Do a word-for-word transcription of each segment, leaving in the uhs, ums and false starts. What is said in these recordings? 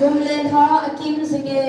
Kum le lha akim jing e.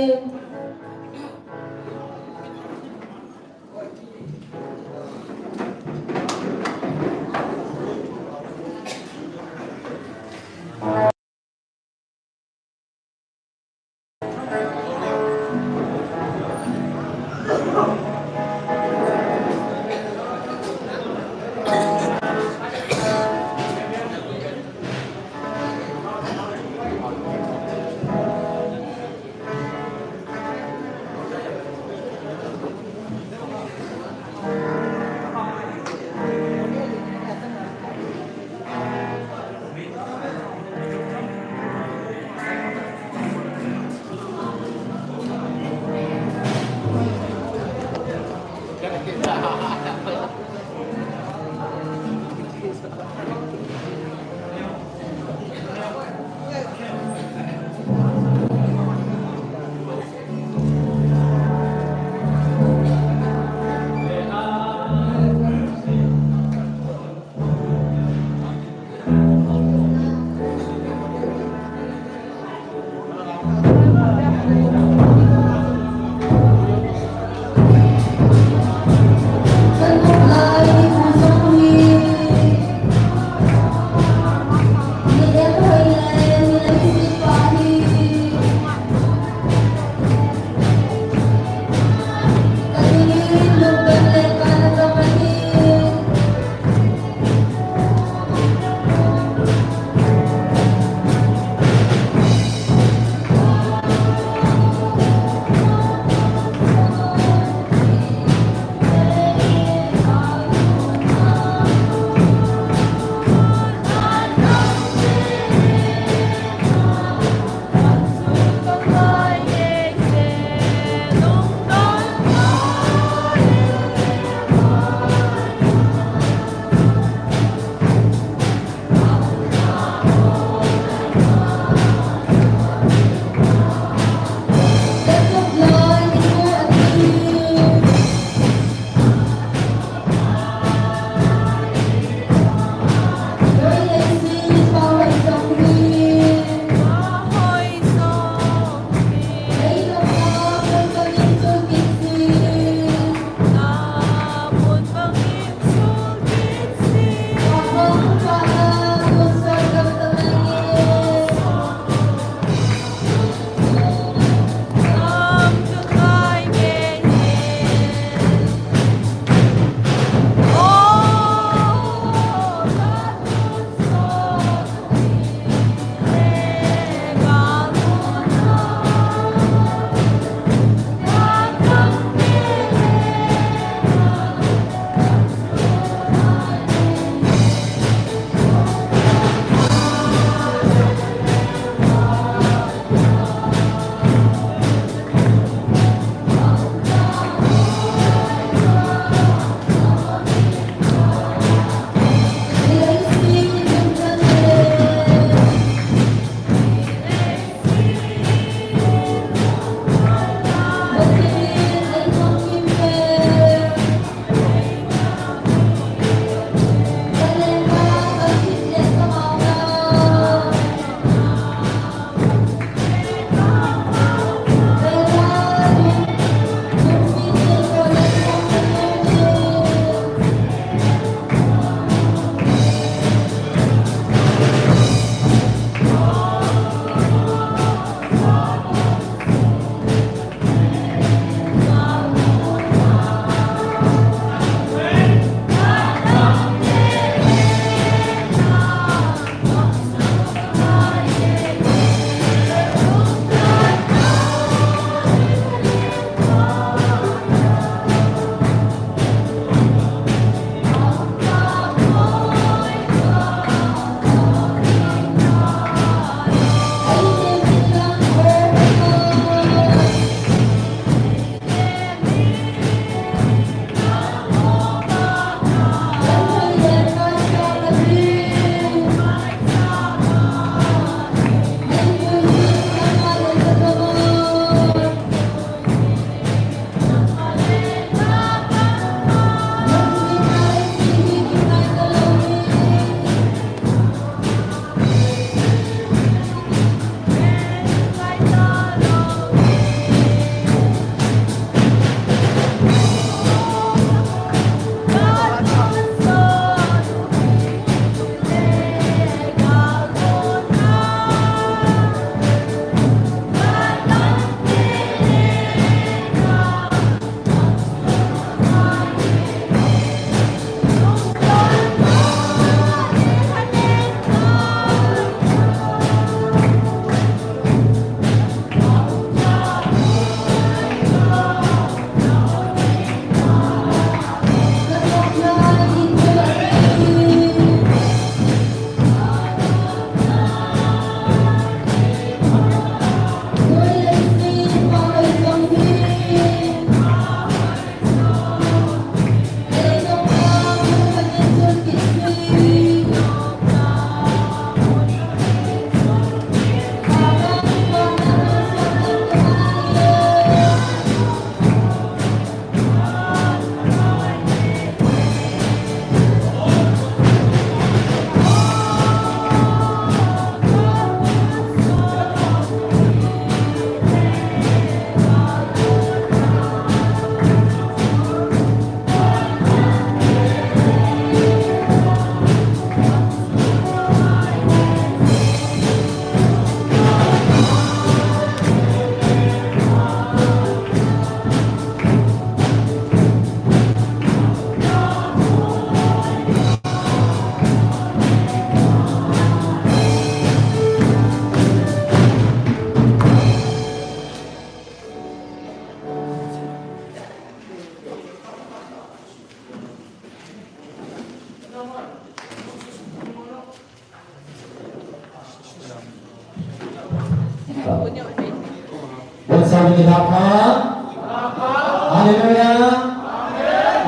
Hallelujah.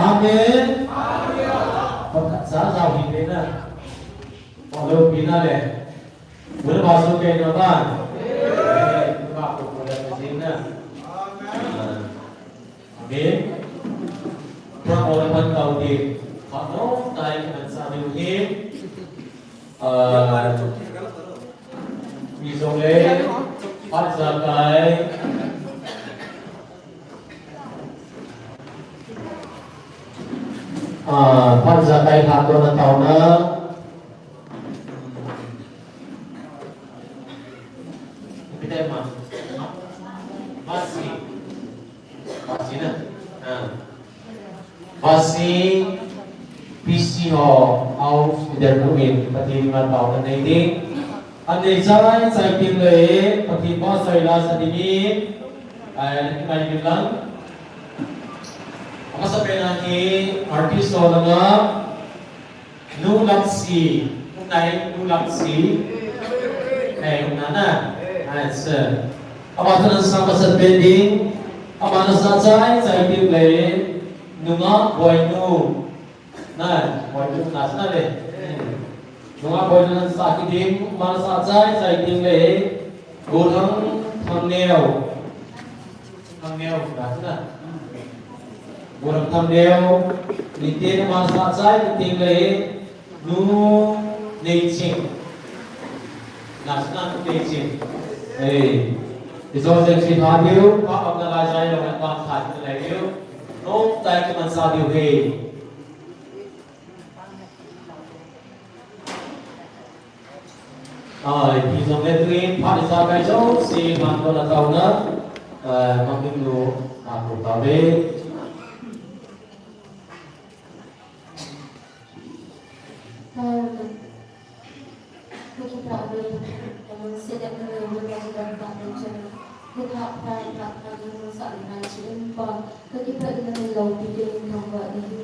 Amen. Pagkat sa sa hi pe na. Paglo pi na le. Mula ba su ke na ba. Mula ba ko ko da ke na. Amen. Pra ora pan tau di. Pa no tai kan sa di hi. Ah, mi jong le, phat jakai. Ah, phat jakai khat to na tao na. Kita ma. Masi. Basi na. Ah. Basi P C ho house leader tumin Pathen ma tao na nei ding. Anei chai chai ting le Pathen pa soi la sa ding in. Ai, na ki mai ding lang. Amasa pen a ki artist ho na nga. Nu Lamsi, nu nai, nu Lamsi. Nai, nu na na. Ai, sir. Ama tu nan sa masa pending. Ama na sa chai, chai ting le. Nu nga, boy nu. Na, boy nu na sa le. Nu nga, boy nu nan sa ki ding. Ama na sa chai, chai ting le. Go thang, thang neo. Thang neo, na, na. Buram thang neo, ni te na ma sa chai, ni ting le, nu, nei ching. Na, na, nu, nei ching. Hey. Izo jeng si tha diu, pa am na la jai lo, na pa tha diu le diu. Nong tai ki man sa diu, hey. Ai, pi jong le tuin, phat jakai jouse, man ko la tao na, eh, mang ding lo, a ko tao ve. Ka kipah ve, ka lungset le ka lungdam, ka lungdam, ka lungdam. Ka thah phai, thah phai, ka lungsa le nai chi in pa. Ka kipah in na nei loupi ding in thangvah na hi.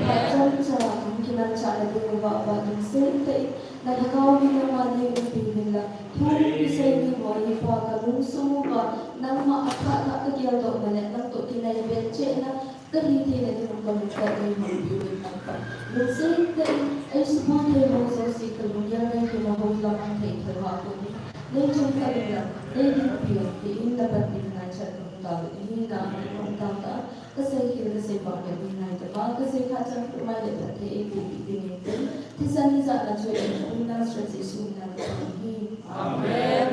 Phat chomcha, hung kimanchah na ding uva, uva lungset tah in. Na lhagao in nangma nei umpi uvin lang. Thu kisei ding ho hi pa, ka lungsung uva, nangma athah thah ka geldoh na le, nang toh kinai beh cheh na. Ka hi theina ding um ka lungkhat nei hon pi uvin lang pa. Lungset tah in, ei support thei ho jouse ka lunggel nei uvin a hou lam an thei thei ha ko ni. Nei chung ka ling lang, nei ding pi uvin, ti in na pan ding nai chan ka hung tao uvin, na an hung tao ta. Ka sei khel ka sei pah ka ding nai ta pa, ka sei kha chan ka mai le pan thei ei pu pi ding in. Thisan ni ja na chu ei pu na sra Jesu na ka hi. Amen.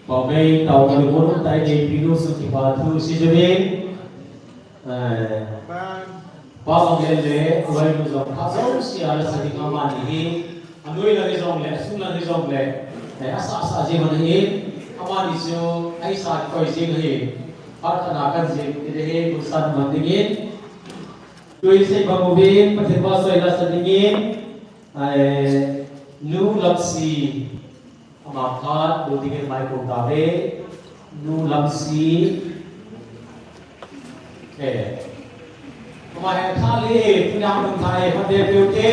Pamei tao ka lungmon um tai nei pi nu sung kipa thu si jovin. Eh, pa bang le le, uai nu jong pha jouse a la sa ding amani hi. Anoi lang hi jong le, asung lang hi jong le. Eh, asa asa jing man hi. Amani chu, aisa koi jing hi. Phat kana kan jing, ti de hi, kun san man ding in. Tui sei bang uvin, Pathen pa soi la sa ding in. Eh, nu Lamsi. Ama khat, lo ding in mai ko ta ve. Nu Lamsi. Eh. Ama he khat le, tu na mun thai, pha de peu te.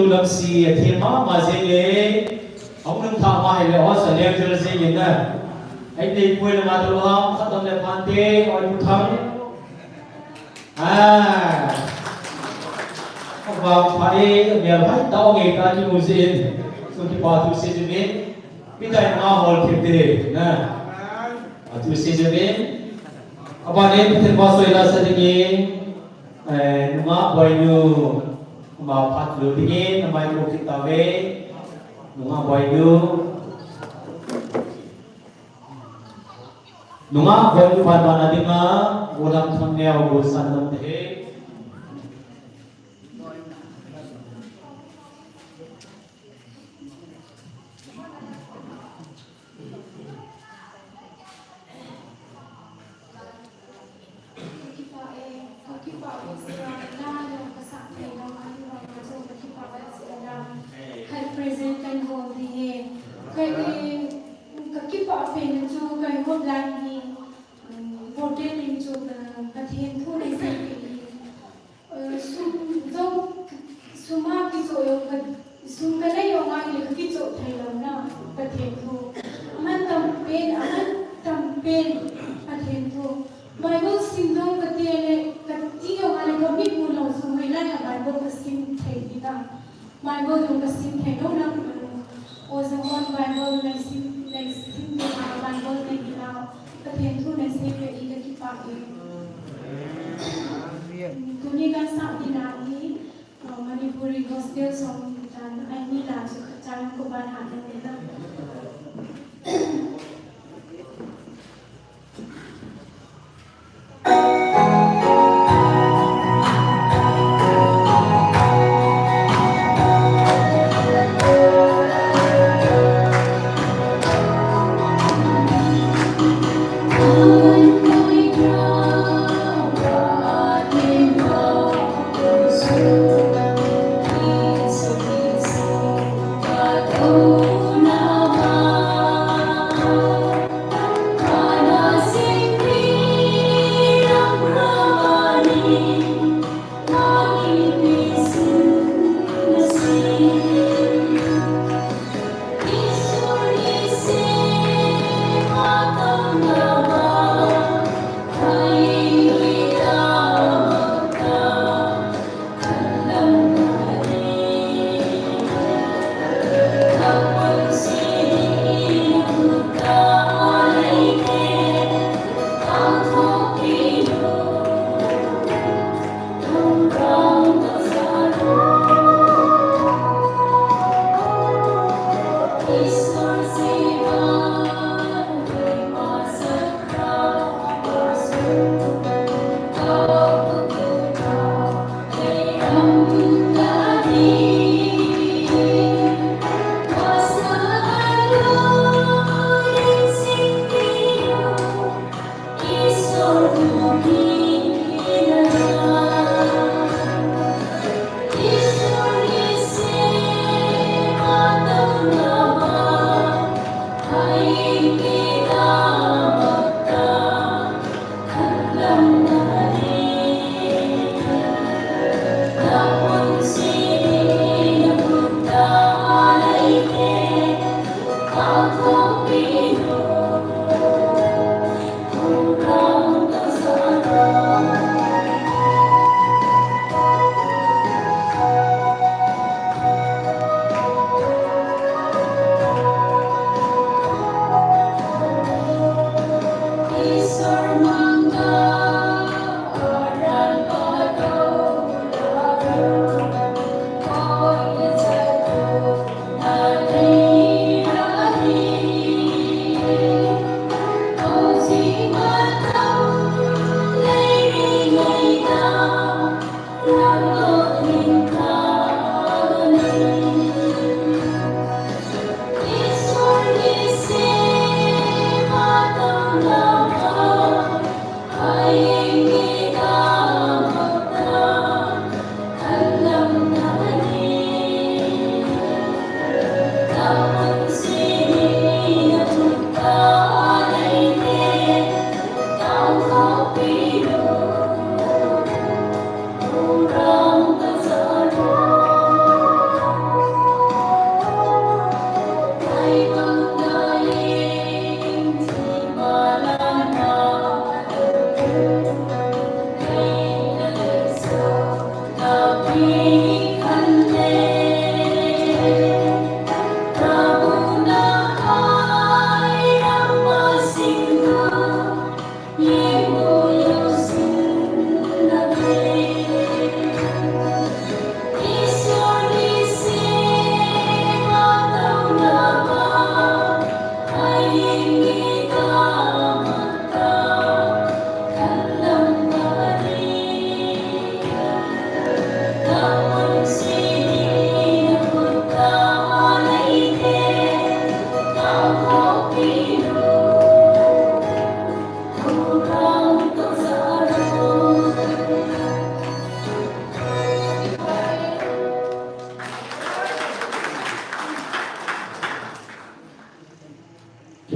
Lamsi athem mama jeng le, ahung nung thah ma hile, o sa leng jel jeng in na. Ai nei pui le ma tu ham, khatam le phante, oi pu thang. Ah. Vang pha e, mial hai tao ngei ta kimu jin. Su kipa thu seijuvin. Pi tai ma hol thip te na. A thu seijuvin. Aban in Pathen vahchoi lasa dingin. Eh, nungah boinu. Ama phat lou dingin, amai ko kit tauve. Nungah boinu. Nungah boinu phat bana dinga, Golam Thangneo, Gosan Lamte. Khat present kan bol ding e. Khat, eh, ka kipah pen chu ka home line hi, um, birthday ding chu, uh, Pathen thu nei sei pen hi. Uh, sum jong, sum a kichoh jong ka, sum ka nei jong ahile ka kichoh thei lou na, Pathen thu. Aman tam pen, aman tam pen, Pathen thu. Bible sim jong kati le, kati jong ahile ka mit mu lou chu hoilai a Bible ka sim thei ding ta. Bible jong ka sim thei lou na. O jong hon Bible nei sim, nei sim ding a Bible nei ding a. Pathen thu nei sei peh in ka kipah e. Tuni kan sah ding a hi, uh, Manipuri gospel song chan, ai ni la chu ka chan ko ban ha ding na.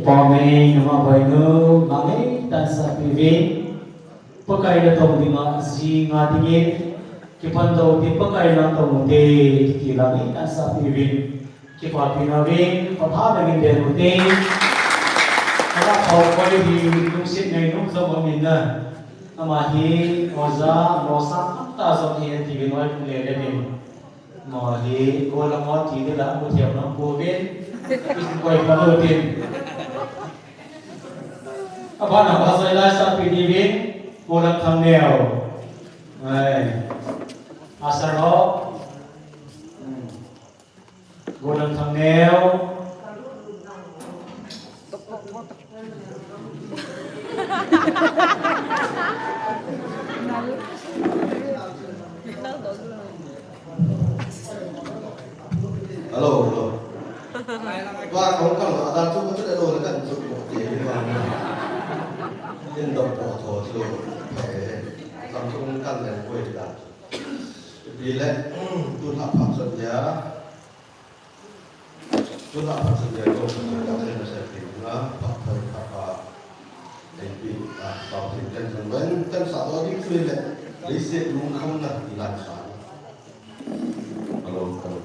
Pa ngei nunga boinu, ma ngei tansa piuvin. Pakai natong dinga, ji nga dingin. Kipan dou ti Pakai natong te, ti la ngei tansa piuvin. Kipapi nauvin, pha pha dingin den ute. Ala pau koi hi, lungset ngainom jong umin na. Ama hi, oja, losam, ta jong hi, ti vin oi, le le vin. Mo hi, ko la mo ti de la, ko thiam nang ko vin. Koi pa lo tin. Apa na ba sai la sa pi di vin, ko la thang neo. Ai. Asa lo. Hmm. Ko la thang neo. Hello, hello. Ba kong kang ada chu ko te do le kan chu ko te ni ba. Tin do ko tho chu. Eh, kam chu kan le ko ta. Bi le, tu ha pha chu ya. Tuna Pathen nia kong, Pathen nia setting na, Pathen thapa, leipi, a, Pathen ten ten wen, ten sa to ding sui le, leiset lungkhamna, i lan sa. Hello, hello.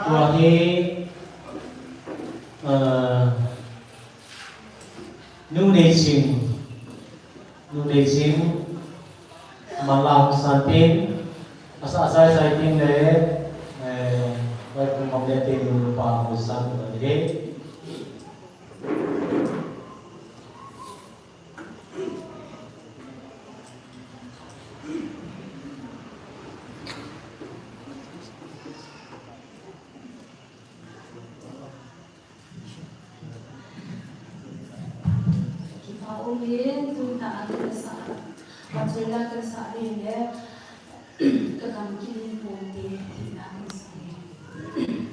Tua hi, eh, Nu Neiching, Nu Neiching, Manlang Hungsan tin, asa asai sai tin le, eh, vai pung mam le tin nu pa Hungsan tin le. Kipa um in, tuni a kasa, Pathen a kasa in le, ka gam kinin pon te, ti na kasa in.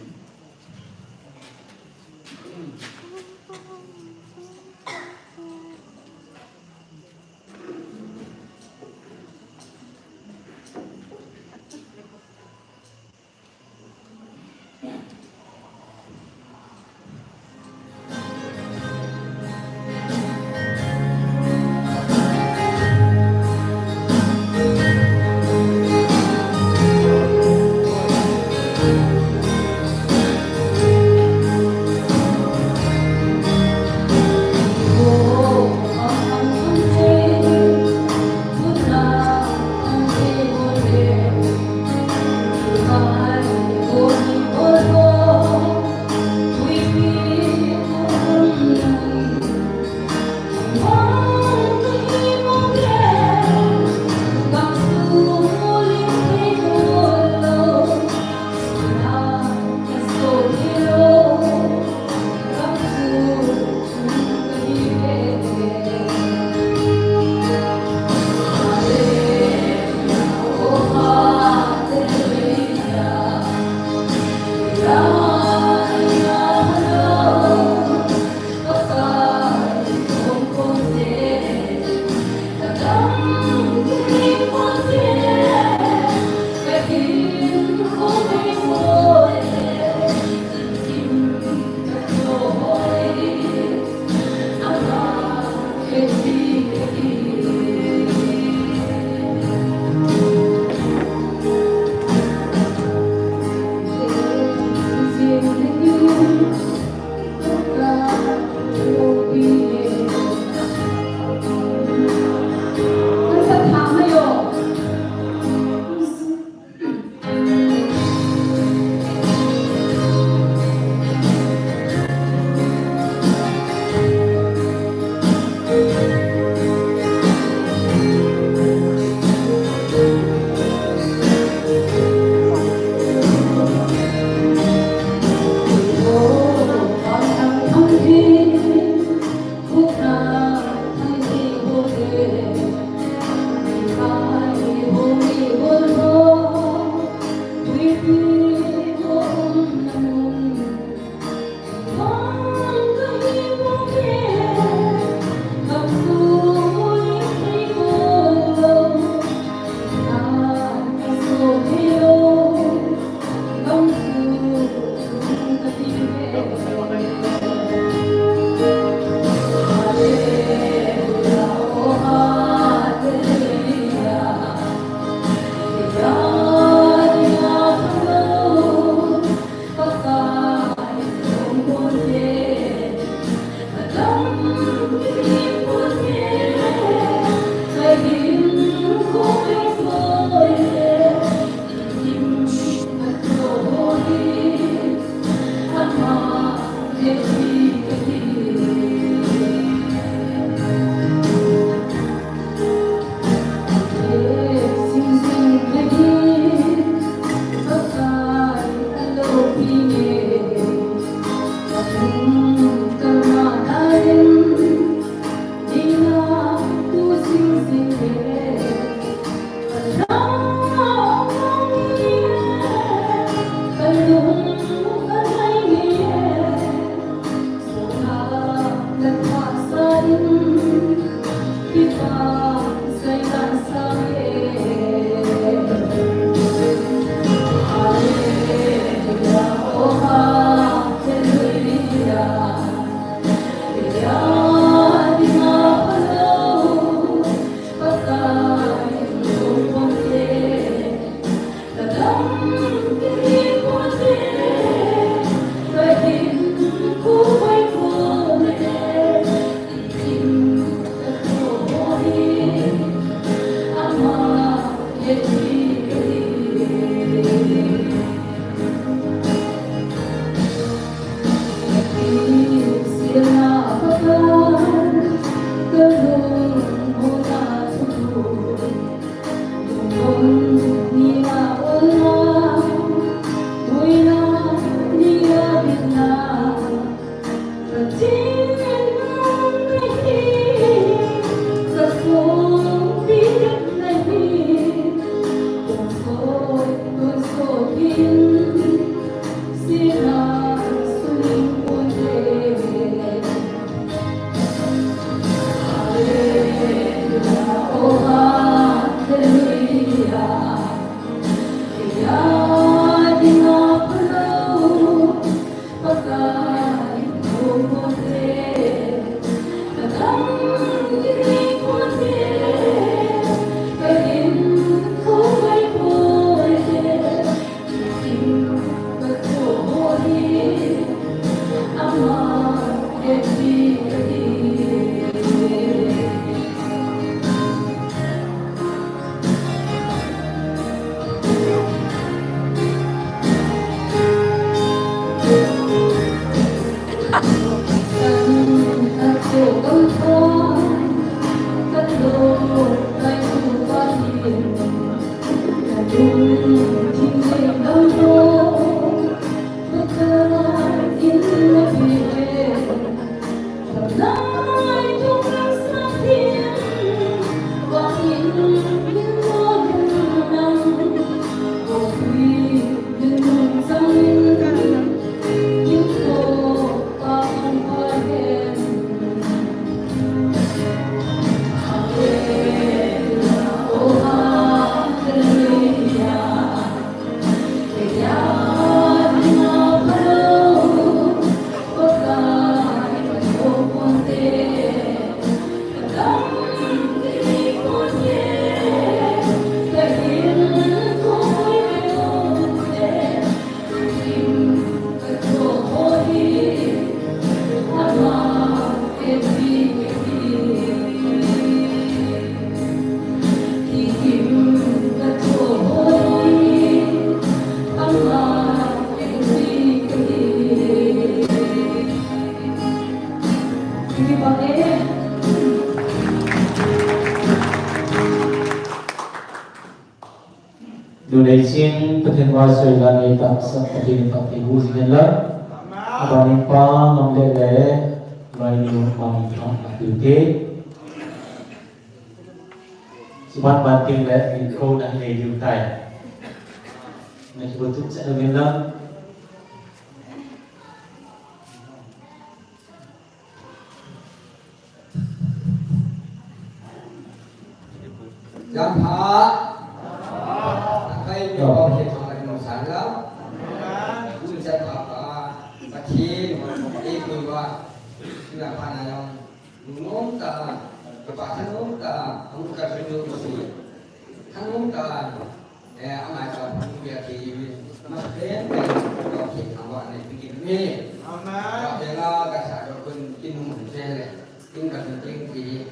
Neisin Pathen vaichoi la nei tahsa Pathen in phatthei boh jing hen lang. Abanin Pa Ngamlel le Loinu Mangthang ati te. Chuban ban teng le in ko na nei diu tai. Na kibu tum sa hen lang. Jam pha. Akai ni ba ke pha ni mo san la. Jam pha pa. Pathen, ei ko ba. Ina pha na yang. Nung ta, ka pa thanung ta, ang ka thanung si. Thanung ta, eh, ama cha phung bia ki, ma pen pen, ka ki thang wa ne, pi ki ne. Amen. Ka bia la, ka sa ka kun, ki nung se le, kin ka kun ting ki.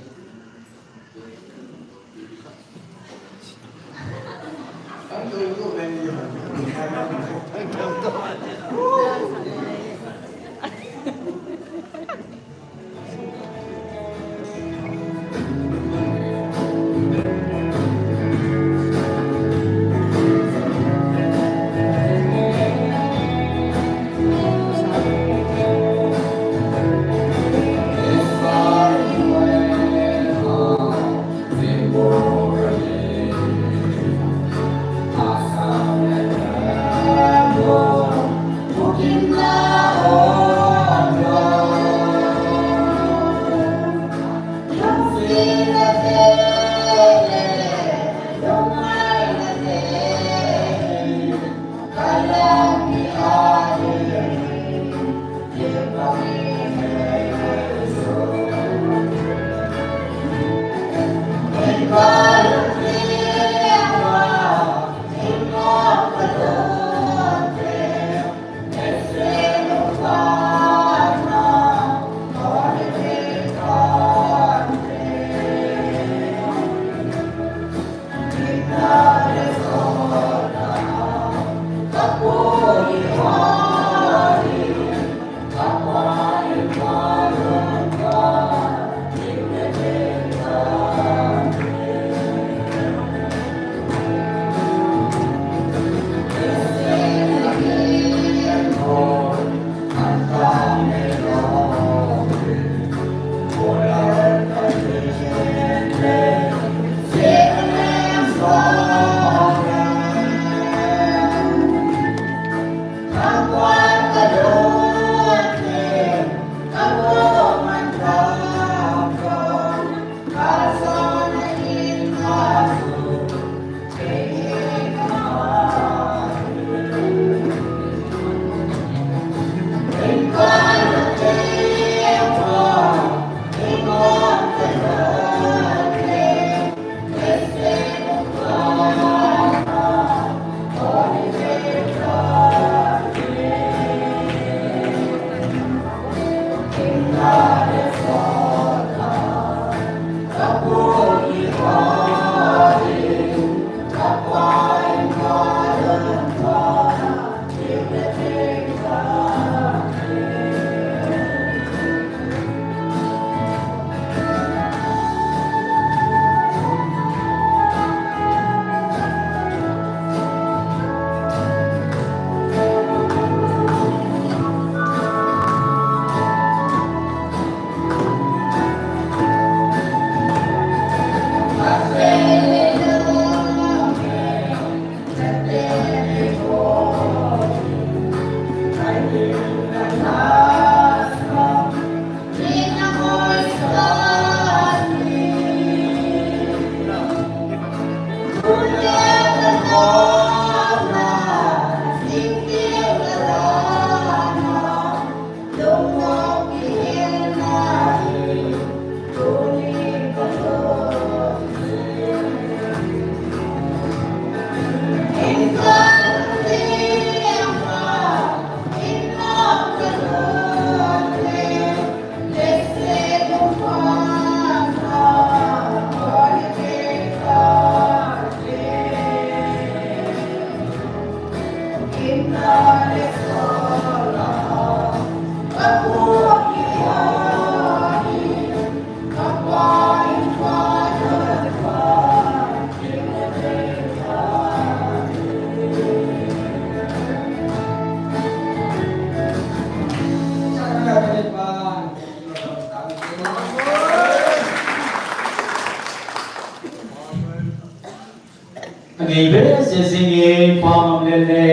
Nei be se singin pa Mamlel le,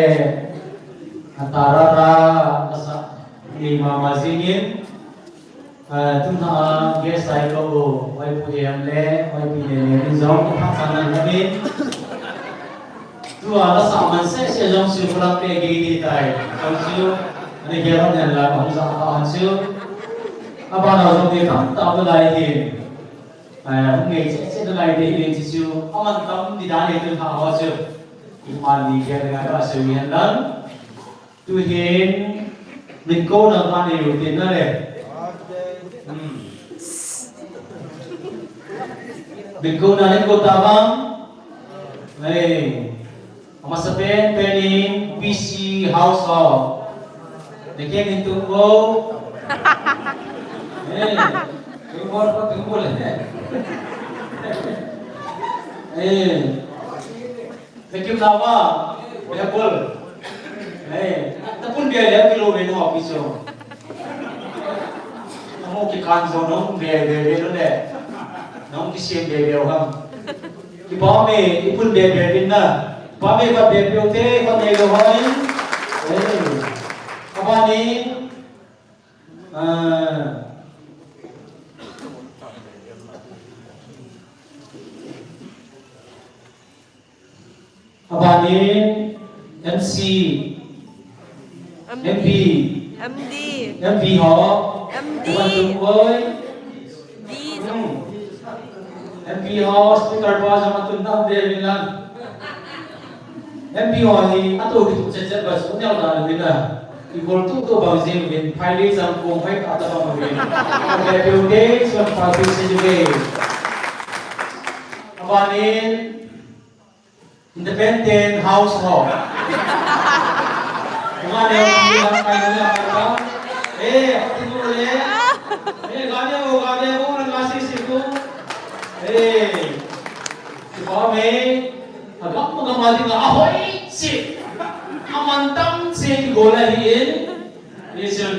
a tarara, a sa, nei mama singin, a, tun a guest ai ko, oi pu em le, oi pi le le, min jong, pa sa nan na min. Tu a la sa man se se jong su kulang pe ge di tai, jong su, ani ge la nan la, hong sa ka han su. Aba na jong ni tam ta bu lai hin. Ai, hung ngei che che nalai te hi le chi chu, aman tam di dan le tun ha ho chu. Iman ni ke le ga se wi han dan. Tu hin, min ko na ka ne yu tin na le. Hmm. Min ko na le ko ta bang. Ai. Amasa pen, pen in P C House ho. Neke min tung bo. Eh, tung bo, tung bo le. Eh. Neke lawa. Be bol. Eh, ta pun be le kilo be no office ho. Amo ki kan zo no be be be no le. No ki siem be be ho ham. Kipa me, ipun be be bin na. Pa me pa be be te, pa me lo hoi. Eh. Apa ni? Ah. Apa ni? M C. M D. M D. M D ho. M D. Apa tu koi? D. Hmm. M P ho speaker pa jong atun na de min lang. M P ho hi atu ki tu chet chet ba su neo da min la. Ki gol tu tu bang jing min phai le jang kong phai ta ta bang min. Ka pe pe de so pa pe se de. Abanin Independent House ho. Kuma ne ho ni lang kai ne lang kai. Eh, ati mo le. Eh, gade ho, gade ho, na ngasi si ko. Eh. Kipa me. Agam agam ati nga ahoi si. Aman tam si gola hi in. Listen.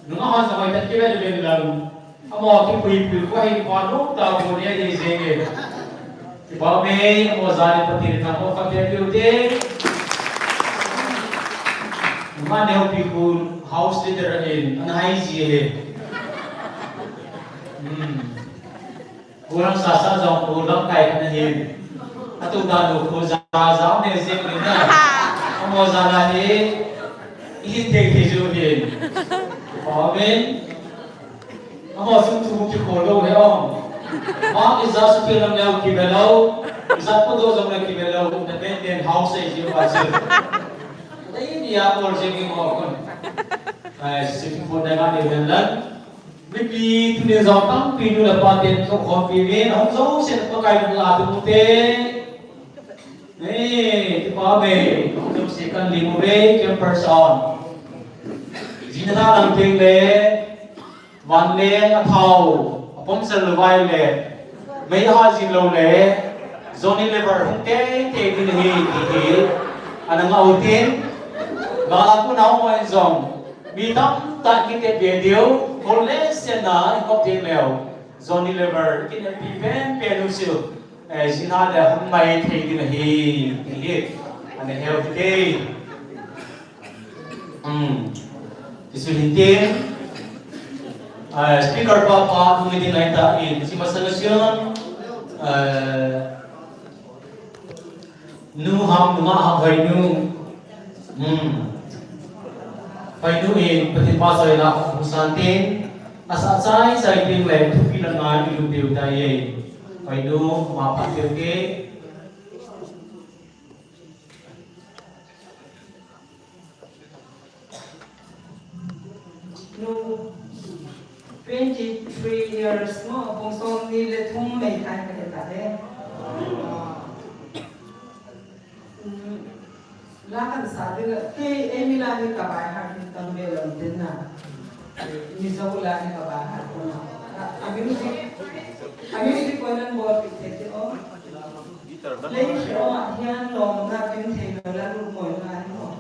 Nunga hon sa hoi tat kibe le lang. Amo kipui pui ko hi pa no ta bo ne de jenge. Kipa me, amo jani pati le tamo ka pe piu te. Ma ne pi ko house leader in, an hai ji he. Hmm. Ko lang sa sa jong ko lang kai kan hin. Atu da no ko ja ja ne jeng ni na. Amo jana hi. Ihin te te ju hin. Amen. Amo sung sung kikhol lou he ong. Ma ijat sung kilam leu kibe lou. Ijat podoh jong leu kibe lou. Independent house ei jiu ba jiu. Dei ni a bol jeng ki mo kon. Ai, sung kikhol dei ma dei hen lan. Mipi tunin jong tampi nu le pa ten thokkhompi uvin. Hung jouse Pakai nung la tu te. Nei, kipa me. Hung jouse kan lim uve, campers on. Jing tha lang teng le. Vanleng athao, apom sel vai le, mei ha jing lou le, Johnny Lever hung tei tei ding ahi, ti hi, ana ngah u tin, gal a kon a um in jong, mi tamtah in kite be diu, kol le sen a, i kop ding leu, Johnny Lever, kin M P pen pen u siu, eh, jing ha le hung mai thei ding ahi, ti hi, ana heu ti te. Hmm. Ti su hin tin. Ah, speaker pa pa, hung meeting line ta in. Si masang siyon. Ah, nu ham, nu ma ham, hoinu. Hmm. Hoinu in, Pathen pa soi na, hung san tin. Asa chai chai tin le, thupi la ngai, ilu diu ta ye. Hoinu, ma pa diu ke. Nu, twenty-three years mo, bung som ni le thum mei thai ka le ta he. Mm, la kan sa de la, ke, eh, mi la ni ka bai ha ni tam be lo den na. Mizo la ni ka bai ha ko na. A, a music, a music ko nan bol ki te te o. Lei shi o ma hian lom na kin thei lo la lu mo na ni mo.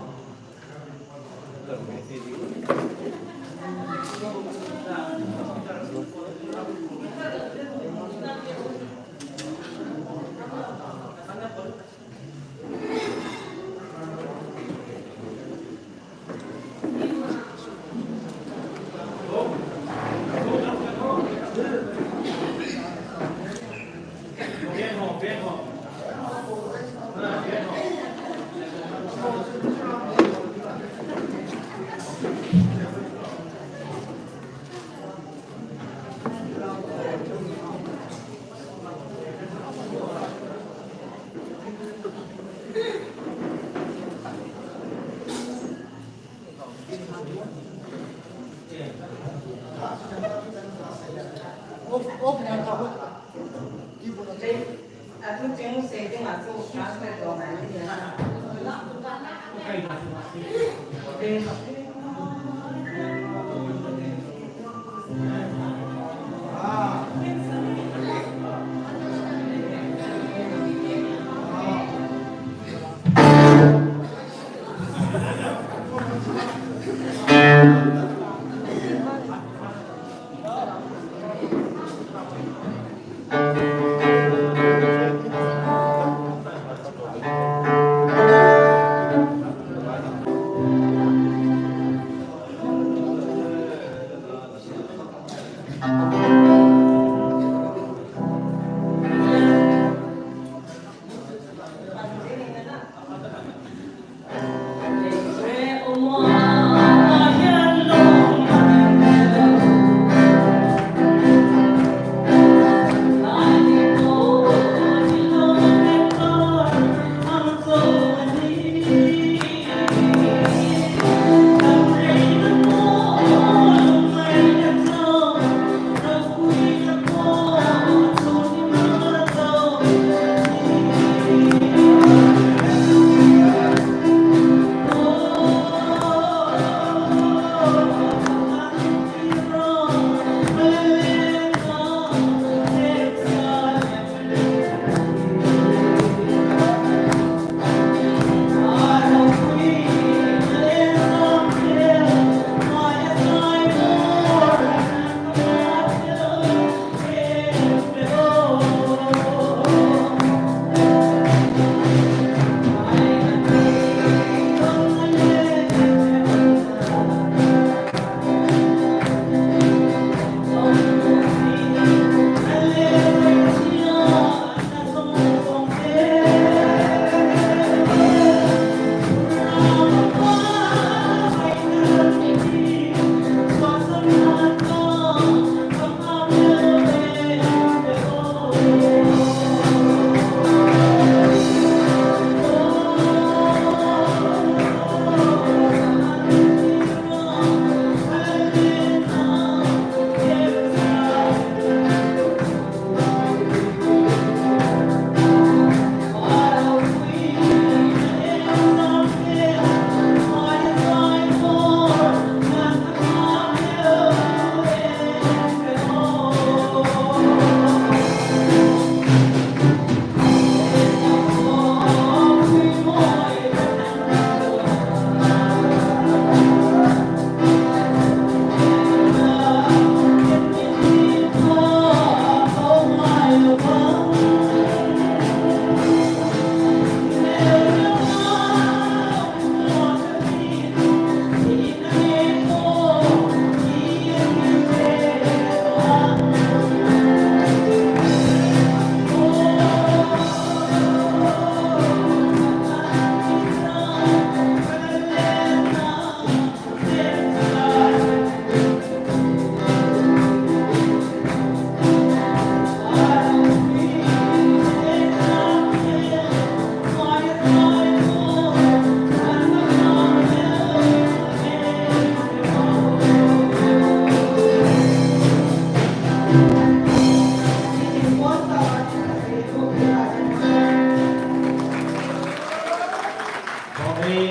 Bawlhei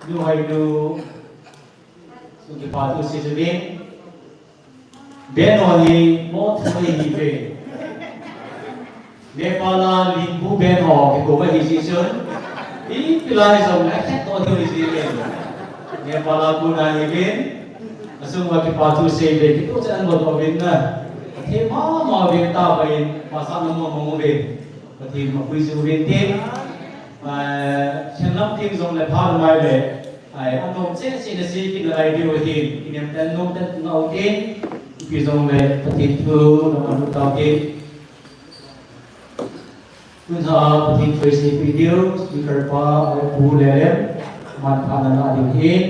nu, Hainu, sung kipathu sei uvin. Band ho hi mo thei hi ve. Nepal a Limbu band ho kikou ahi jeh chun, ipi lai jong le khet to thei hi jeh in. Nepal a kon ahi ve. Asung uva kipathu sei uve, kitoh chan an bol uvin na. Thei mama uvin, tahbeh in, masa na mo mo uvin. Pathen mapui jing uvin tin. Ah, khen lam tin jong le pha mai le. Ai, anom cheh cheh na sei kit nalai diu ahin, inem tah nom tah na u tin, ipi jong le Pathen thu na man u tau tin. Tun ha Pathen thu sei pi diu, speaker pa, ai, Pu Lelem, man pha na na diu ahin.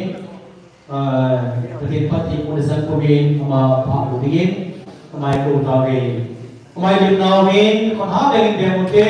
Ah, Pathen phatthei mu le san pumin, ama pha u dingin, ama kou tauve. Ama lim nau min, kon ha le in beng u te.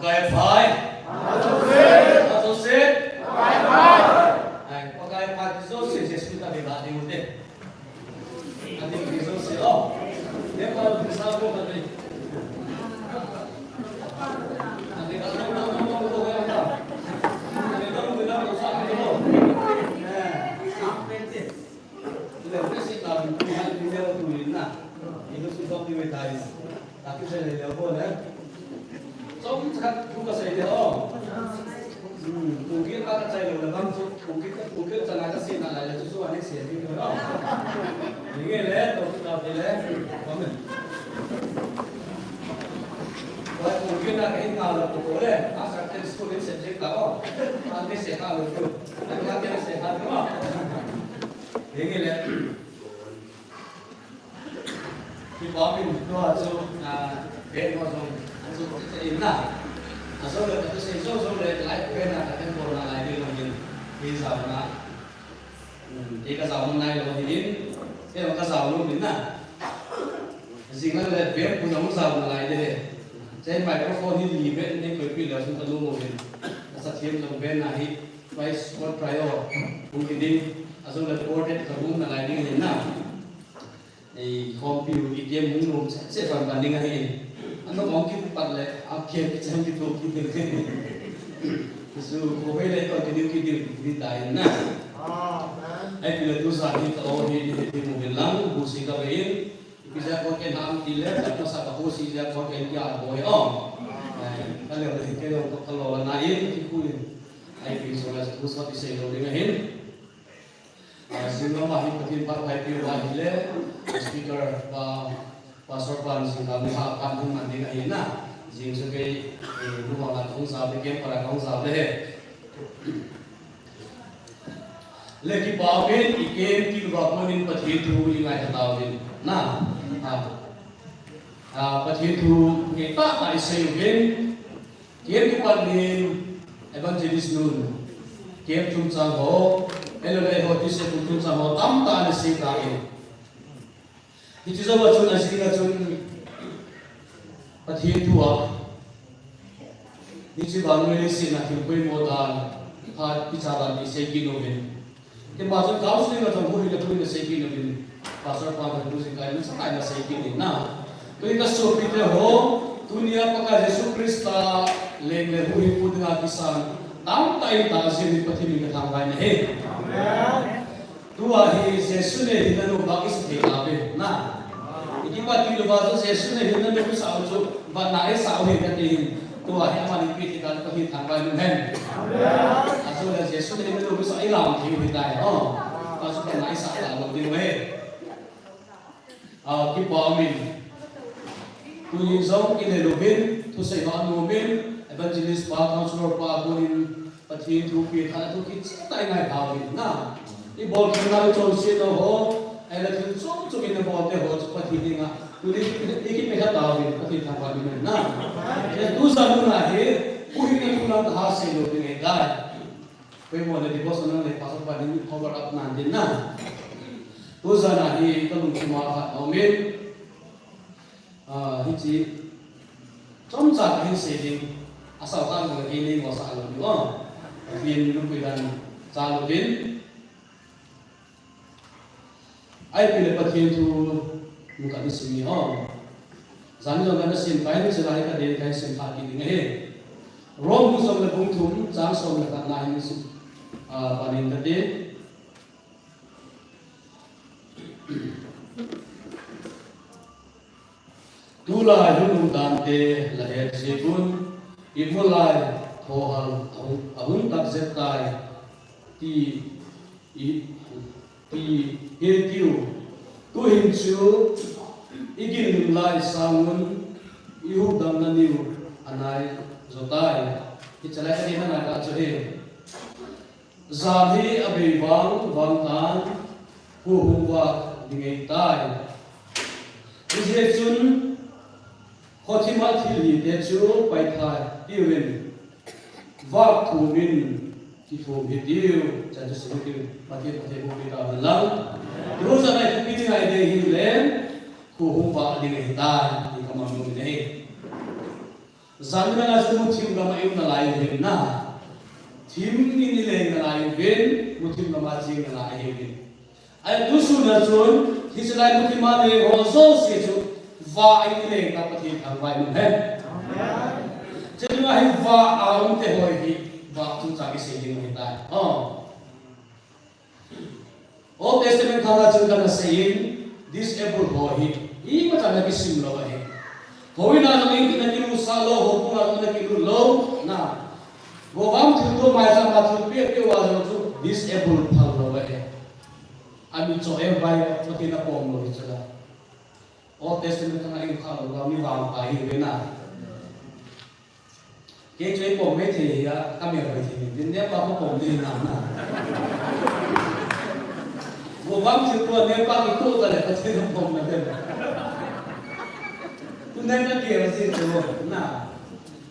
Pakai phat. Ajouse. Pakai phat. Ai, Pakai phat jouse Jesu ta be ba ding u te. Ani ki jouse o. Ne pa ki sa ko ka ni. Ani ka no no no no no no. Ani ka no no no no no. Eh. Leu te si ta bu ku han ni leu tu ni na. Ni lu su dok ni ve tai. Ta ki se le leu bo le. Chom khat thu ka sei le o. Hmm, ku ki ka ka chai lo le bang chu, ku ki, ku ki cha na ka si na lai le chu su ani se ni lo. Ni nge le to ta te le. Amen. Wa ku ki na ka in ka lo ko le. A sa te school in se je ka o. An te se ka lo tu. An te se ka lo. Ni nge le. Kipa min tua chu, ah, ben ho jong, chu, chu in na. Ajong le, chu sei jong jong le, lai ben na, ka ben bol na lai ding hin, hi jao na. Hmm, hi ka jao nai lo hin, hi ka jao lo hin na. Jing le le, ben pu jong jao na lai de. Chai microphone hi li ben, ni koi pi le, sun ta lu mo hin. Asa thiam jong ben na hi, twice, what prior, hung ki ding, ajong le, quartet ka hung na lai ding hin na. Ei, khompiu, i kem hung nom se, se pan pan ding ahi. Ano kong ki pat le, a kem ki chang ki tu ki ding. Su, ko hei le ko ki ding ki ding, ki ding dai na. Amen. Ai, pila tu sa hi ka o hi, hi, hi mu hin lang, bu si ka ve in. Ipi ja ko ken ham ti le, ta ko sa ka bu si ja ko ken ya bo he o. Ai, ka le le ke lo ko ka lo na in, ki ku in. Ai, pi so la tu sa ti se lo ding ahin. Ah, jing lama hi Pathen phat phaipi uva ahile, speaker pa, Pastor pan jing lama ha pan hung man ding ahi na. Jing chu kei, eh, luvang a hung sa be kem para hung sa be he. Le kipa pen i kem kiluva konin Pathen thu i ngai ta uvin. Na. Ah. Ah, Pathen thu ngai ta ta i sei uvin. Kem kipat nin Evangelist nun, kem chungchang ho, L L A ho, ti se chungchang ho, tamtah ana sei tan. Hiche jong a chun, ajing a chun, Pathen thu a, hiche vannoi leiset a thil poimo dan, phat kicha dan ti sei kit uvin. Keima chun counseling a jong huhhing le huhhing a sei kit uvin, Pastor pa ka tu jing kai, nasatah in asei kit in na. Tuni ka sopite ho, tunia Pakai Jesu Christa leng le huhhingpu dinga kisan, tamtah in ta jing in Pathen min ka thangvah in ahi. Amen. Tua hi Jesu neihinna nom vang i sa thei tauve, na. I kipat kit uva chu Jesu neihinna nom i sa u chu, vatna i sa u ahi kati hin. Tua hi aman ipi ti dan Pathen thangvah in um hen. Amen. Ajou le Jesu neihinna nom i sa i lam thei u ahitai, o. Tua chu vatna i sa talou ding u ahi. Ah, kipa umin. Tuni jong i le louvin, thusei ho anom in, evangelist pa, counselor pa, konin Pathen thu pi khat thu kicha tah i ngai tauvin na. I bol khen nau chonset nau ho, ahile thil chom chom i na bol te ho chu Pathen dinga. Tuni i kipe kha tauvin, Pathen thangvah in um hen na. Tujan hun a hi, huhhingna thu lang kaha sei lou ding ahitai. Poimo le devotional le pastor pa ding cover up nan din na. Tujan a hi ka lungthim a khat aumin. Ah, hiche chomcha kahin sei ding. Asao tah le kei nei ngol sah lou diu. Pathen lungpui dan cha lou din. Ipi le Pathen thu mu ka sim ni ho. Jan jong kana sim kai ni, chulai ka den kai sim kha kit ding ahi. Rom bung som le bung thum, chang som le khat na hin sim, ah, pan in kate. Tulai hun umdan te la het jeh un, i mu lai thohal ahung, ahung tak jep tai, ti i, ti hi tiu. Tuhin chu i ginlim lai sangun i hukdamna niu anai jo tai. Hichelai ka dina na ka chu hi. Jan hi abei vang vang tan, huhhing vah ding ahitai. Hijeh chun, khothima thil hite chu paithai tiuvin, vah thumin kithum hitiu, chan chu sim hitiu, Pathen, Pathen hung pi tauhen lang. Tujan a i thupi ding ahi ding ahile, huhhing vah ding ahitai, ti ka mang nom in ahi. Jan nilai chu muthim gam a i um nalai uvin na. Thim in i leng nalai uvin, muthim gam a cheng nalai uvin. Ahi, tu sun a chun, hiche lai muthim a leng ho jouse chu, vah in i leng ta Pathen thangvah in um hen. Chuti a hi vah a um te ho hi, vah chungchang i sei ding ahi tai. Oh. Old Testament thang a chun kana sei in, disabled ho hi, imacha ana kisim lou ahi. Houin a jong in na kimusah lou, houbung a jong na kilut lou, na. Govam thilto maicham a thilpeh peh uva jong chu disabled phal lou ahi. Amitcho em bai, Pathen a pom lou hi chu la. Old Testament thang a i um kha lou uva mi vangpha ihiuve na. Kei chu i pom maithei hi a, ka mel maithei ni. Din ne pa ko pom ni na na. Govam thilto ne pa kiko ta le Pathen a pom na den. Tun ne ka kei ra si chu na.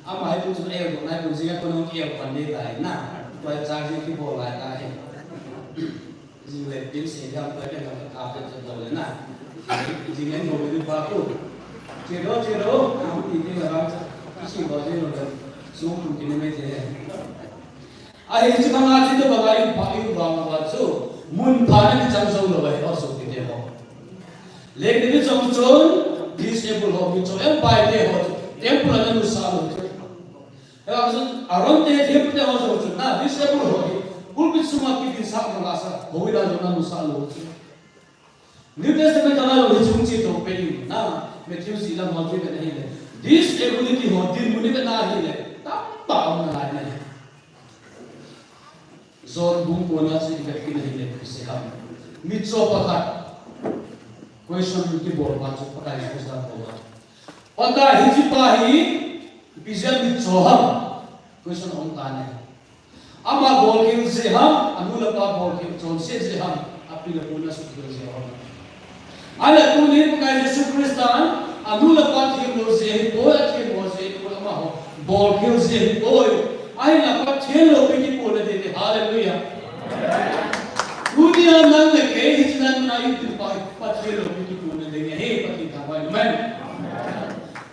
Ama hi tu chu e ko na ko jing a ko no kei ko ni ta na. Ko cha ji kibol lai ta hi. Jing le pin se jam ko pen ka ka pen se do le na. Jing le no le pa ko. Che do, che do, am ti ti la bang cha. Ki si do je no le. Su kun ki ne me je. Ahi chu ka nga chi to ba ga in pa in ba ba chu. Mun pha na ni chang zo lo ba ho su ki te ho. Le ni ni chong chon, disabled ho mi cho em bai te ho. Temple na nu sa lo chu. Hijeh chun Aaron te, Hur te ho jong chun na, disabled ho hi, pulpit sunga kidinsah manga sa, houin a jong ana musah lou chu. New Testament a jong hiche hung che to pen in na, Matthew jih lam ho chu i vet na hile. Disability ho dinmun i vet na hile, tamtah um nalai na hi. John bung ko na chu i vet na hile, Christian. Mitcho pakhat. Question kibol pa chu Pakai Jesu Christa koma. Pakai, hiche pa hi, ipi jeh a mitcho ham? Question um tan ahi. Ama bolkhel jeh ham, anu le apa bolkhel chonset jeh ham, api le apu na sukhel jeh ham? Ahile tuni Pakai Jesu Christan, anu le apa them lou jeh ahipoi, athem lou jeh ahipoi, amaho bolkhel jeh ahipoi. Ahinla Pathen loupi kipohna ding ahi, hallelujah. Tunia nang le kei hiche lai muna i um pa hi, Pathen loupi kipohna ding ahi, Pathen thangvah in um hen.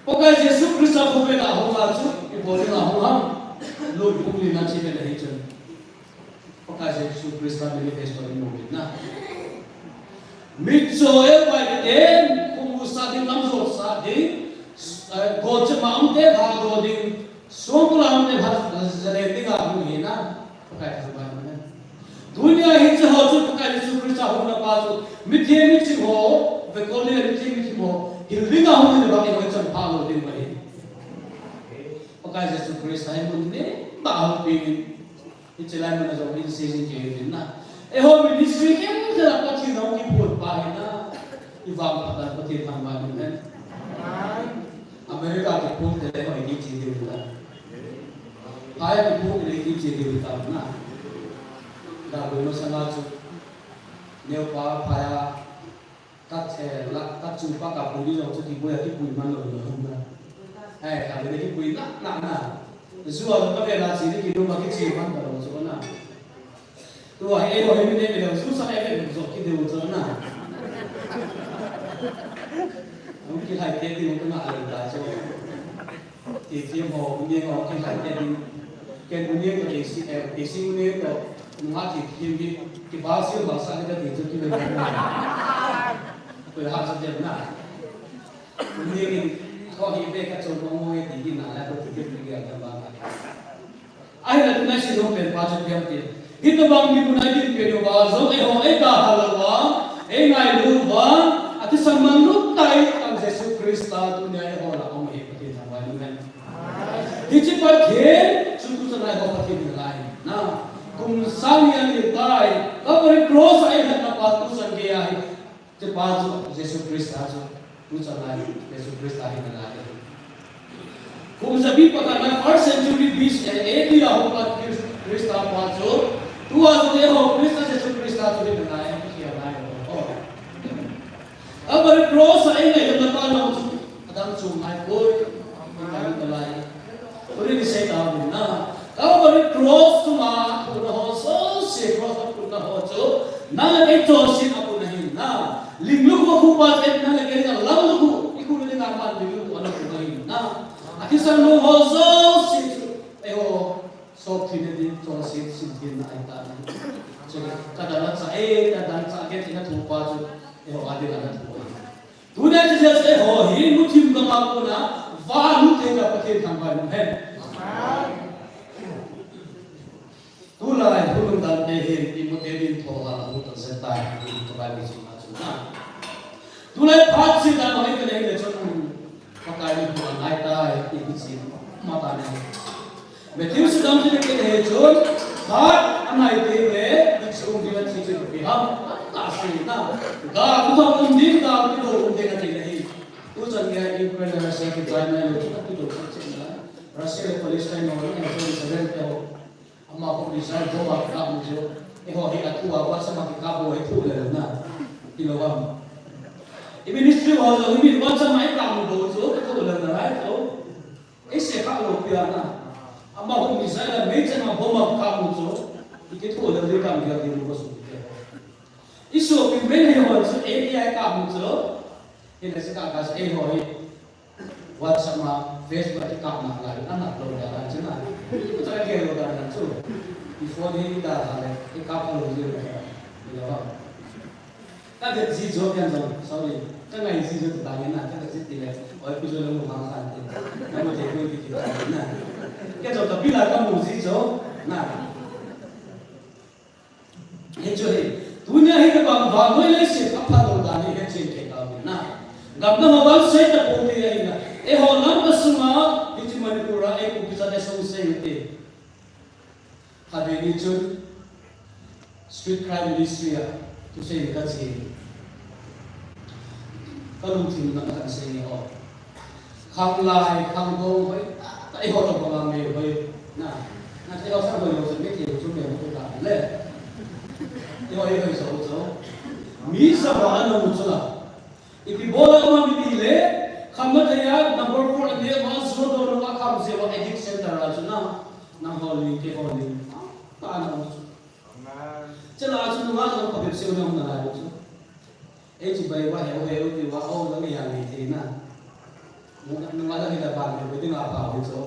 Pakai Jesu Christa khovel a hung a chu, ipi bol ding a hung ham? Luke bung li na chu i vet na hi chun. Pakai Jesu Christa manifesto i mu uvin na. Mitcho e pai te, khomu sat ding, lamjot sat ding, eh, golchep ma um te, lha do ding, songkul a um te, lha jalen ding a hung hi na. Pakai thangvah in um hen. Tunia hiche ho chu Pakai Jesu Christa hung na pa chu, mithem miching ho, vekol le mithem miching ho, hil ding a hung hi na ba, eiho i chan pha lou ding ba hi. Pakai Jesu Christa hi mun neo a hung peng in, hiche lai mun a jong in sei jing kei uvin na. Eiho ministry kei uvin na Pathen hung kiphut pa hi na, i vangphat a Pathen thangvah in um hen. America kiphut te le hoi kiche diu ta. Phai a kiphut le kiche diu ta na. Da boi masanga chu. Neo pa phai a kat, eh, la, kat chu pa ka pui ni jong chu kiboi a kipui man lou na hung na. Eh, ka le kipui na, na, na. Ju a ka ve la chi ni kidou ma kiche man ta lou chu na. Tua hi eiho hi mi nei mi lou, su sa ei ve zo ki deu zo na. Hung kilhai te ding hung na a lou ta zo. Ti ti ho, u ni ho kilhai te ding. Ken u ni ko ti si, eh, ti si u ni ko. Nunga ti ti mi, ki ba si ba sa ni ka ti zo ki ve na. Ko ha sa de na. U ni ni, ko hi be ka zo mo mo ti ki na la ko ti ti ki ga ba. Ahinla tuna sei nom pen pa chu ipi ham ti. Hitobang mimun a i dinpi uva jong eiho eidalha louva, eingailu uva, athisan manlu tah a Jesu Christa tunia eiho lah a um ahi, Pathen thangvah in um hen. Hiche Pathen chu tuchan a eiho Pathen hi nalai na. Kum sang ni ani tai, Calvary cross a eilhatna pa tuchan gei ahi. Hiche pa chu Jesu Christa chu, tuchan a Jesu Christa hi nalai ahi. Kum jabi pakhat na first century B C, eh, A D a hung pa Chris-, Christa pa chu, tua chu eiho Christa Jesu Christa chu hi nalai ahi, hi nalai ahi. Oh. Calvary cross a eingailut na pa jong chu, adang chu ngai poi, ngai nalai. Tuni ni sei tauvin na. Calvary cross chunga aphutna ho jouse, cross aphutna ho chu, nang le kei chonset aphutna ahi na. Lim lukhuh aphu pa chu nang le kei dinga lam lukhuh, i khu dinga man lim lukhuh ana phutna ahi na. Athisan lou ho jouse chu, eiho, sop thina din, chonset sin thina ahi tai. Chule, kadang a cha e, kadang cha ke tina thu pa chu, eiho, adin ana thu. Tuna chu Jesu eiho hi muthim gam a kona, va lu thei ka Pathen thangvah in um hen. Tulai, hulung dan te hin, Timothy din tho ha, hu tan sen tai, ka Bible chunga chun na. Tulai phat si dan hoi ka nei le chun, Pakai ni hu angai tai, ti ki chi, ma ta ne. Matthew sudam ti ke he chun, phat angai te le, ni chung ding a chi chu pi ham, ta si na. Ga ku thong um ding, ga ku do um ding a ti le hi. Tu chan nge Ukraine le Russia kichai nai lou chu kidou khat cheh nalai. Russia le Palestine ho le Jerusalem te ho. Amaho missile bomb a kikap u chu. Eiho hi athu a WhatsApp a kikap u hi thu le na. Hilou ham. I ministry ho jong hi WhatsApp a ikap u bou chu thu le nalai chu. Eise kha lou pi a na. Amaho missile le meichang a bomb a kikap u chu. I kithu le le kam dia di ko su ke. I sopi mei le ho chu A P I kap u chu. Hile se ka ka se eiho hi. WhatsApp ma, Facebook a kikap nalai, ana lou dan dan chu na. Chu ka gel lou dan dan chu. I phone hi da ha le, kikap lou ji le. Ni la ba. Ka vet ji jo pian jong, sorry. Ka ngai ji jo ta ni na, ka vet ji ti le. Oi pi jo le mu hang khan ti. Na mu te ku ti ti na. Ka jo ka pi la ka mu ji jo na. Hichu hi, tunia hi tabang vannoi leiset apha lou dan hi hechen thei tauvin na. Gamdang a vang sei tapou te ahi na. Eiho lam a sunga, hiche Manipur a, ei Kuki chate song sei u te. Khatvei ni chun, Street Crime Ministry a, thusei ni kache. Ka lungthim na ka sei ni o. Khanglai, khangdong hoi, ta, ta, eiho tabang a mei hoi. Na, na, eiho sa hoi lo sa mei thei chu mei hoi ta le. Eiho, eiho sa hoi sa. Mi sa ba na mu chu la. Ipi bol a ma mi ti le, kham na thei a, number four a le, ma zo do no ma kham se wa addict center a chu na. Na hoi ni, kei hoi ni. Ta na mu chu. Amen. Chala chu nunga lo pa bep se u na um nalai chu. Ei chu bai va heu heu ti va o la nge yang nei thei na. Nunga, nunga la nge la ban le dinga pa ho chu.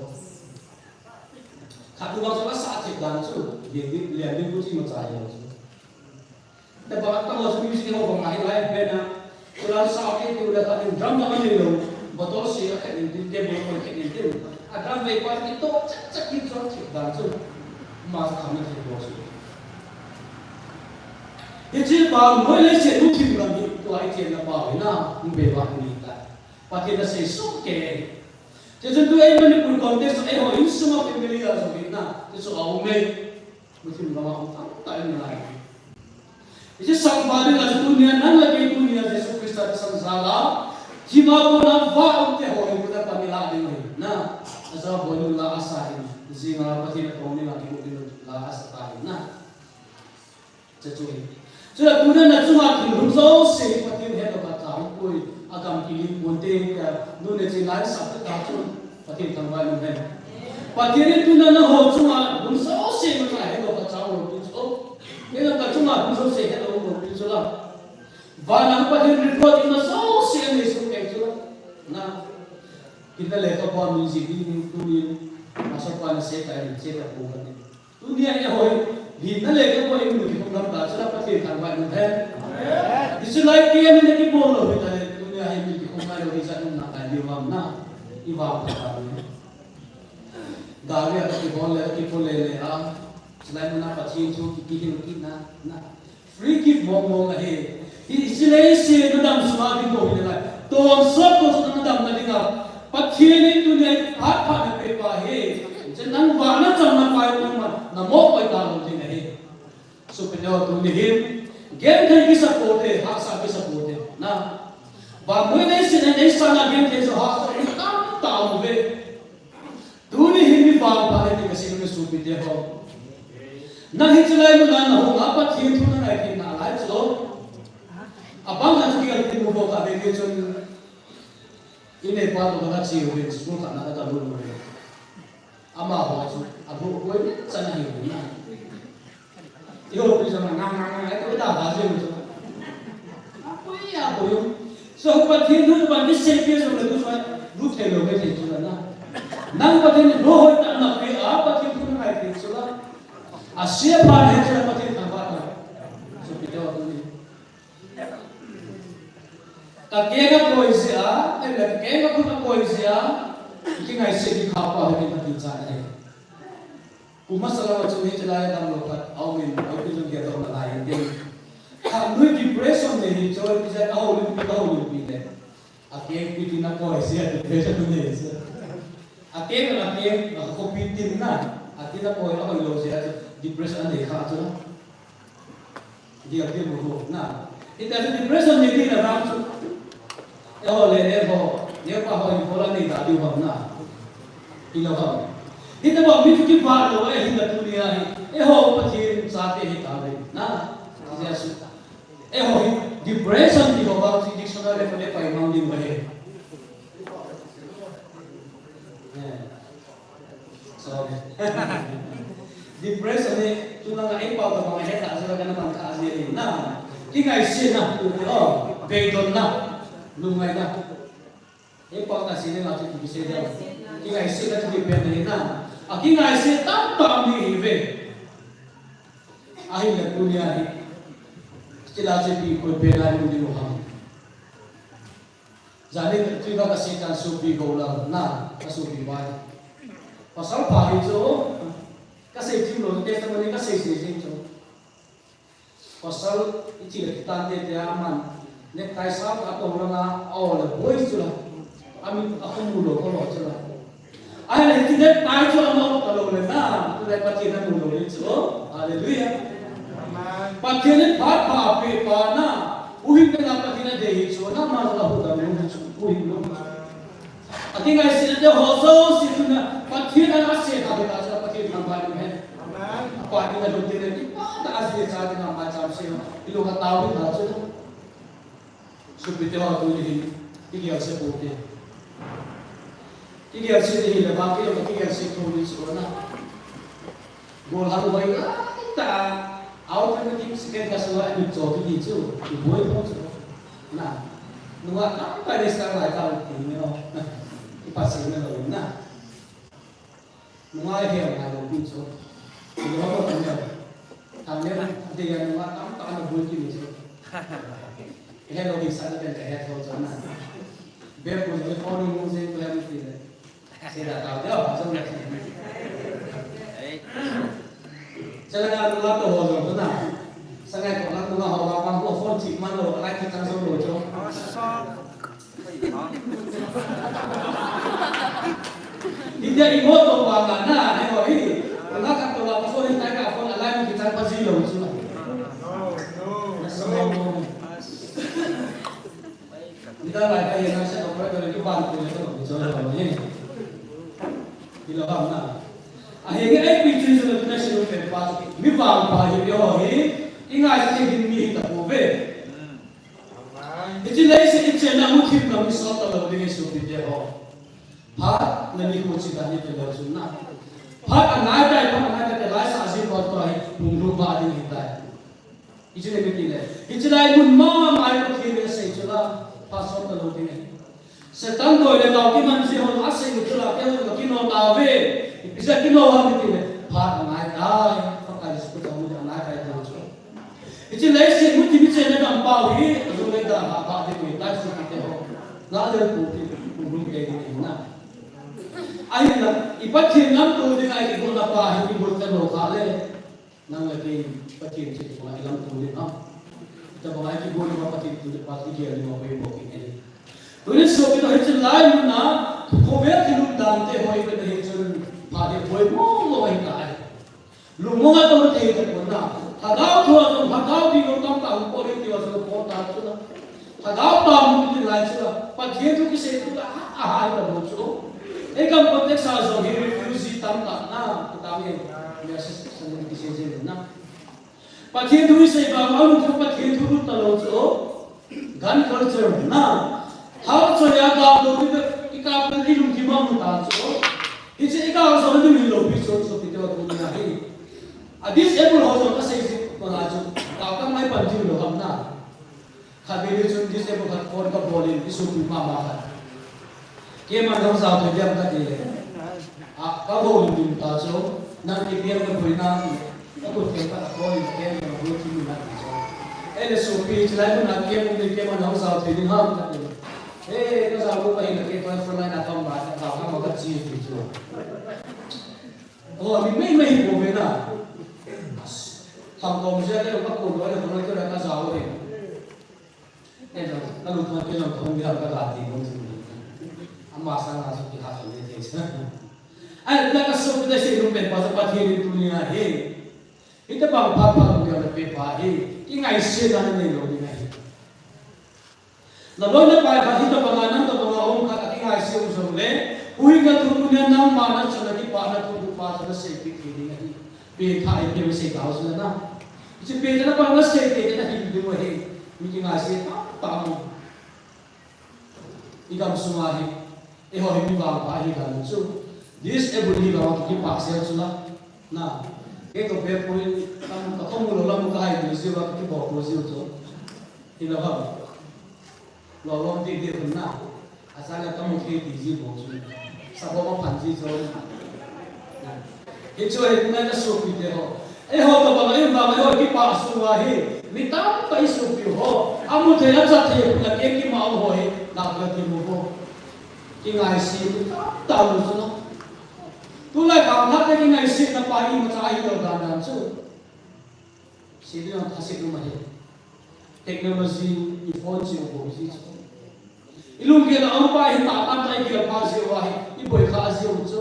Khat nunga chu la sa thei dan chu. Lian ding, lian ding ku chi ma cha yo chu. Te ba ta ho chu music ho ba ngai lai pe na. Chu la sa ke tu la ka ding drum la nge lo. Bottle si a khat in ding, table ko khat in ding. A drum ve pa ki to chak chak ki chu thei dan chu. Ma sa kham na thei bo chu. Hiche vannoi leiset muthim lam hi tua ichenna pau hi na, hung be vang ni ta. Pathen in asei soh kei. Hiche chun tu ei Manipur context eiho insung a family a jong hi na, hiche chu a um e. Muthim lam a um tamtah in nalai. Hiche sangpha dinga chu tunia nang le kei tunia Jesu Christa thusei jal a, thima kona va um te ho hi kona pan ilah ding ahi na. Aja boi nu la asa hin, jinga Pathen atong dinga kimu ding la asa ta hi na. Chu chu hi. Chule tuna na chunga thil hung jouse hi Pathen hetdoh kha tauvin poi, agam kilim ponte tia, nu le chi lai sap ta chu Pathen thangvah in um hen. Pathen in tuna nangho chunga hung jouse hi hetdoh kha tauvin pi chu. Nangho chunga hung jouse hetdoh kha tauvin pi chu la. Van a Pathen report ima jouse anei soh kei chu la. Na. Hinna lekhabu a mi ji ding tunin, Pastor pa na sei ta in, sei ta pou kati. Tunia eiho hi, hinna lekhabu a imu kikhum lam ta, chule Pathen thangvah in um hen. Amen. Hiche lai kei a min a kibol lou hita le, tunia hi min kikhum ngai lou hi jat um na kai diu ham na, i vangpha ta le. Gari a kibol le, kibol le le a, chulai mun a Pathen thu ki, kihil kit na, na. Free gift mong mong ahi. Hi, hiche leiset nadam sunga ding bou hile lai. Tonsot tonsot nadam na dinga. Pathen in tunia phat phat na pe pa hi. Hiche nang vana chang na pa hi nangma na mo koi ta lou ding ahi. Sopi ho tuni hin. Genthei kisa pote, hahsa kisa pote. Na. Vannoi leiset a eisang a genthei chu hahsa tamtah um uve. Tuni hin mi vangpha le ti kasei nge sopite ho. Nang hiche lai mun a nahung a Pathen thu nangai thei nalai chu. Abang khat chu kigal ti mu bou ka be nge chun. I neipa toh kache uvin school khat na kata lut uve. Amaho chu, aboi boi chan ahi u na. Eiho pi jong na, na, na, na, eiho ta ba jong chu. Apoi, apoi. So, Pathen thu ban kisei pi jong le tu so, lut thei lou, thei chu na. Nang Pathen in lou hoitah na pe a, Pathen thu na ngai pe chu la. A sia pha na he chu la Pathen thangvah na. Sopite ho tuni. Ka keng a koi jeh a, eh, ka keng a khut a koi jeh a, kingaiset ding kha pa he Pathen cha na he. Kum masa lang a chu hiche lai a damlou khat, a um in, a um in jong gel doh nalai in tin. Khat nu depression nei hi chu, ipi jeh a houlimpi, ka houlimpi le. A keng pi tin a koi jeh a depression nei jeh. A keng, a keng, a khopi tin na, a tin a koi, a koi lou jeh a chu depression nei kha chu. Dia dia mo ho na. Hita chu depression nei ding na ram chu. Eiho le eiho, neo pa ho in bola nei da diu ham na. Hilou ham. Hita ba mi chu kipah lou e, hita tunia hi. Eiho Pathen chate hita ve na. Jesu. Eiho hi depression ti ho ba chu dictionary ko le pai mang ding ba he. Eh. Sorry. Depression hi, tulang a eipao tabang a hetah jeh a kana mang kha jeh ahi na. Kingaisetna, tu te, oh, beidonna, lungngaina. Eipao ta seh le la chu ti kisei ding. Kingaisetna chu ti pen ahi na. A kingaiset tamtah mi hi ve. Ahinla tunia hi. Chila chu ipi koi pen a lung ding u ham. Jani tui ka ka seitan sopi go la na, ka sopi bai. Pasal pha hi chu, ka sei jing lou, testimony ka sei sei jing chu. Pasal i thi le kitan te te a man, necktie sa ka tong la na, a o le boi chu la. A min a ko mu lou ko lou chu la. Ahile, hiche necktie chu amu talou le na, tulai Pathen amu lou le chu. Hallelujah. Amen. Pathen in phat pha apeh pa na, huhhingna Pathen adei hi chu, nangma jong ahuhdoh lou hi chu, huhhing lou. Akingaisetna te ho jouse chu na, Pathen ana seikhah hi ta chu, Pathen thangvah in he. Amen. Apa ding alhun ding le, ipa ta aji cha ding a maicham se, ilung atao ding ta chu. Sopite ho, tuni hin, kigel se pou te. Kigel se te hi le ba, kigel, kigel se pou ni chu na. Bol ha boi ta, automatic second class wa ni cho ki ni chu, ki boi po chu. Na. Nunga kam pa ni sa lai ta ti ni o. Ki pa se ni lo na. Nunga he ngai lou pi chu. Nunga ko tan ya. Tan ya, de ya nunga tam ta na bol ki ni chu. He lo hi sa na kan ka he tho chu na. Be ko ni ko ni mo se ko ya mi ti le. Se da ta de ha so na. Ei. Sa la ka nunga to ho jo na. Sa ngai ko na nunga ho ba ko phone chi man lo, lai ki chang so lo chu. Hitia i mo to vang a na, he ho hi. Nga ka to vang ka phone hi tai ka phone a line ki chang pa ji lo chu. Na sa mo mo. Ni ta lai ka hi na sa ko pra ka ni ban ko le to ni cho lo ni. Ni lo bang na. A hi nge ai pi chu chu na shi lo pe pa. Mi vang pa hi ho hi. I ngai se hin mi hi ta ko ve. Hiche leiset i chenna mu thim na mi sot talou ding ahi sopite ho. Phat na nikho chida ni pe leu chun na. Phat anai tai, phat anai tai, lai sa jin ho toh hi hung lhung vah ding ahitai. Hiche le mi ti le. Hiche lai mun mama hi Pathen in asei chu la, phat sot talou ding ahi. Satan doi le nau kiman ji ho asei chu la, kei ho kino tauve. Ipi jeh a kino ham ti le. Phat anai tai, Pakai Jesu Christa mun anai tai ti chu. Hiche leiset mun thim i chenna gam pau hi, ajou le da ha ba ding ahitai sopite ho. Nga le pu ti, pu ru te ding ahi na. Ahinla, i Pathen lamto ding a i kigotna pa hi kigotna lou kha le. Nang le kei Pathen chu kigotna i lamto ding ham. Tabang a i kigotna pa Pathen tu le pa kigel ding a boi boi kit ahi. Tuni sopite ho hiche lai mun a, khovel thil um dan te ho i vet na hi chun, phat hi boi mo mo ahitai. Lungmong a tou thei tapon na. Lhagao thu a jong, lhagao ding jong tamtah hung pot ding tia jong pot ta chu na. Lhagao pam hung ding lai chu na. Pathen thu kisei thu la, a, a, a, a, lo chu. Ei gam context a jong hi refugee tamtah na. Kita nge, nge se, se, se, kisei jeng na. Pathen thu isei vang a lungthim Pathen thu lut talou chu. Gun culture na. Thao choi a kap lou ti i kap lou i lungthim a mu ta chu. Hiche i kap jong ding hilou pi chu chu pi te tu na hi. A disable ho jong ka sei ji ko la chu. Kap ka mai pan ji lou ham na. Khat vei chun disable khat phone ka bol in i sopi mama khat. Keiman jong jao thei diam ka ti le. A, ka go lim lim ta chu, nang ki piang ka boi na, ka kut ke ka ko lim ke ka go ti na ti chu. E le su pi chi lai na ke mo ni ke ma na sa pe ni ham ka ti. E, ka sa ko ka hin ke pa front line a kam ba ka ka ma ka chi ti chu. O, mi mai mai ko ve na. Tham ko mo ja ke ka ko lo le ko ka sa o he. Kei jong, ka lungthim kei jong kahung gel ka ga ti bou chu. Ama sanga chu kiha chu le thei sa. Ai, la ka sopite sei lungpen pa chu Pathen in tunia hi. Hitobang phat phat hung gel na pe pa hi. Kingaisena nanei lou ding ahi. Na loi na pai khat hitobanga nang tobanga um khat a kingaise u jongle. Huhhingna thu tunia nangma nachan a kipana thu pa chu naseipeh thei ding ahi. Pengthah eipeh u sei tau chu na. Hiche pengthah na pa nasei te na hin ding u ahi. Mi kingaise tamtah um. I gam sunga hi, eiho hi mi vangpha hi dan chu. Disable hi vang kipah sel chu la. Na. Kei toh bepoi, tam ka khom lou lam ka hai ding jiu a kibol bol jiu chu. Hilou ham. Lolom ti ti hun na. Asang a kamu thei ti ji bou chu. Sa bou ma phan ji chu. Hichu hi tunai ka sopite ho. Eiho tobang a i vang eiho kipah sunga hi. Mi tamtah i sopi ho. Amu thei acha thei la ke kima ho hi. Na ka ti mu ho. Kingaise mi tamtah mu chu na. Tulai khang khat te kingaisena pa imacha hilou dan dan chu. Sei ding a thase um ahi. Technology, i phone chu bou ji chu. I lunggel a um pa hi tah tah a i gel pha jiu ahi, i boi kha jiu chu.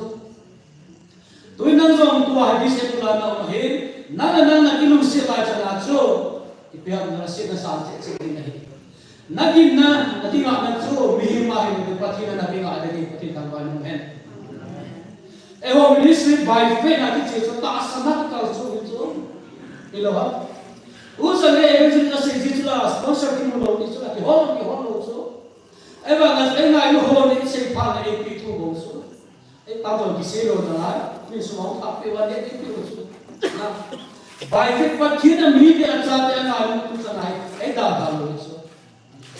Tun nang jong tua hi disable a na um ahi, nang le nang na kilungset lai chan a chu, ipi ham nasetna sang cheh cheh ding ahi. Na ginna, na kingahna chu, mihem ahi, Pathen a na kingah ding ahi, Pathen thangvah in um hen. Eiho ministry by faith a kiche chu tahsa na kikal chu hi chu. Hilou ham. U Sangay evangelist na sei ji chu la sponsor kimu lou ti chu la kihol, kihol lou chu. Ahivang a chu eingailu ho nei sei phat na eipeh thu bou chu. Ei tam jong kisei lou nalai. Min sum hung thah peh uva nei eipeh u chu. Na. By faith Pathen a mite achate angailu tu chanai. Eidalha lou chu.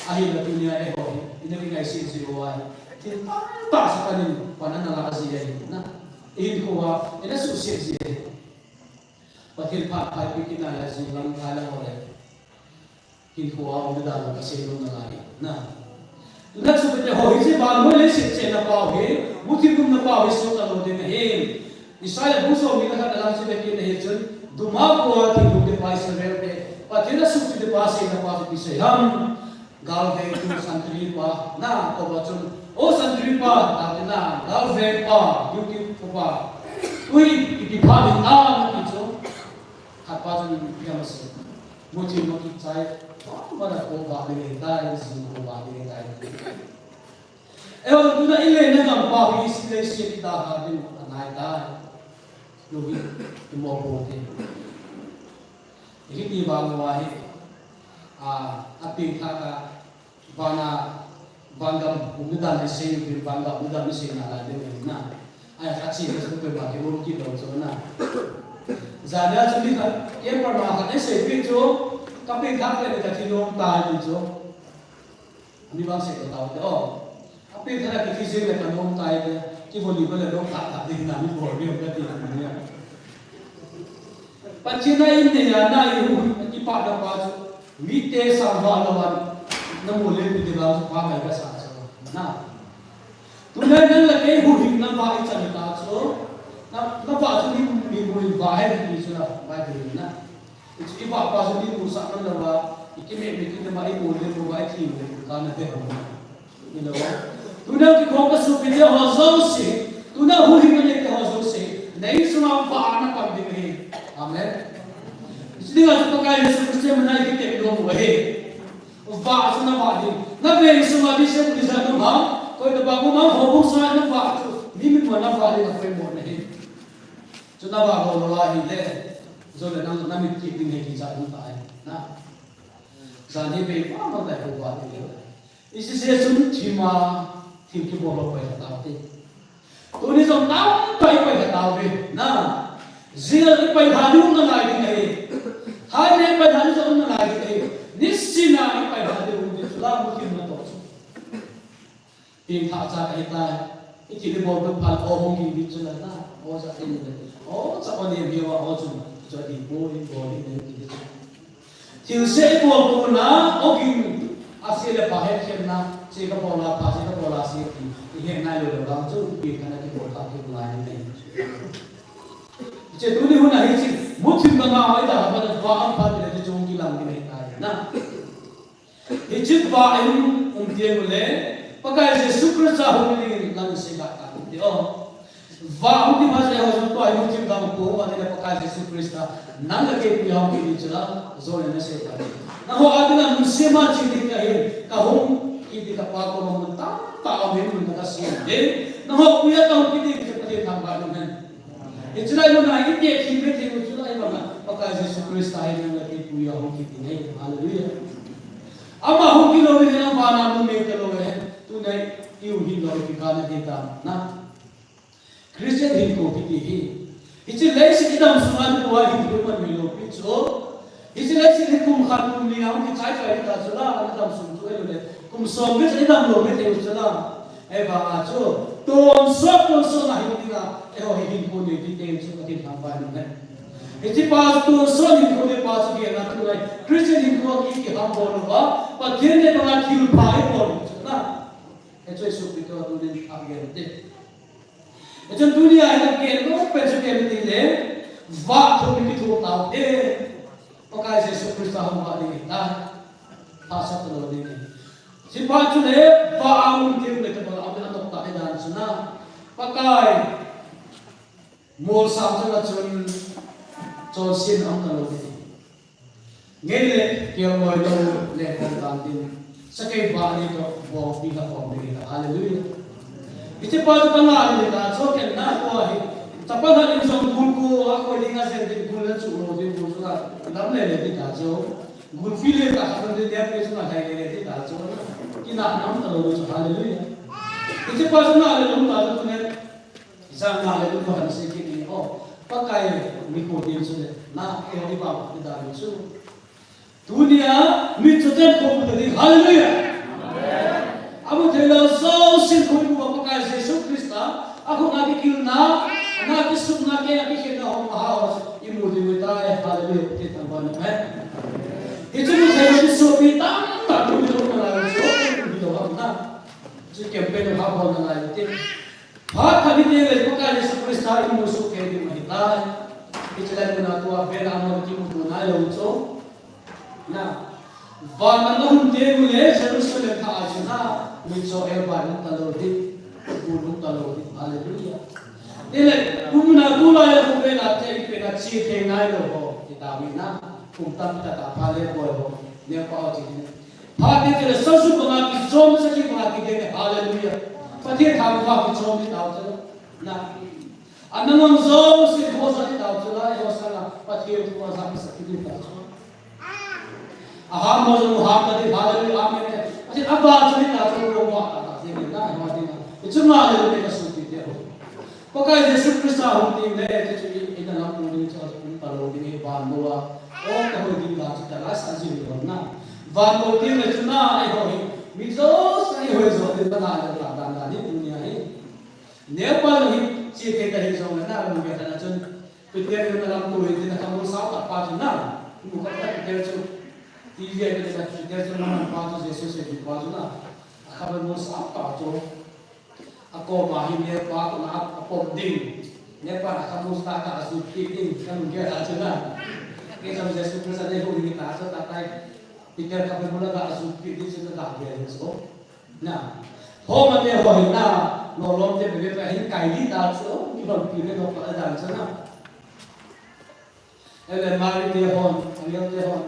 Ahinla tunia eiho hi, ina kingaise ji ho ahi. Thil tamtah Satan in pan ana la ji ahi na. Ihinkhoa, ina suhset ji ahi. Pathen phat phaipi kit nalai jing lang nalai ho le. Hinkhoa um dan ka sei nom nalai na. Tuna chu kate ho hi ji ban ho le set chena pau hi, muthim umna pau hi sot talou ding ahi. Isaiah bung somni le khat a lang chu vekin ahi chun, Dumako a thilhung te pa Israel te, Pathen a suhpi te pa seina pa chu kisei ham. Galvei tu santri pa, na, ko ba chun, o santri pa, ta te na, galvei pa, duty ko pa. Ui, ipi pha ding a, na ti chu. Khat pa chun, ipi ham asei. Muthim ma kichai, pa ma da ko ba ding tai, jing ko ba ding tai. Eiho tuna i lena gam pa hi Israel state i dalha ding anai tai. Lunghi i mo po te. Hiti vang uva hi, a, apengthah a, vana, vangam umdan i sei, vangam umdan i sei nalai ding ahi na. Ai, khat sei chu koima kium kit lou chu na. Jana chu mi khat, camper ma khat i seipeh chu, kapengthah le kathi nom tai ti chu. Ami vang seh ko tau te o. Apengthah a kithi jeng le kanom tai te. Kivon ni ko le lou kha kha ding na mi bol mi ka ti ni a. Pathen a in nei a na i hu kipah na pa chu. Mite sang vah lou a. Na mu le pi te vang chu pa mai ka sa chu. Na. Tunai nang le kei huhhingna vah i chan ta chu. Na, na vah chu ni, ni mu vah he ni chu na. Bible na. Hichu i vah pa chu mi musah man lou a, i kimeh me kit na ma i bol le mo va i thim le ka na ve ho. Hilou a. Tuna kikhom ka sopi te ho jouse, tuna huhhingna nei te ho jouse, na insung a vah na pan ding ahi. Amen. Hichu ding a chu Pakai Jesu Christa min a i kitep nom u ahi. Vah chu na vah ding. Na veng sung a Christian Christian na vah, koi tobang ko na ho bung sa na vah chu, mi min mo na vah ding a poimo na hi. Chu na vah lou lou ahile, jole nang na mit kit ding ahi kichat ding tai. Na. Jan hi bei pa ma tai ko vah ding ahi. Isi se chun thima, thil kibol lou pai ta te. Tuni jong tamtah i pai ta ve. Na. Jing a i pai lha ding um nalai ding ahi. Thai le i pai lha ding jong um nalai ding ahi. Nisin a i pai lha ding um ding chu la muthim na toh chu. Pengthah cha ka hi tai. Iti ni bol phat o hung ki di chu la na. O sa tin le. O sa o ni mi wa o chu. Chu di po ni bol ni ki di chu. Thil se i bol phat na, o ging a se le pha hethem na, se ka bol a pha, se ka bol a se ti, i het nai lou le vang chu, pi ka na kibol kha kibol lai ni. Hiche tuni hun a hiche, muthim na nga hoi da, ba da va am pha ti le chu chung kilang ni mai ta na. Hiche va in um ti le, Pakai Jesu Christa hung ni lang se ga ta ti o. Va hung ti ma se ho jong tua hi muthim dang ko, va ni le Pakai Jesu Christa, nang le kei pu hung kiti chu la, jo le na se ta. Nangho a dinga mun sema chi ding kahi, ka hung kiti ka Pa koma mun tamtah aum in mun ka sem ding. Nangho puia ka hung kiti chu Pathen thangvah in um hen. Hiche lai mun a i te thi me thei u chu la i bang a, Pakai Jesu Christa hi nang le kei puia hung kiti nei. Hallelujah. Ama hung kilou in, ama vana mun me talou hen. Tuni i u hin lou ki ka na ti ta na. Christian hinkho kiti hi. Hiche leiset i dam sunga tua hinkho man mi lou pi chu. Hiche leiset hi kum khat kum ni a hung kichai chai ta chu la, i dam sung chu ei le. Kum som ni i dam lou ni te chu la. Ei vang a chu. Tonsot, tonsot na hi dinga. Eiho hi hinkho ni ti te chu Pathen thangvah in um hen. Hiche pa chu tonsot hinkho ni pa chu gel na tu lai. Christian hinkho ki kihambol lou va. Pathen le banga thil pha i bol chu na. Hiche chu pi to tu din pha gel te. Hichun tuni a hi ka pen lou pen chu pen ti le, va thum ni kithu tau te. Pakai Jesu Christa hung va ding ta. Pha sa talou ding. Hiche pa chu le, va a um ti le ka ba a um a nok ta le dan chu na. Pakai. Molsam chu na chun. Chonset a um talou ding. Ngei le, kelngoi lou le, kong dan din. Sakei ba ni to, bongpi la kong ding. Hallelujah. Hiche pa chu ka nga le ta, chu ken na ko hi. Chapa na in jong gul ko, a ko ding a jen din gul le chu lo din gul chu la. Lam le le din ta chu. Gul pi le ta, ka din dia pe chu na thai le le din ta chu. Kina nam talou chu, hallelujah. Hiche pa chu nga le lou ta chu ne. Jana le tu han se ki ni o. Pakai mi ko din chu le. Na, e o ni ba, ni da ni chu. Tuni a, mi chu ten ko mu ta ding. Hallelujah. Amen. Amu thei lou jouse khu mu Pakai Jesu Christa. A khu nga kikilna, nga kisukna, kei nga kikhenna ho ma ha ho. I mu ding u tai. Hallelujah. Pathen thangvah in um hen. Hichu mu thei lou jouse pi tam tam mu lou na lai chu. Mu lou ham na. Chu campaign ha bol na lai te. Phat khat ni te le Pakai Jesu Christa i mu soh kei ding ahi tai. Hiche lai mun a tua vel a mun kimu tu nai lou chu. Na. Van a na hung te u le Jerusalem kha a chu na. Mitcho el ba hung talou ding. Bul hung talou ding. Hallelujah. Te le, kum na tu lai a kum vel a te i pe na chi thei nai lou ho. Ti ta mi na. Kum tam ta ta pha le boi ho. Ne pa o chi ne. Phat te le sa su banga kichom sa ki banga kidei, hallelujah. Pathen thangvah kichom ni tau chu. Na. Ana ngam jouse ho sa ni tau chu la, ho sa la, Pathen thu sa sa ki ni tau chu. Aha mo jo ha ka di, hallelujah, amen. Pathen a ba chu ni tau chu, lo ma ta ta ni na, ma di na. Chu ma le ni ka su ti te ho. Pakai Jesu Christa hung ti le, chu chu i, i na lam pu ni chu um talou ding hi van mo a. O ka hoi ding la chu ta la sa ji lo na. Van mo ti le chu na, ei ho hi. Mi jouse ei ho jo ding ta na le ta dan dan ni tu ni a hi. Neu pa lo hi, chi te ta hi jong le na lo ga ta na chun. Peter na lam tu hi ti na ka mo sa ta pa chu na. Mu ka ta Peter chu. Ti ve ka ta Peter chu na pa chu Jesu se pa chu na. A ka mo sa ta chu. A koma hi Nepal kona a pom ding. Nepal a kamu ta ka asu pi ding, kamu ge ta chu na. Ke jam Jesu Christa ne hu ni ta chu ta tai. Peter ka pe mula ka asu pi ding chu ta ge ni so. Na. Ho ma te ho hi na. No lom te be be hin kai di ta chu. Ni hon pi le no pa da chu na. Ele Mary te hon, Angel te hon.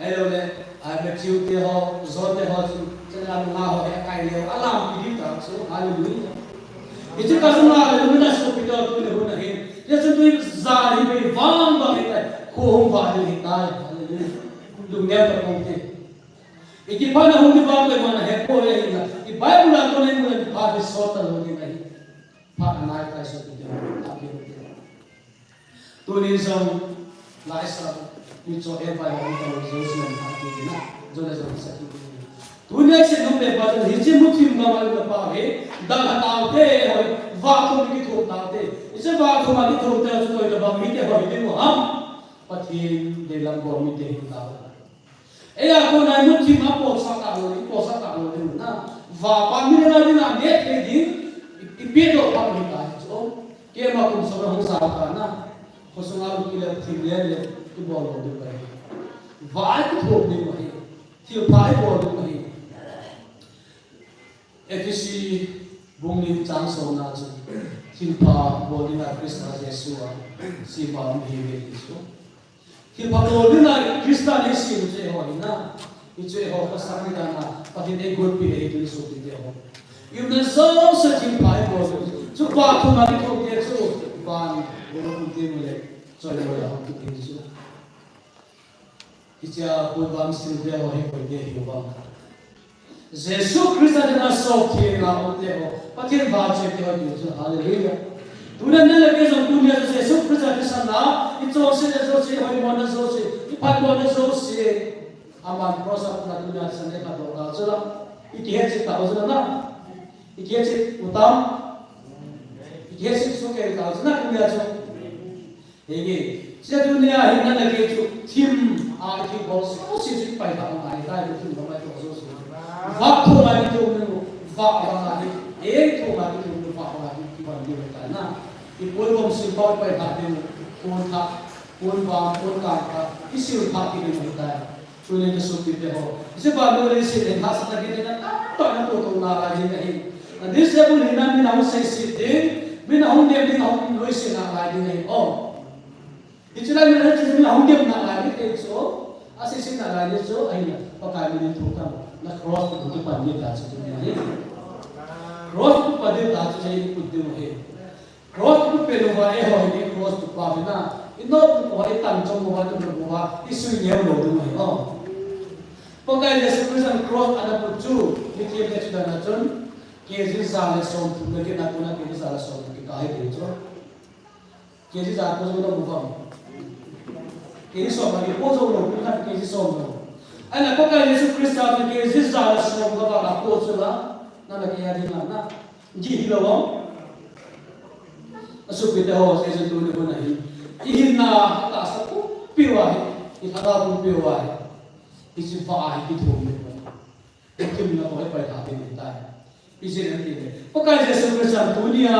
Ele le, a Matthew te ho, John te ho chu, chana nga ho he kai le, alam pi di ta chu, hallelujah. Hichu ka chu nga le, lumina su pi to tu le hun ahi. Ye chu tu za ni pe vang vang hi tai, ko hung va ni hi tai, hallelujah. Lum ne ta kong te. I ki pa na hung ni vang le mana he ko le hi na. I Bible a ko ne mu le pa de so ta lo ni na hi. Pa na nai tai so pi de, ta pi de. Tuni jong, laisa, mitcho el vai hung talou Jerusalem a ti na, jo le jo sa ti na. Tunia se nung le pa chun hiche muthim gam a um na pa hi, dang ha taute, hoi, vathum kithup taute. Hiche vathum a kithup te chu koi tabang mite hoi ding u ham? Pathen deilam bol mite hi tau. Eia kona muthim a posah talou, iposah talou ding u na. Vapa mi le na ding a neh thei ding, i, ipeh doh phat hi tahi chu. Keima kum sung a hung sa ta na. Khosunga lungkile thim le le, ibol lou ding u ahi. Va kithup ding u ahi. Thilpha ibol ding u ahi. Ephesi bung li chang somna chu, thilpha bol dinga Christa Jesu a sema um ihiuve ti chu. Thilpha bol dinga Christa nei sem u chu eiho hina, hichu eiho khosah ni dan a Pathen in eigonpeh ahi ti chu sopite ho. I umna jouse thilpha ibol chu, vathum a kithup te chu, van, bol ding u le, choi bol a hung kiti chu. Hichea pon vang sil te ho hi koite hiu vang. Jesu Christa dinga sop theng a um te ho, Pathen vangchoi te ho hiu chu, hallelujah. Tunia nang le kei jong tunia Jesu Christa thisan a, ichonset na jouse, ihoimona jouse, iphatmona jouse. Aman cross a na tunia thisan le khat doh ta chu la. Ikihetchet tau chu la na. Ikihetchet u tam. Ikihetchet soh kei tau chu na tunia chu. Henge, hiche tunia hi nang le kei chu thim a ithim bol jouse chu ipai tha bang ahi tai, thim bang ahi jouse. Vah thum a ithum u, vah bang ahi, eng thum a ithum u, vah bang ahi, ipan diu ahi tai na. Ipoi bom sim pau ipai tha ding u, pon tha, pon vang, pon kang tha, isil tha kit ding ahi tai. Tunin ka sopite ho, hiche vannoi leiset hi hahsatna gin in atamtah in apohtou nalai ding ahi. Na disable hina min ahung seiset ding, min ahung dem ding, ahung noise nalai ding ahi. O. Hiche lai min ahung seiset, min ahung dem nalai ding ahi chu. Aseiset nalai ding chu, ahinla, Pakai min in thukang, na cross a kipan ding ta chu tunia hi. Cross a kipan ding ta chu, hiche hi kiput ding ahi. Cross a kipe uva eiho hi cross a kipa uvin a, inop uva, itan chom uva, inop uva, isui neo lou ding ahi, o. Pakai Jesu Christa cross a ana put chu, mithem te chu dan a chun, K G ja le somthum le get na kona K G ja le somthum kikah ahi ti chu. K G ja po jou lou uvam. K G som a kipo jou lou, kona K G som lou. Ahinla Pakai Jesu Christa chu K G ja le som kava a po chu la, nang le kei a dinga na. Ji hilou vang. Asopite ho, hiche tuni hun ahi. Ihinna atahsa pumpi uva hi, ilhagao pumpi uva hi, hiche vah a hi kithum ding ahi. Kithumna ho hi paitha ding ahitai. Ijeh inem itile, Pakai Jesu Christa tunia,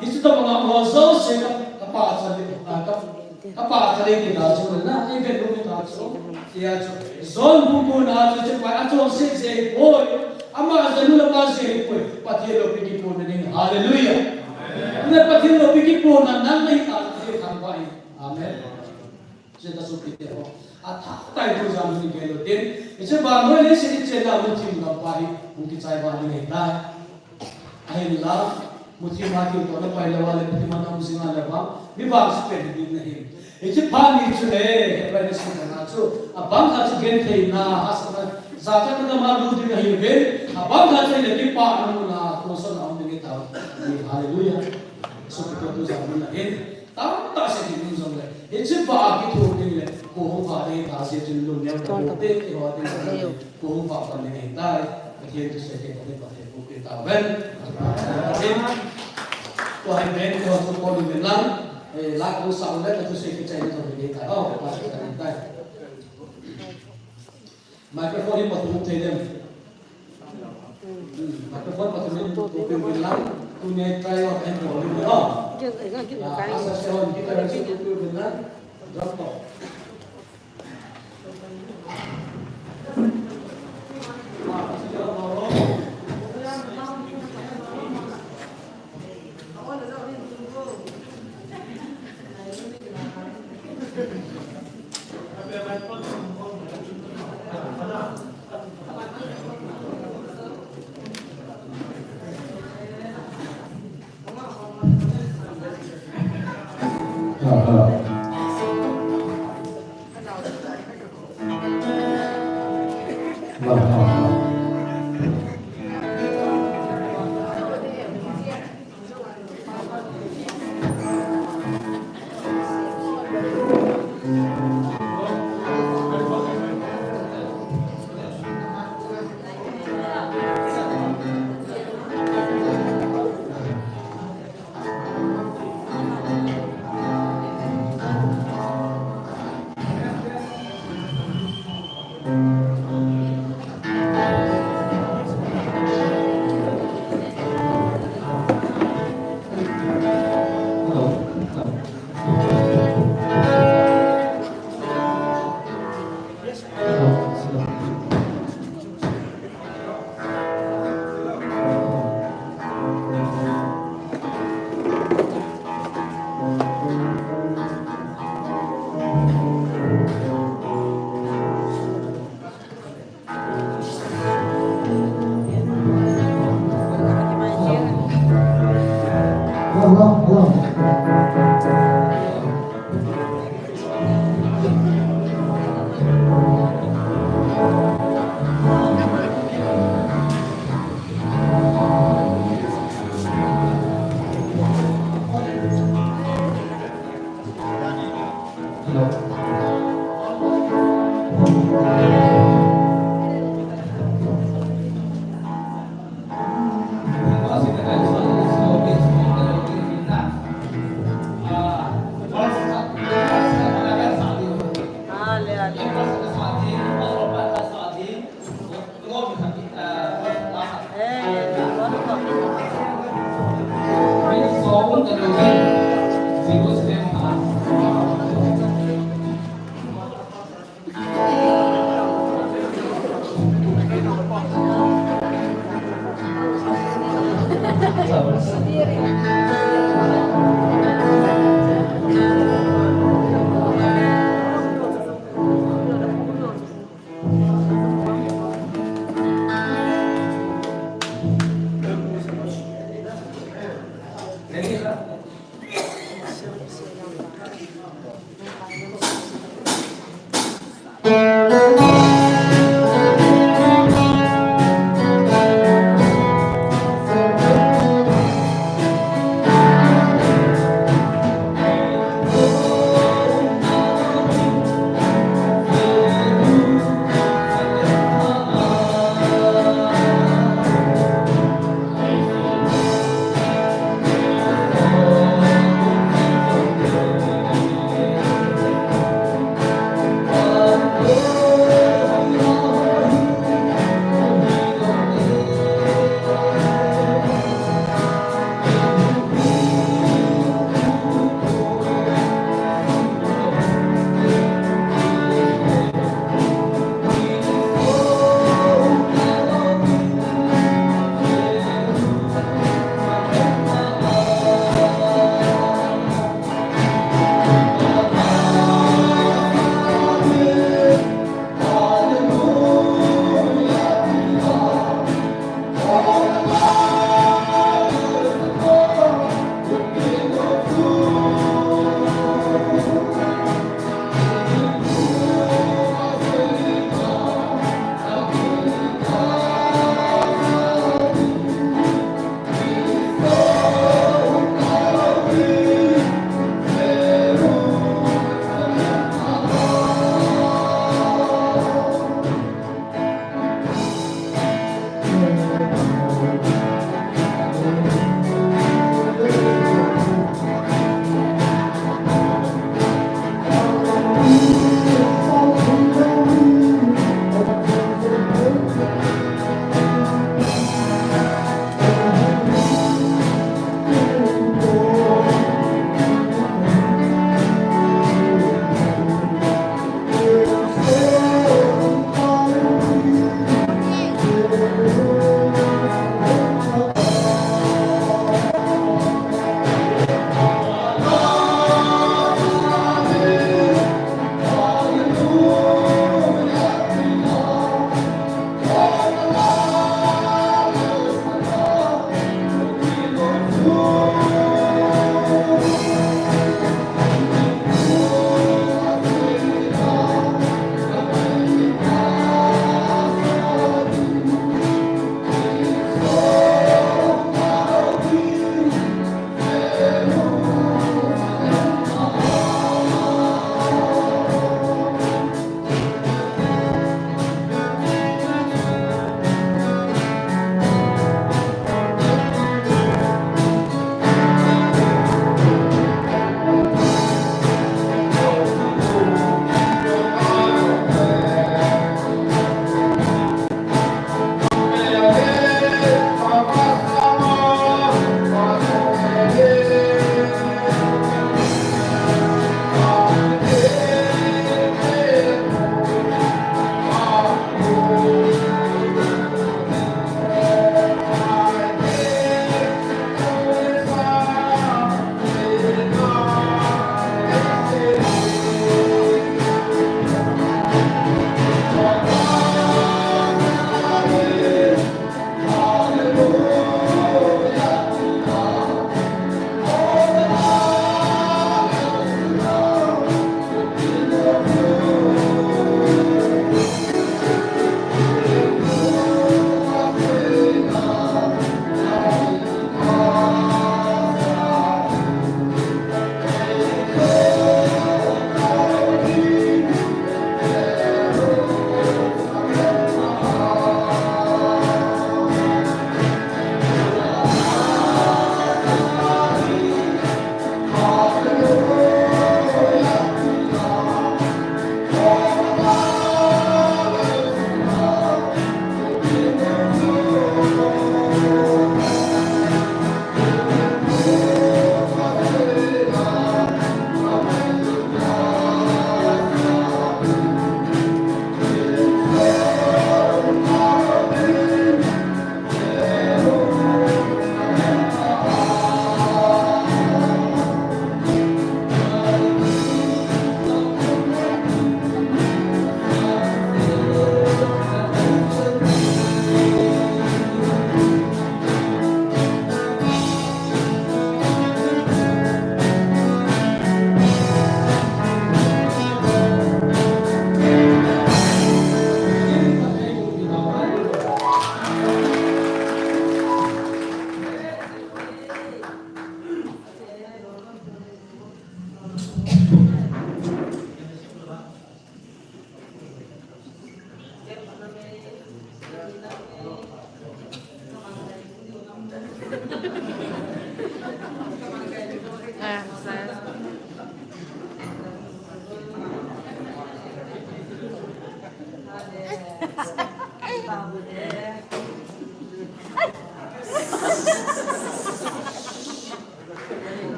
hiche tobanga ho jouse ka, kapachat ding, a, ka, kapachat ding ti ta chu na, ivet nom ta chu. Tia chu, John bung ko na chu, hiche pa hi achonset jeh ahipoi. Ama jeh a nu le pa jeh ahipoi. Pathen loupi kipohna ding. Hallelujah. Amen. Pathen loupi kipohna nang nahi tah chu thangvah in. Amen. Hiche ka sopite ho. Athah tah a tu jong hin gel u hitin. Hiche vannoi leiset ichenna muthim gam pa hi hung kichai vah ding ahitai. Ahinla, muthim a thilto na pai lou a le, muthim a na um jing a le vang, mi vangset pen hi ding nahi. Hiche phat ni chu le, Hebrai nisim bana chu, abang khat chu gentheina, hahsatna, jachatna gam a lut ding ahiuvin, abang khat chu le kipana mun a, tonsot a um ding ahitai. Hallelujah. Sopite ho tu jong mun ahin, tamtah seh ding um jongle, hiche vah a kithup ding le, kho hung vah ding ahitai, jeh chun lungneo tah a, te, te ho ding, kho hung vah pan ding ahitai. Pathen thusei te, Pathen, Pathen, pu pe ta ven. Tua hi ven, tua chu ko lu ven lang. Eh, la ko sa le, ka thusei kichai na to ven ta. Oh, pa sa ven ta. Microphone hi pathu thei dem. Hmm, microphone pathu thei dem, to pe ven lang. Tuni try out and volume lang. Ah, asa se hon guitar se to pe ven lang. Drop off.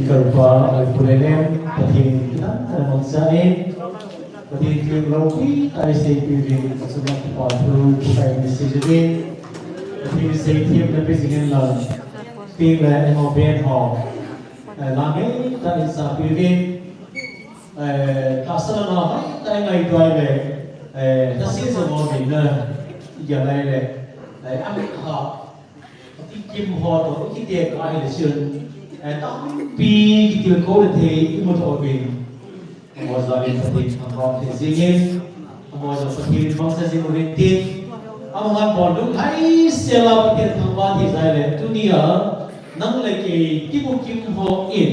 Kalpa, ai pulelem, Pathen kitan, ai mangsa in, Pathen theng loupi, ai seipi vin, sumang kipa thu, ai message vin, Pathen seithem na pe jing in lang, tin le, ai mo ben ho, ai la me, ta in sa pi vin, ai, ta sa na na, ai, ta in ngai tuai le, ai, ta si sa mo vin na, ya lai le, ai, ai, ha, Kikim ho toh, kiti ka hi le chun, eh, tampi kitilkhou le thei imu thou vin. Amaho jal in Pathen thangvah thei jing in, amaho jal Pathen mangcha jing uvin tin, amaho bol lunglhaisel a Pathen thangvah thei jal le, tunia, nang le kei kimu kim ho in,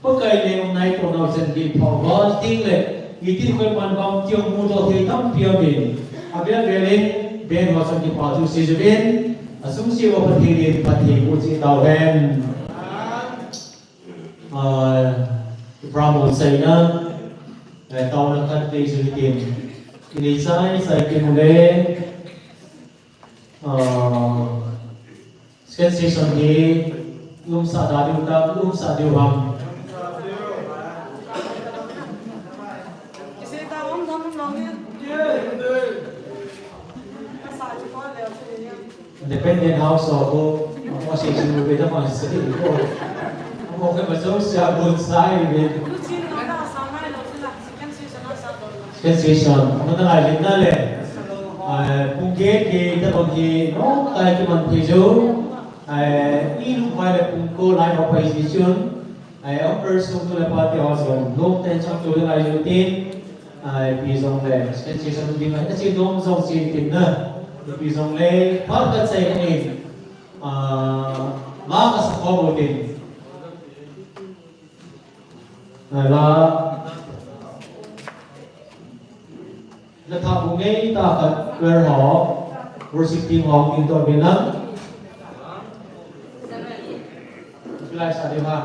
Pakai leng um nai toh nau chan gei phau val ting le, itin koiman bang kiong mu toh thei tampi aum in, avel vel in, ben ho chan kipa thu sei uvin, asung sei uva Pathen in phatthei boh cheh tau hen. Ah, Abraham u chaina, eh, taona khat nei chu hitin, inei chai chai kimu le, ah, Second session hi, i umsah da diu tam, i umsah diu ham. Independent house ho ko, amo session ko, beta ko, session ko. Amo ko, maso siya, bon sai, beta. Second session, amo na lai din na le. Ah, pung get ke, ta pung ke, no, tai ki man ke jo. Ai, i lungvai le pung ko lai ho pai ji chun, ai, a person tu le pa te ho jong, lung te chang tu le lai ju tin, ai, pi jong le, chen chi san ding ai, ta chi dong jong chi tin na, pi jong le, pa ka chai ni, a, ma ka sa ko mo tin. Ai la. Na tha bu ngei ta khat choir ho, worship team ho, min to bin lang. Lai sa di ha.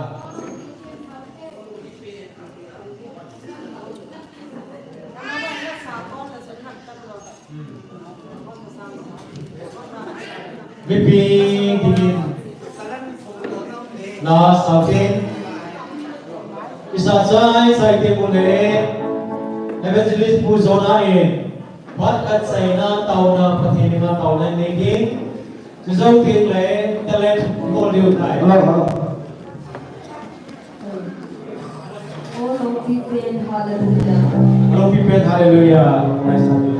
Mipi dingin na sautin. Isa chai chai te mu le. Evangelist Pu Jonah in. Phat khat chaina taona Pathen in taona nei ding. Chu jou teng le talent bol diu tai. Oh, loupi pen, hallelujah. Loupi pen, hallelujah. Praise the Lord.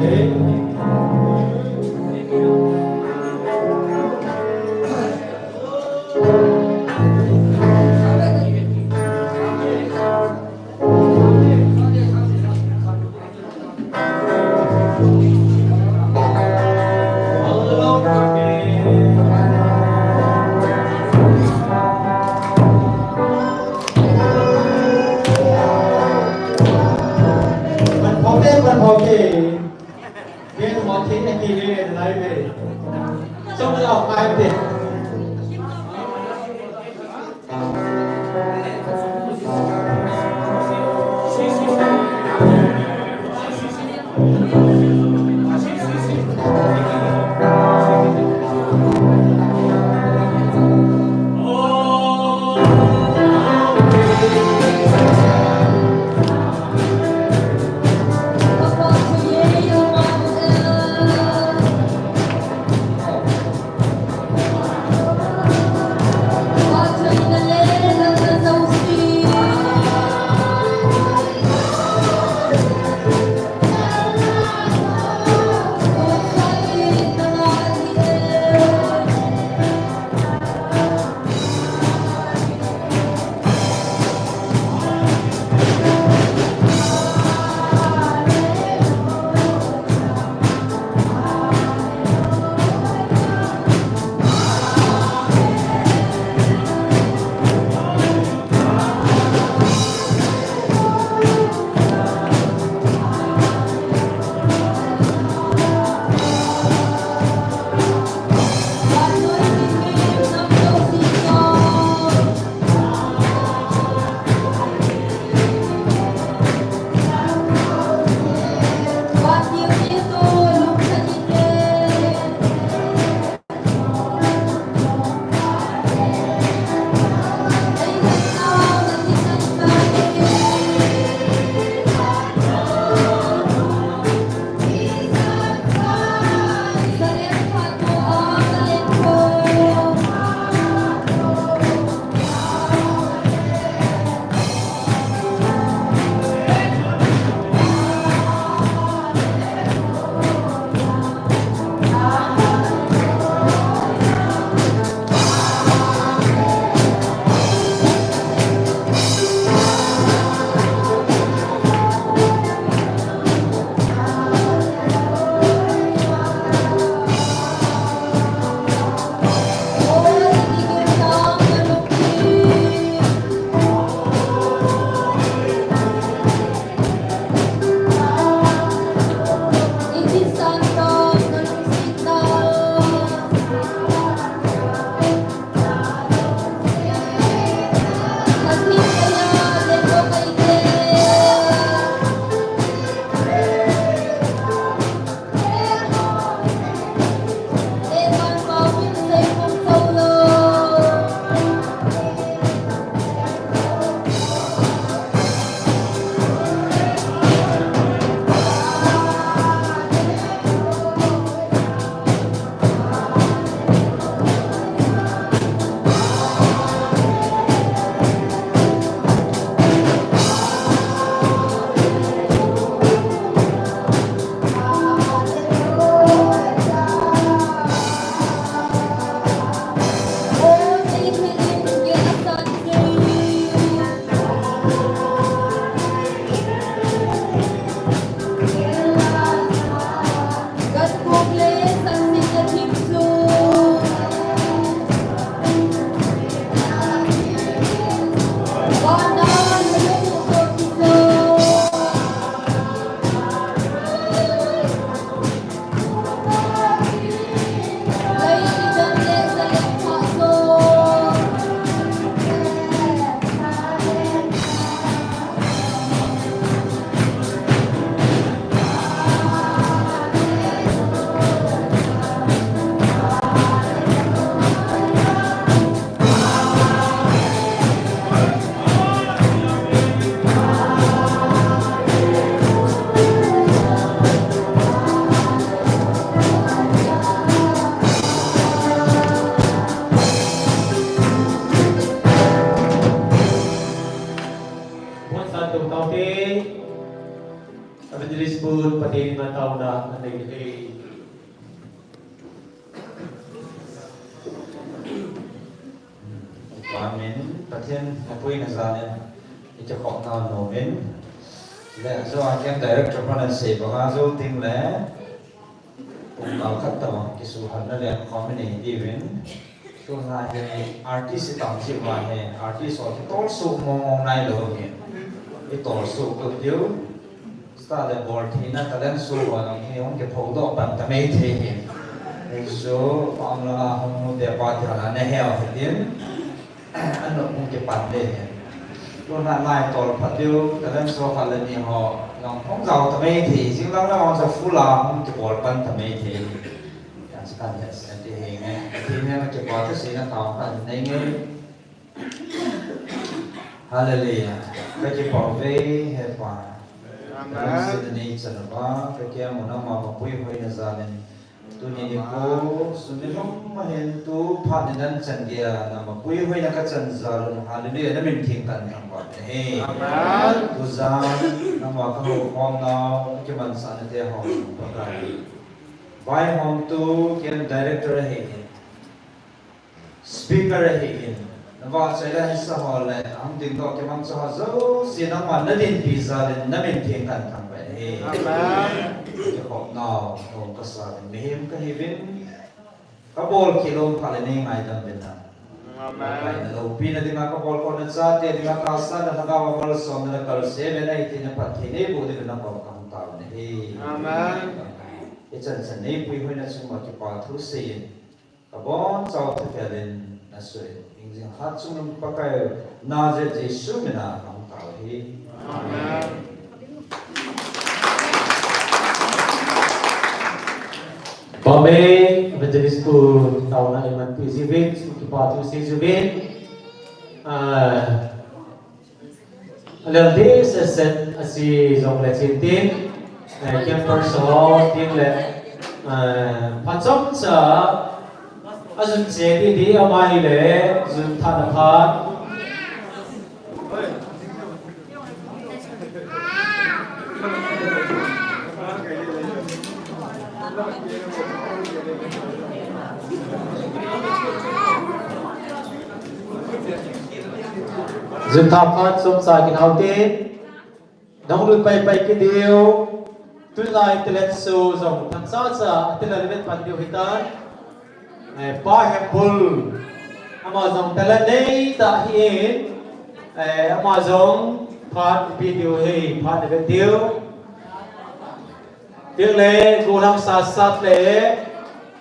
Amen. Pathen mapuina jal in i kikhopna nomin. Le, ajo a ken director pa nasei banga jou teng le, pung kal khat tobang kisuhal na le khom i nei diuvin. Tuna hi artist i tam cheh uva hi, artist ho kitol suh mong mong nailou hi. I tol suh kit diu. Star le bol theina talent show ho jong hi hung kiphodoh pan ta mai thei hi. Hichu, pam langa hung nu te pa te ho na he u hitin. Anop hung kipan le hi. Tuna nai tol phat diu, talent show khat le ni ho jong hung jao ta mai thei. Jing lang lang jong chu full a hung kibol pan ta mai thei. Kan sa kan ya sa ti hi nge. Ti nge na kipa ta si na tao kan nei nge. Hallelujah. Ka kipa ve he pa. Amen. Ka si na nei chan ba, ka kia mo na ma ma pui hoi na jal in. Tuni nikho, sum le pai ma hin tu phat ni dan chan geiya, na ma pui hoi na ka chan jal un, hallelujah, na min theng kan thang ba he. Amen. Tujan, na ma ka ho khom nau, kiman sa na te ho, Pakai. Vaihom tu, ken director he. Speaker ahin, na vahchoi le hisa ho le, ahung dingdoh kimangcha ho jouse nangman na dinpi jal in na min theng kan thang pai ahi. Amen. Kikhop nau, hung kasa uvin, mihem kahiuvin, kabol kilom phat le nei ngaidam uvin lang. Amen. Pakai na loupina dinga kabol khomna chate dinga tahsa na lhagao a malsomna na kalson uvin ahi tia na phatthei nei boh diuvin nangho kahung taona ahi. Amen. Ichan chan nei puihoina chunga kipa thu seiyin. Kabonchauva thu khelin na sui. Hingjing hatchungnung Pakai Nazareth Jesu mina kahung tao ahi. Amen. Pame, Evangelist pu taona imanpi jiuvin, kipa thu sei jiuvin. Ah, Alel di sesen asi jong le chin tin, eh, campers ho tin le, eh, phat chomcha ajun che di di ama hi le, jun thana phat. Jun thaphat chomcha kin hau tin, nahung lut pai pai kit diu, tulai talent show jong thangcha cha, ati le le vet pan diu hitan. Eh, Pa Hempul, ama jong talent nei tah ahin, eh, ama jong phat ipi diu ahi, phat ivet diu. Tin le, Golhang Sasat le,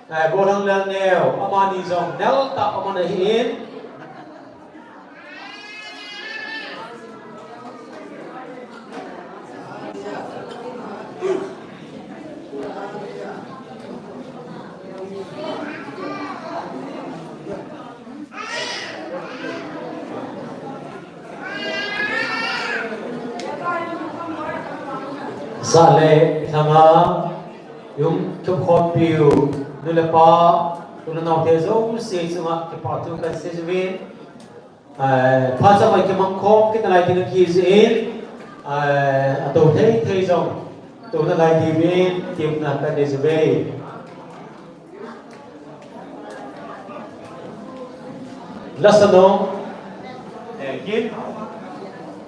eh, Golhang Lalneo, amani jong nel tah aman ahin. Sa le thanga, jong thukhompiu, nu le pa, u le nao te jouse chunga kipa thu kan sei jiuvin. Eh, phat chomcha kimang khom kit nalai ding kiti jin, eh, atou thei thei jong, tou nalai diuvin, temna kan nei jiuve. Lasa nung, eh, Gin,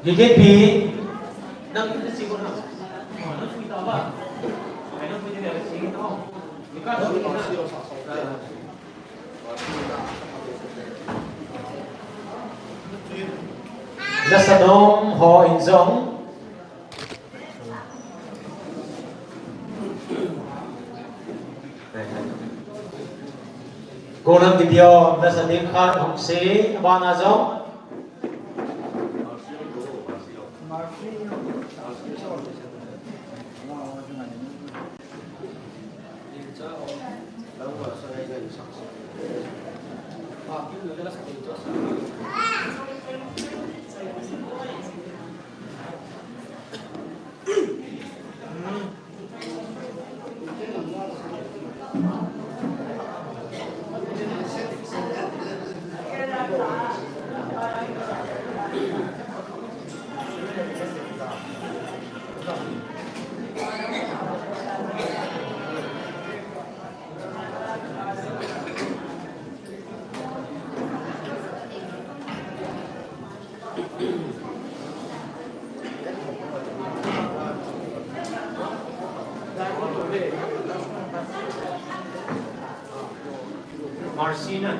Gin, Gin Pi, nang si ko na, nang si ta ba, nang si ta ba. Lasa nung ho in jong. Golhang Gideon, lasa ding khat hung sei, abana jong. Marcina.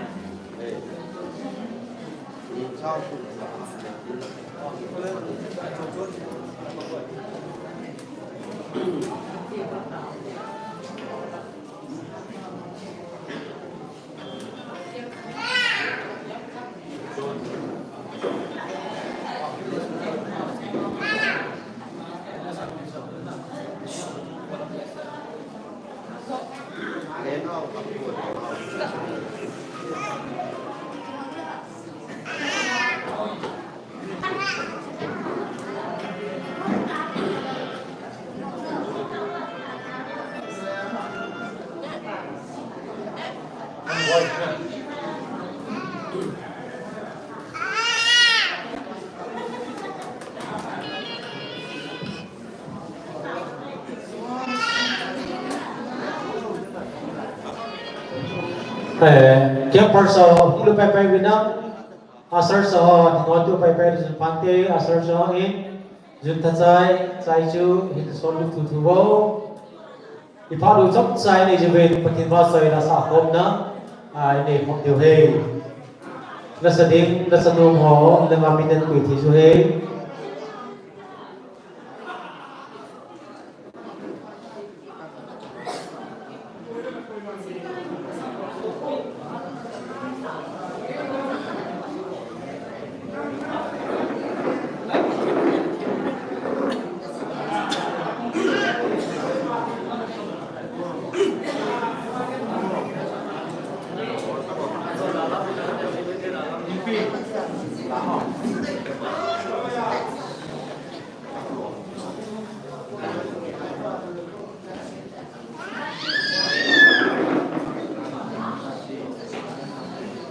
Eh, camper so, ilu pai pai vinam, asar so, ngotu pai pai jun pante, asar so in, jun tachai, chai chu, hin sol lu tu tu bo. Ipa lu chom chai nei jiu ve, Pathen vahchoila sa khom na, ai nei khom diu he. Nasa ding, nasa nom ho, nangam in nan koi thei jiu he.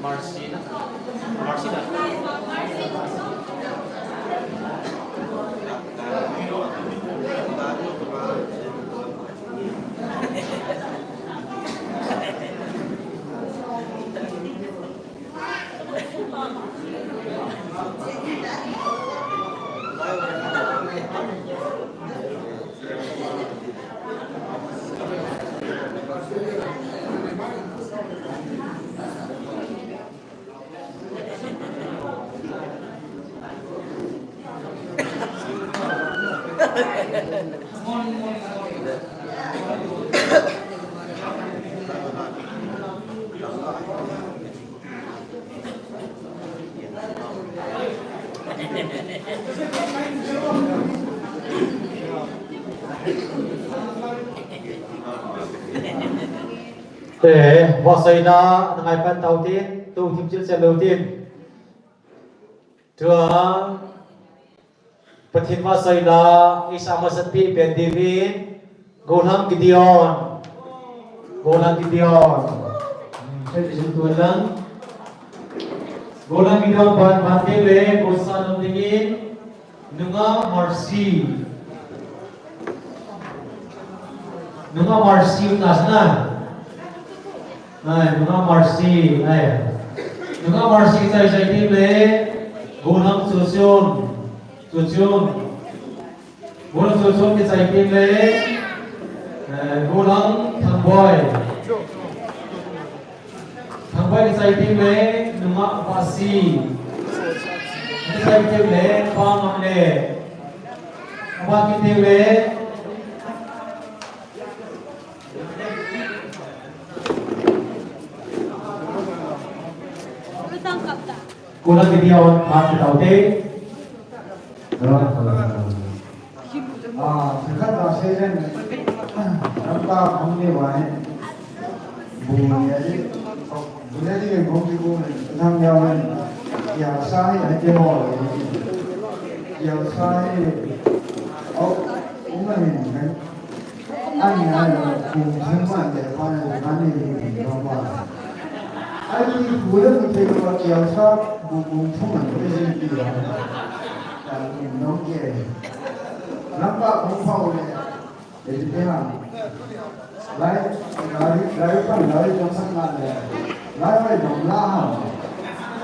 Marcina. Marcina. Eh, vahchoina, na ngai pan tau tin, tu thim chil chel lou tin. Tua, Pathen vahchoila, isa masat pi pen diuvin, Gollhang Gideon. Gollhang Gideon. Hmm, thei jing tuan lang. Gollhang Gideon ban, ban te le, Gollhang Gideon dingin, Nunga Mercy. Nunga Mercy na sana. Ai, Nunga Mercy, ai. Nunga Mercy chai chai team le, Gollhang Chuchun. Chuchun. Gollhang Chuchun kichai team le, eh, Gollhang Thangboi. Thangboi kichai team le, Nunga Vahsi. Kichai team le, Pa Ngamle. Apa ki team le, Gollhang Gideon, pa ki tau te. Ah, thakhat a sei leng, lamka hung ni vai. Bu ni a di, bu ni a di leng hung di bu ni, thang ya ven. Ya sa hi a di mo. Ya sa hi, oh, um na hin, eh. Ani a lo, kum thum man de pa na, ani ni ni lo ma. Ani pu le mu te pa kia sa, bu kum thum man de jin ti lo. Ta ni no ke. Lamka kum pa u le. E ti te ha. Lai, lai, lai pa lai jong sa na le. Lai lai jong la ha.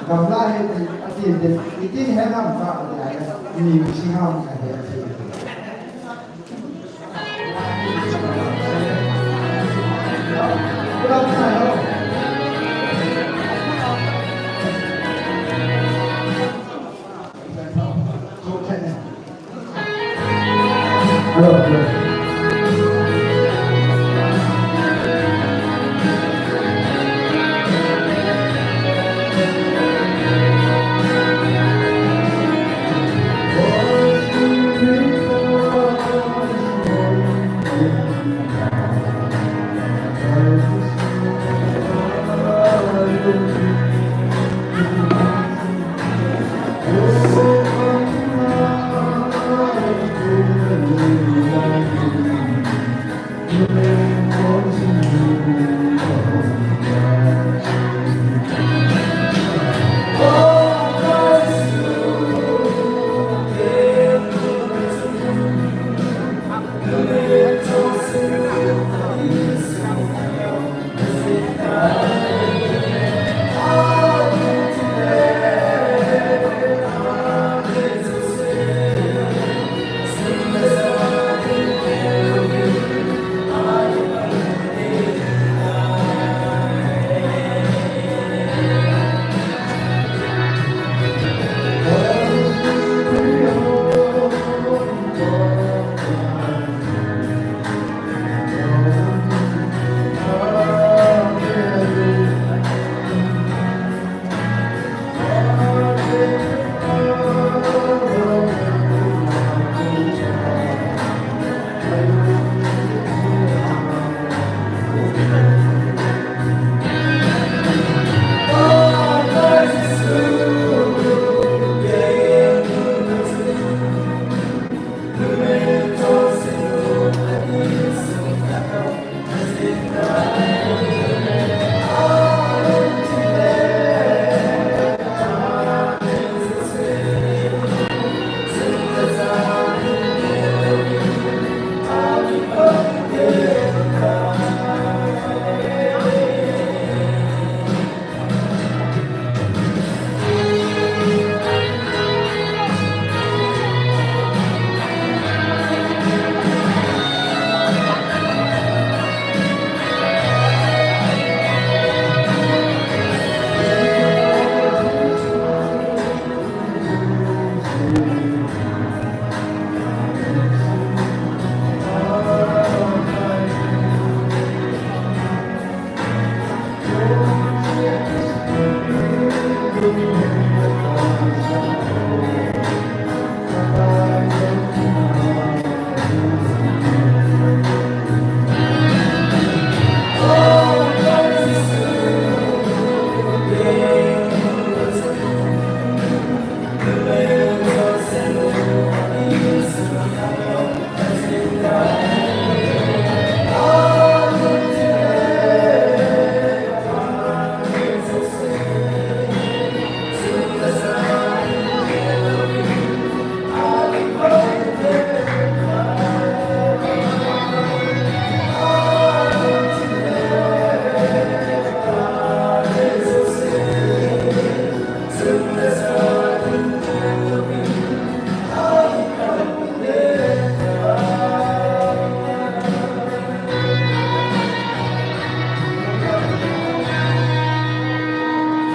Jong la he ti, a ti te, i ti he na ka ya. Ni si ha ka he ti. Good afternoon.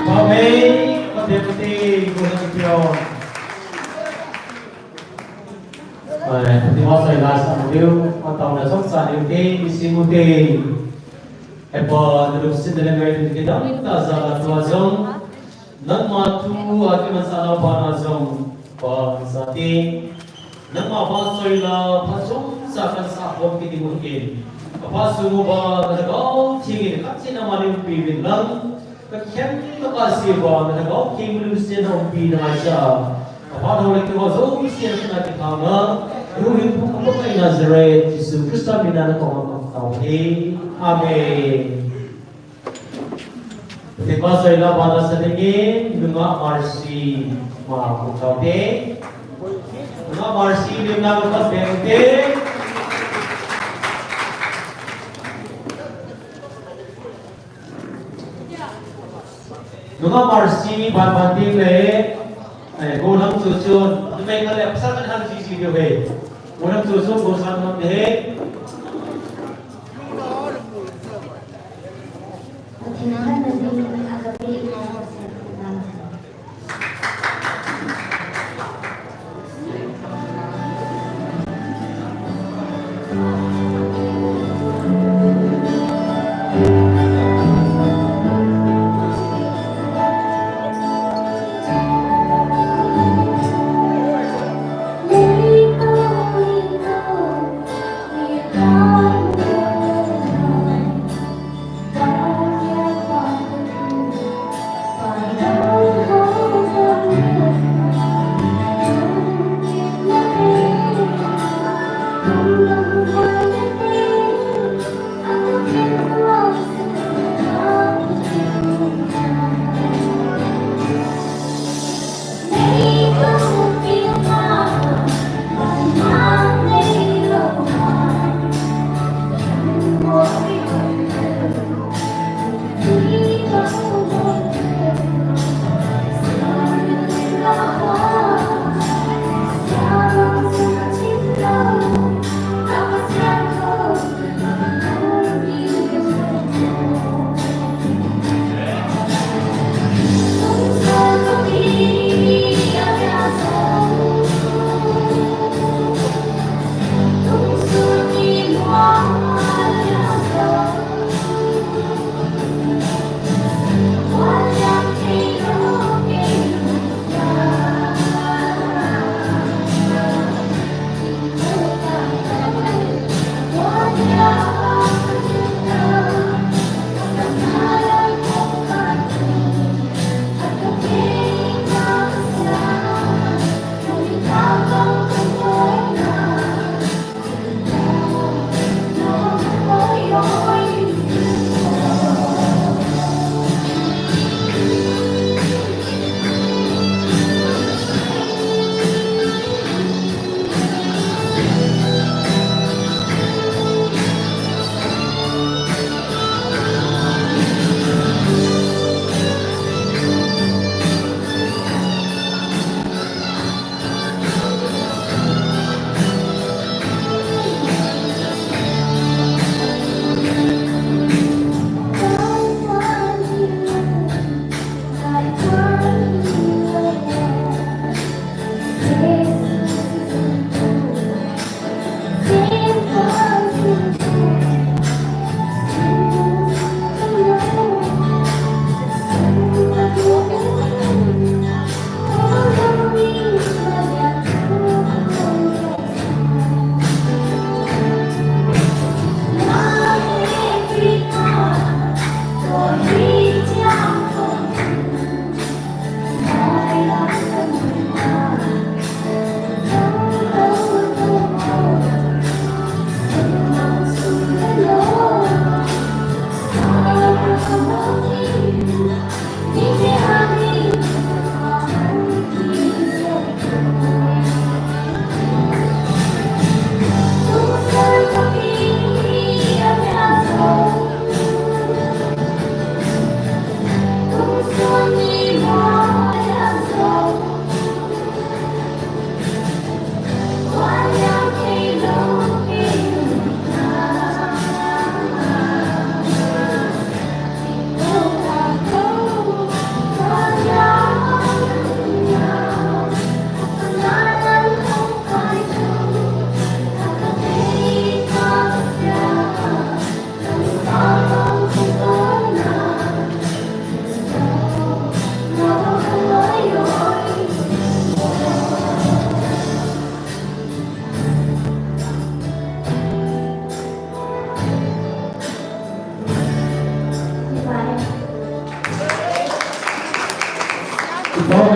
Amen. Pathen te, Pathen te. Ai, ti ma sai la sa diu, ma tau na song sa diu te, mi si mu te. Epa, na lu sin de le ngai ti dang ta za la tua jong. Nangma thu a kimansah nau pa na jong, Pa Jati. Nangma vahchoila pha chomcha kahin sah khom kit ding u ahin. Ka phat sung uva na Lhagao Theng in khat cheh in ama nei umpi uvin lang. Ka khen ka kah seh uva na Lhagao Theng lungset in na umpi na ngaisah a. Ka phat hou le kihou jouse na kithana. Huhhingpu ka Pakai Nazareth, Jesu Christa min a na koma ka tao e. Amen. Pathen vahchoila bana sa dingin, Nungah Mercy, ma pu tao te. Nungah Mercy, lim na ka pas beng te. Nungah Mercy, ban ban ding le, eh, go nang chu chu, numei khat le pasal khat hal ji ji diu ve. Go nang chu chu, go sang nang te.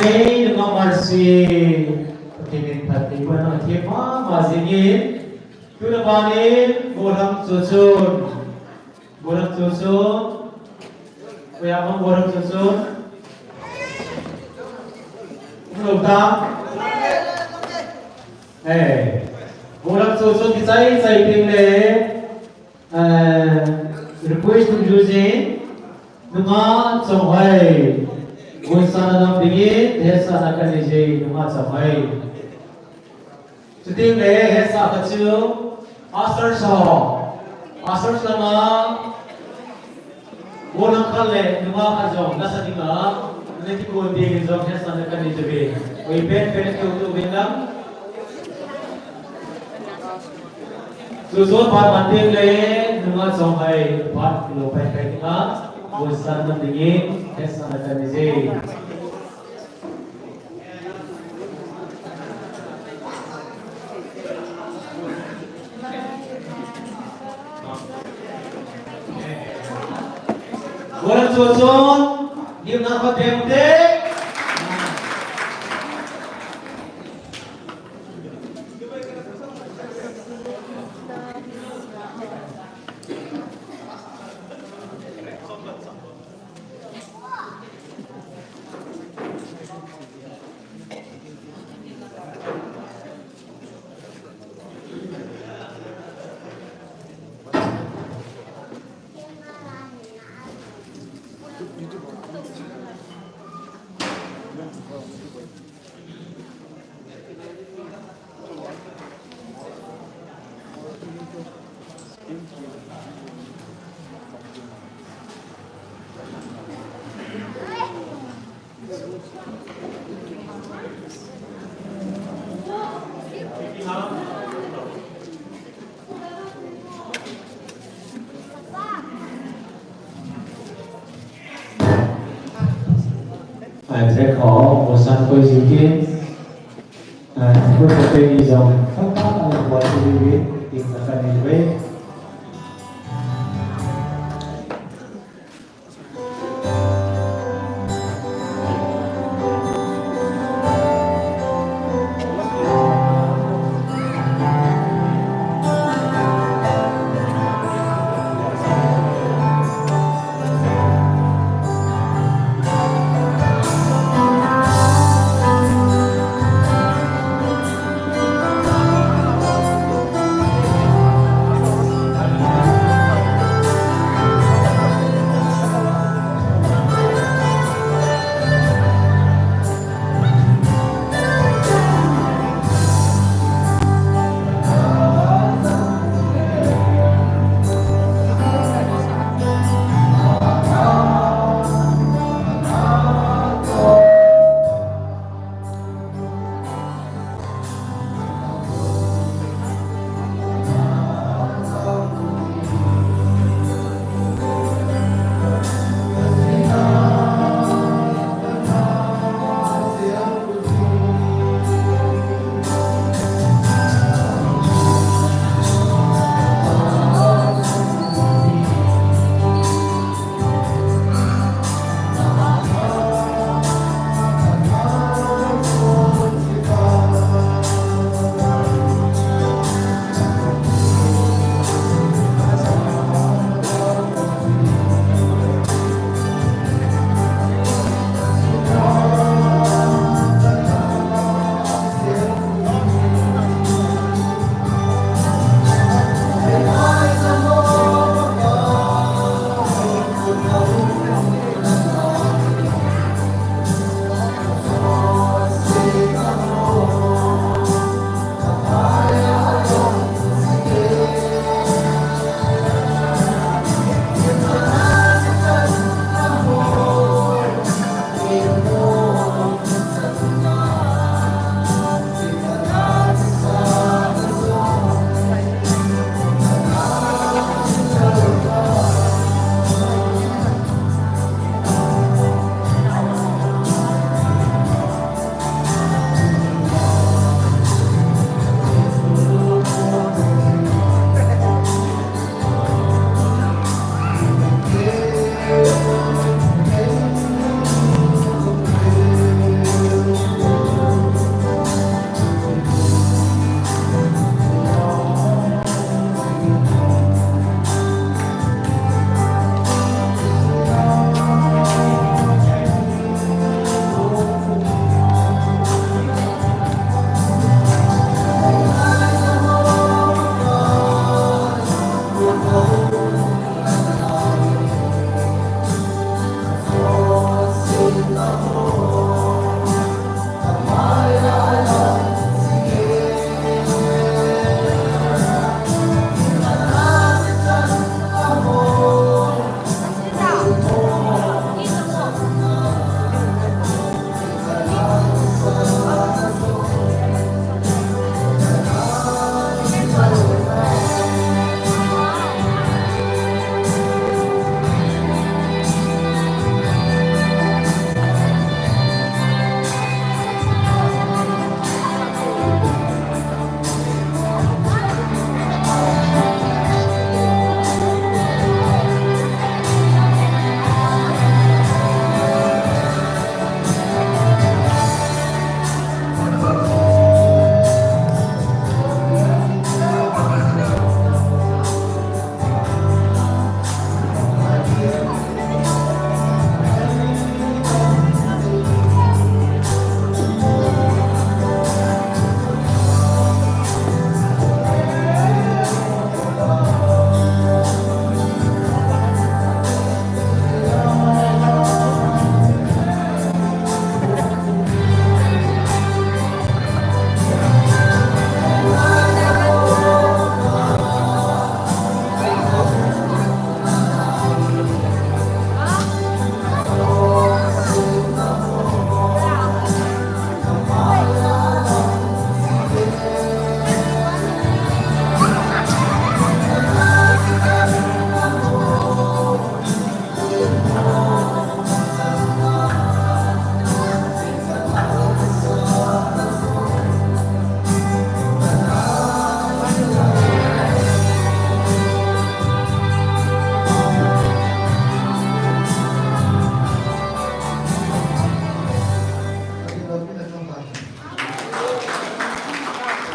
Ei, nunga Mercy. Pathen in phattheibohna themkhat ma ma jingin. Tuna banin, gollhang Chochon. Gollhang Chochon. Koiya mang gollhang Chochon. Umlou tam. Eh. Gollhang Chochon kichai chai teng le. Eh, request dungjuiyin, nunga Chonghoi, Gonsa na dam dingin, hetsahna kanei e, nunga Chonghoi. Chuteng le, hetsah khat chu, Pastor Cho, Pastor Cho langa, gollhang khat le, nunga khat jong, nasa dinga, nakikon dingin jong, hetsahna kanei e. Oi pen pen, tu tu pen lang. Chochon phat man teng le, nunga Chonghoi phat lo pai pai teng a, Gonsa na dam dingin, hetsahna kanei e. Gollhang Chochon, nim na khat pe u te. Ai, thekho, Gonsa koi jing kit. Ai, koi koi ni jong. Koi koi ni jong. Ting na kanei e.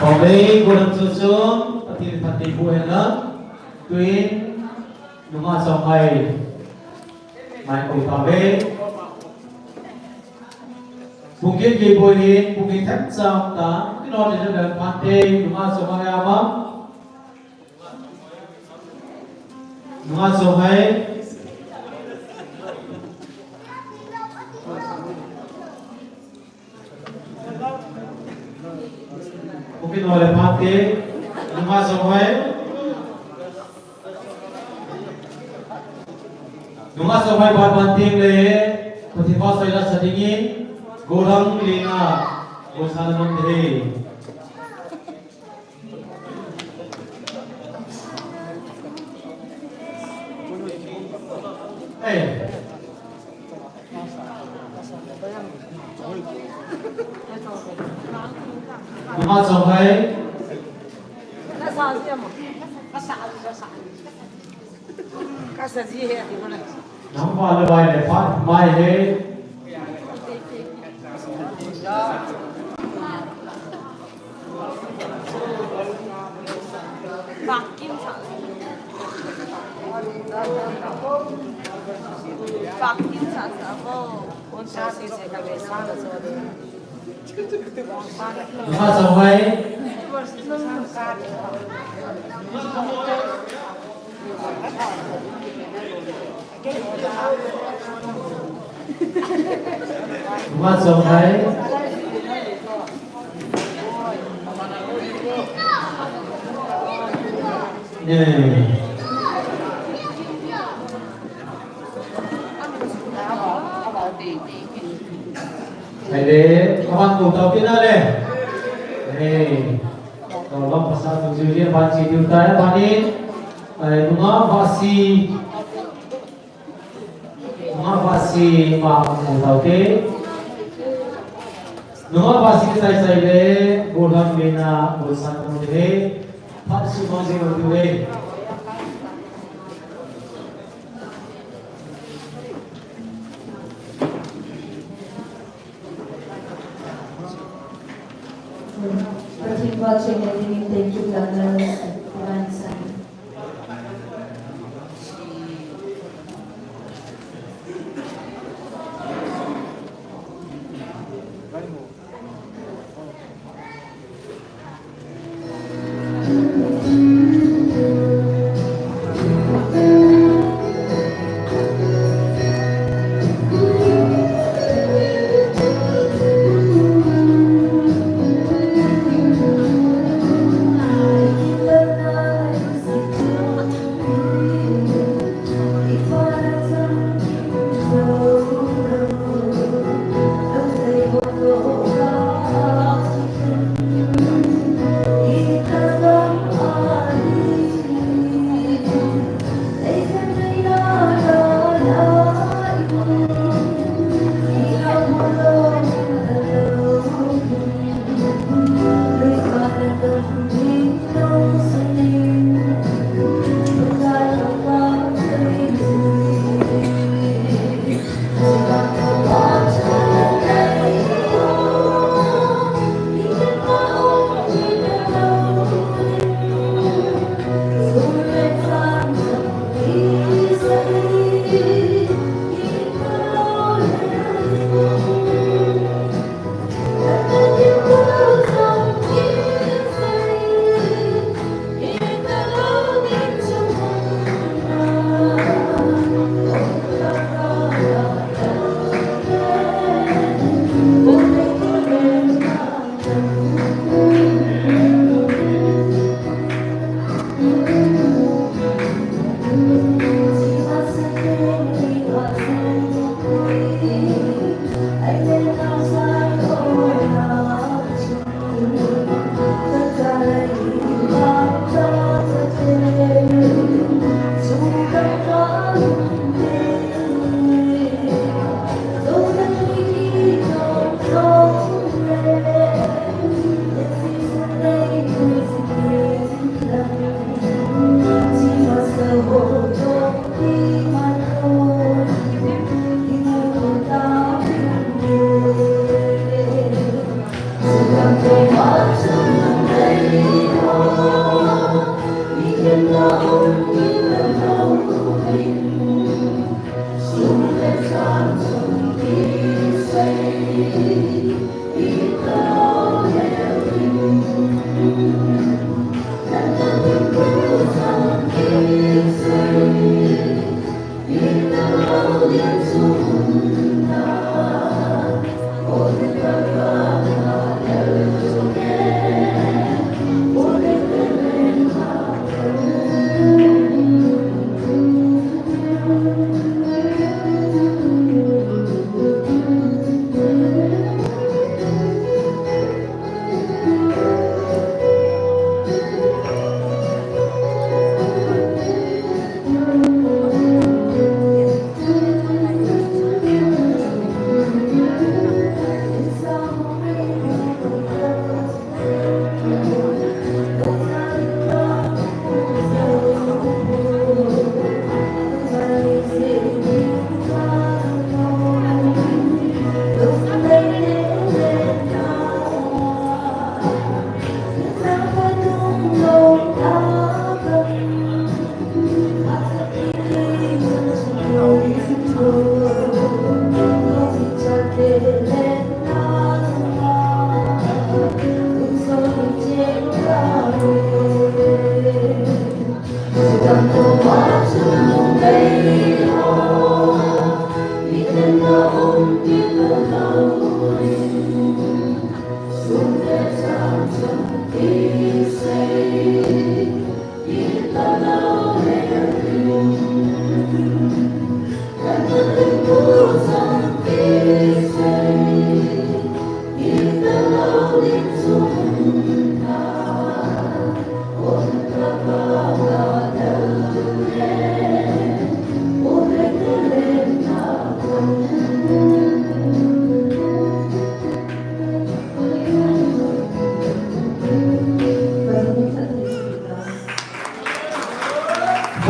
Pawei, golam chu chu, Pathen phatthei boh hen lang, tuin, nungah Chonghai, mai ko pawei. Pungkin ki boh hin, pungkin themcha ta, kino ni na phante, nungah Chonghai ama. Nungah Chonghai. Pungkin ho le phante. Nungah Chonghai. Nungah Chonghai ban ban ting le. Pathen phat soi la sa dingin. Golam lina. Gosa na nom te. Hey. Nungah Chonghai. Ka sa ji he, ti ko na. Nang ba le bai le phat mai he. Bak kim sa. Bak kim sa sa bo. Kon sa si se ka be sa la so de. Nungah Chonghai. Nungah Chonghai. Eh. Hai le, aban ko tau kina le. Eh. Ko lam pasa tu ju dia ban si tu tai ban ni. Eh, nungah Vasi. Nungah Vasi ma ko tau te. Nungah Vasi sai sai le, golam lina, gosa ko te. Phat su ma je ko te. Pathen vahchoi na dingin thank you, London, Divine Son.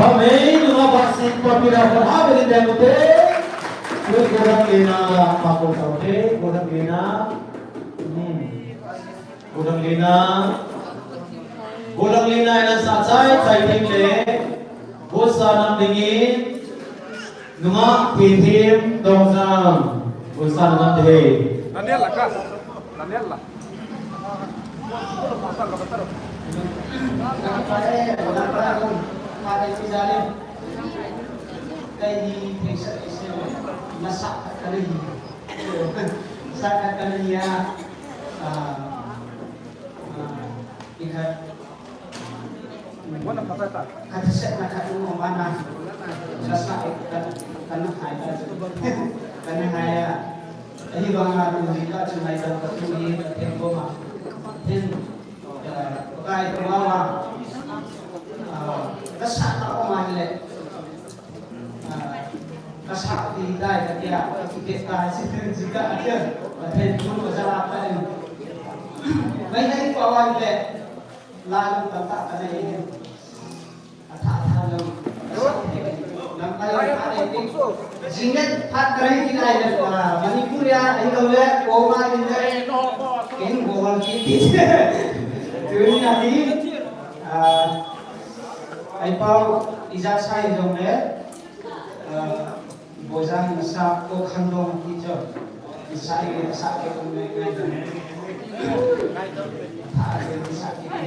Amen. Nunga basin papira ko ha beri dang te. Ko ko dang lena, pa ko sa te, ko dang lena. Hmm. Ko dang lena. Ko dang lena ina sa chai chai ting le. Ko sa nam dingin. Nunga P T M Dongzam. Ko sa nam te. Daniel la ka. Daniel la. Khat seh na khat um mana. Kasa kan kan hai kan kan hai a. Ahi banga tu ni ka chu ngai ta ka tu ni ka theng ko ma. Theng, eh, ka kai ko ma ma. Ah, kasa ta ko ma le. Ah, kasa ti dai ka tia, ka ti ke ta si theng si ka a tia. Ka theng tu ka za la ka en. Mai ngai ko wa le. La lu ka ta ka le. Jinglet phat kahi kinai le, ah, Manipur a, ahilou le, Koma in le, ken Gomal ki. Tuni ahi, ah, ai pau ija sai jong le, ah, Bojang sa ko khandong ki jo. Sa i sa ke ko ngai ngai. Tha ke sa ke.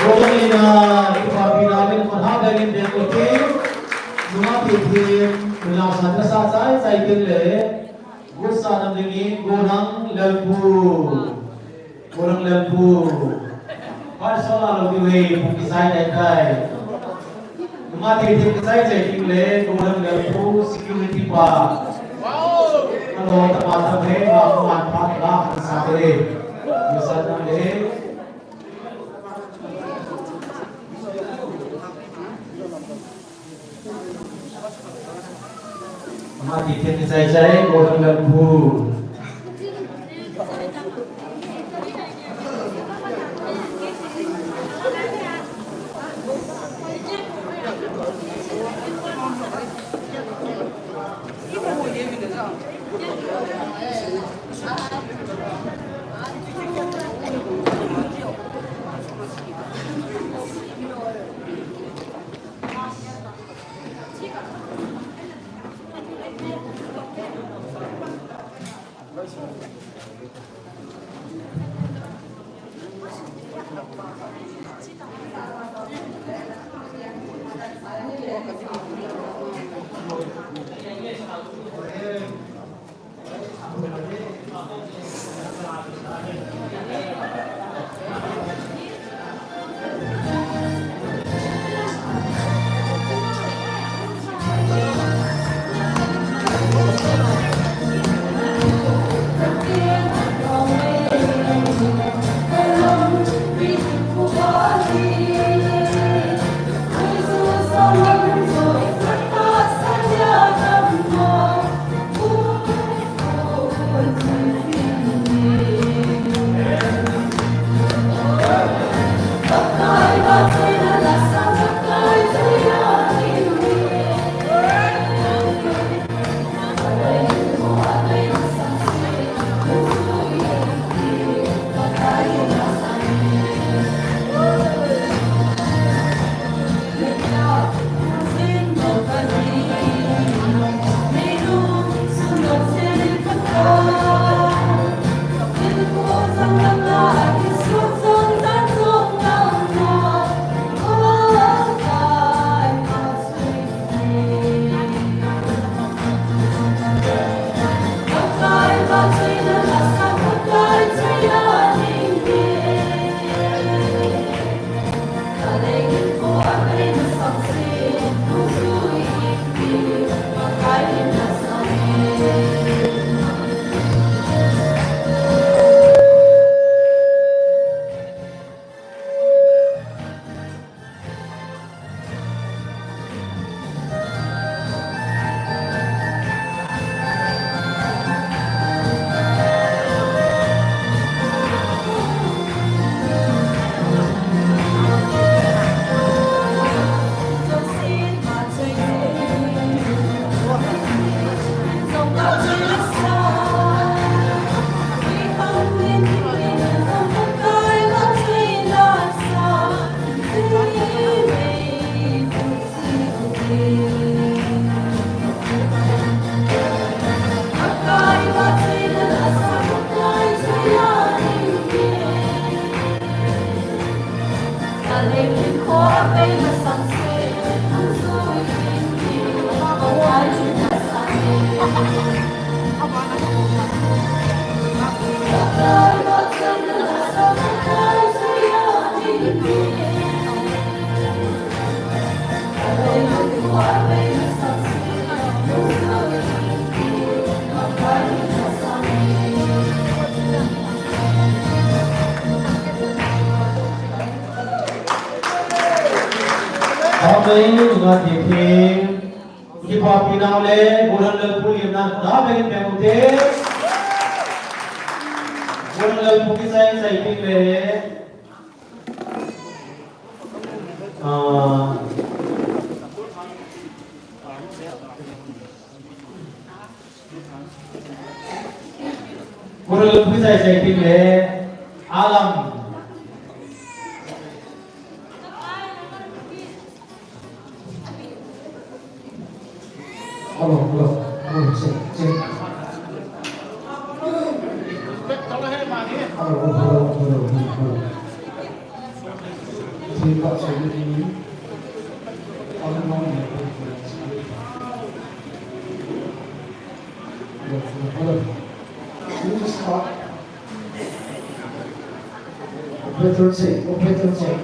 Golang ina, ipa pina min kon ha dai min ben ko te. Nunga pi pin, nunga sa sa sa sa sa itin le. Gusa nam dingin, Golang Lalpu. Golang Lalpu. Pasal lalu kiwei, pung kisai dai dai. Numa ti ti kisai jai king le, Golang Lalpu security pa. Hello, tama tam he, ma kuman pa, la, sa te. Gusa nam de. Ama ti thei chai chai, Golang Lalpu. Amen. Nga ti thim. Kipapi nau le, Buran le, Pulim na, da bengin beng ute. Buran le, Puki sai sai pin le. Ah. Buran le, Puki sai sai pin le. Alam. Hello, hello, hello, check, check. Hello, hello, hello, hello, hello. Check out, check it in. Hello, hello, hello, hello. Hello, hello, hello. Can you just talk? Operator check, operator check.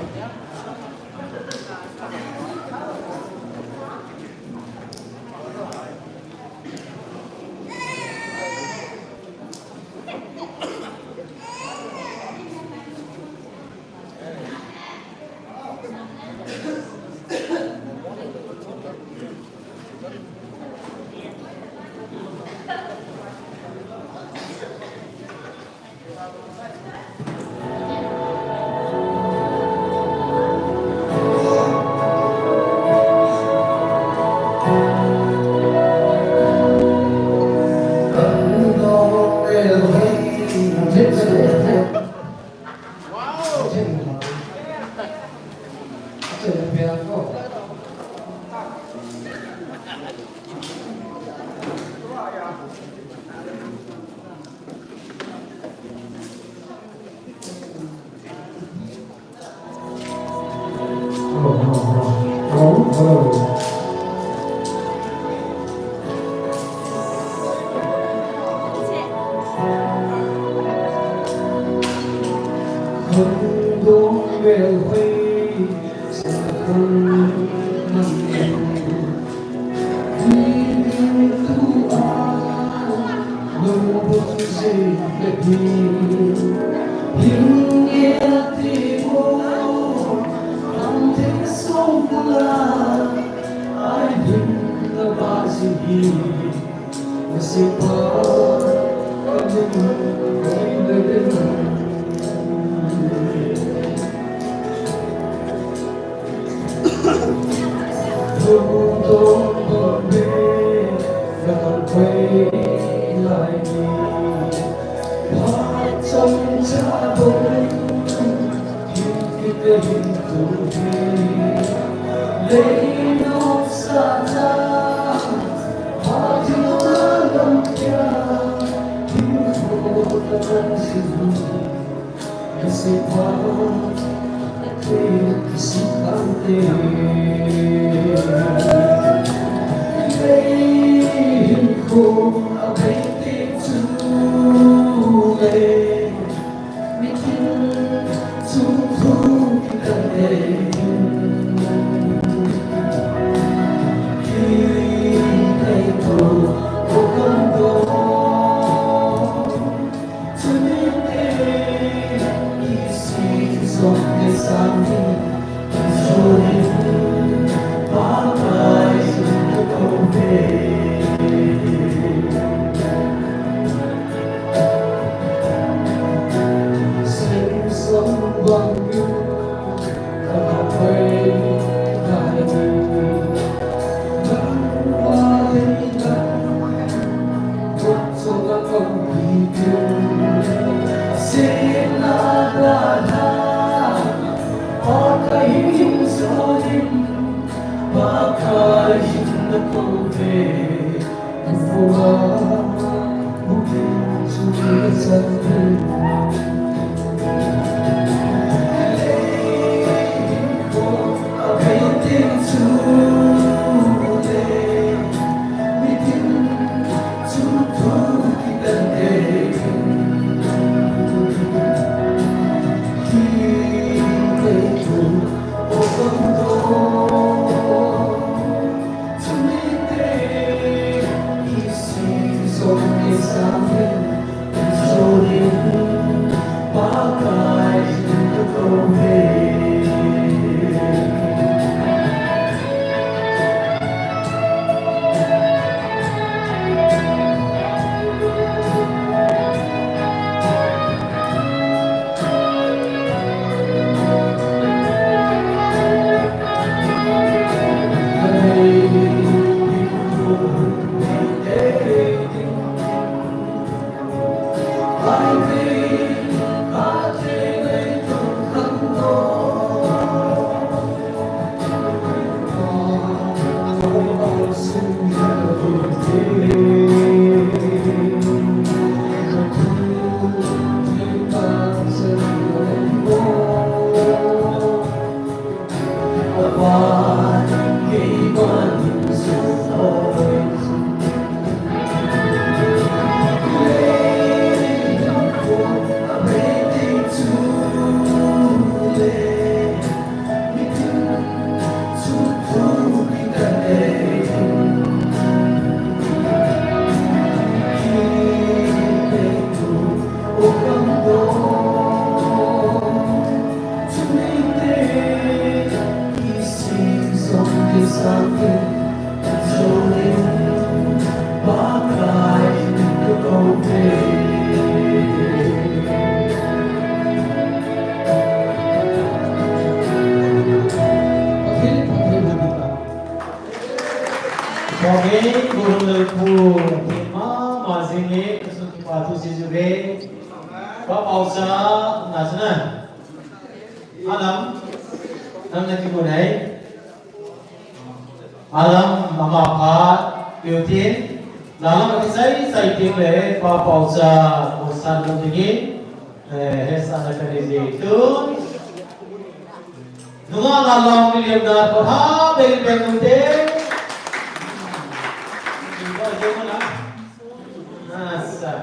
Amen. Guru Lalpu, mama jing e, kasun kipa thu seijuve. Pa Paocha, na sana. Alam, nam na kimu nai. Alam, mama pa, piutin. Lalam kisai, sai tin le, Pa Paocha, kosan ding in. Eh, hesa na kani je tu. Nunga la long million na ko ha bel bel mun te. Asa.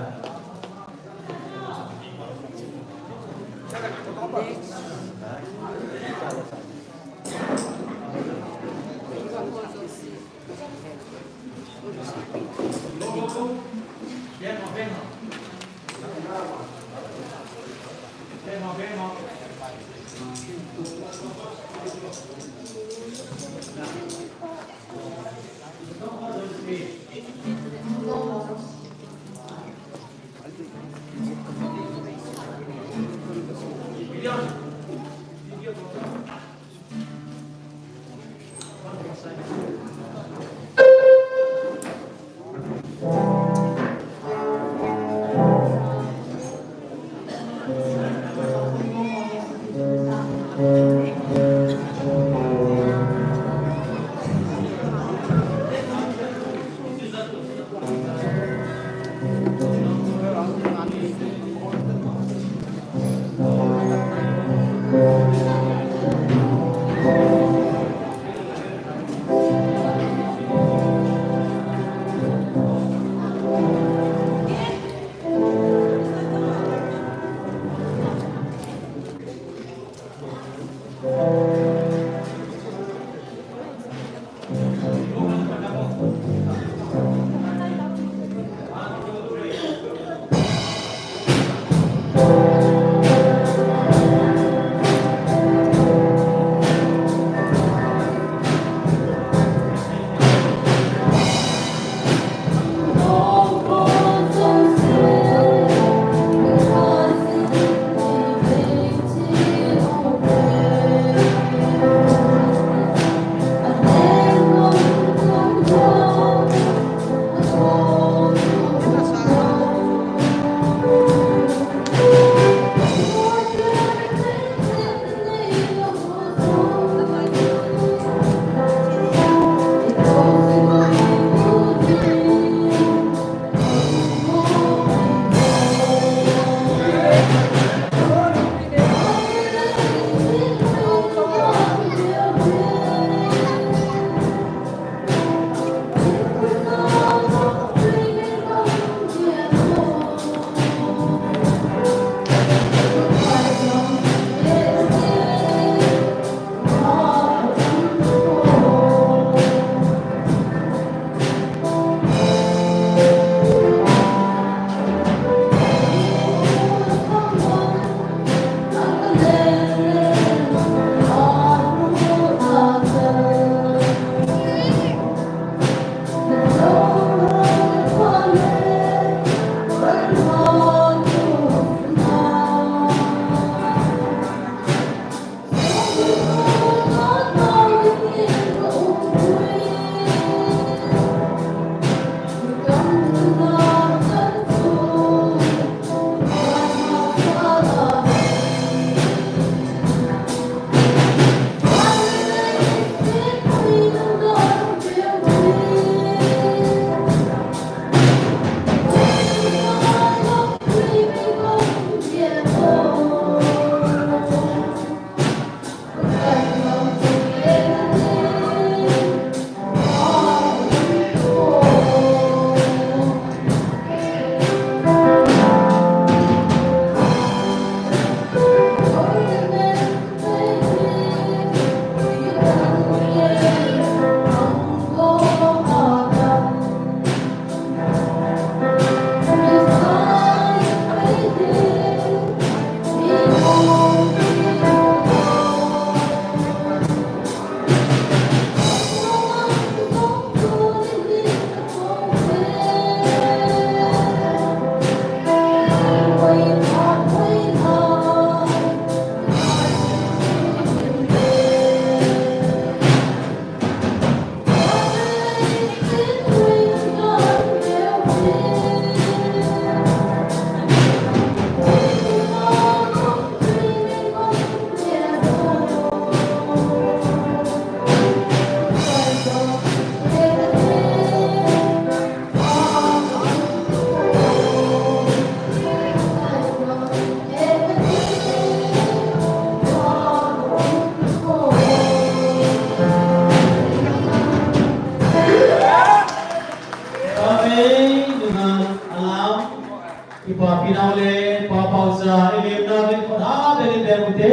Ole, Pa Paocha, i lemna ding kho tha, be ni be mu te.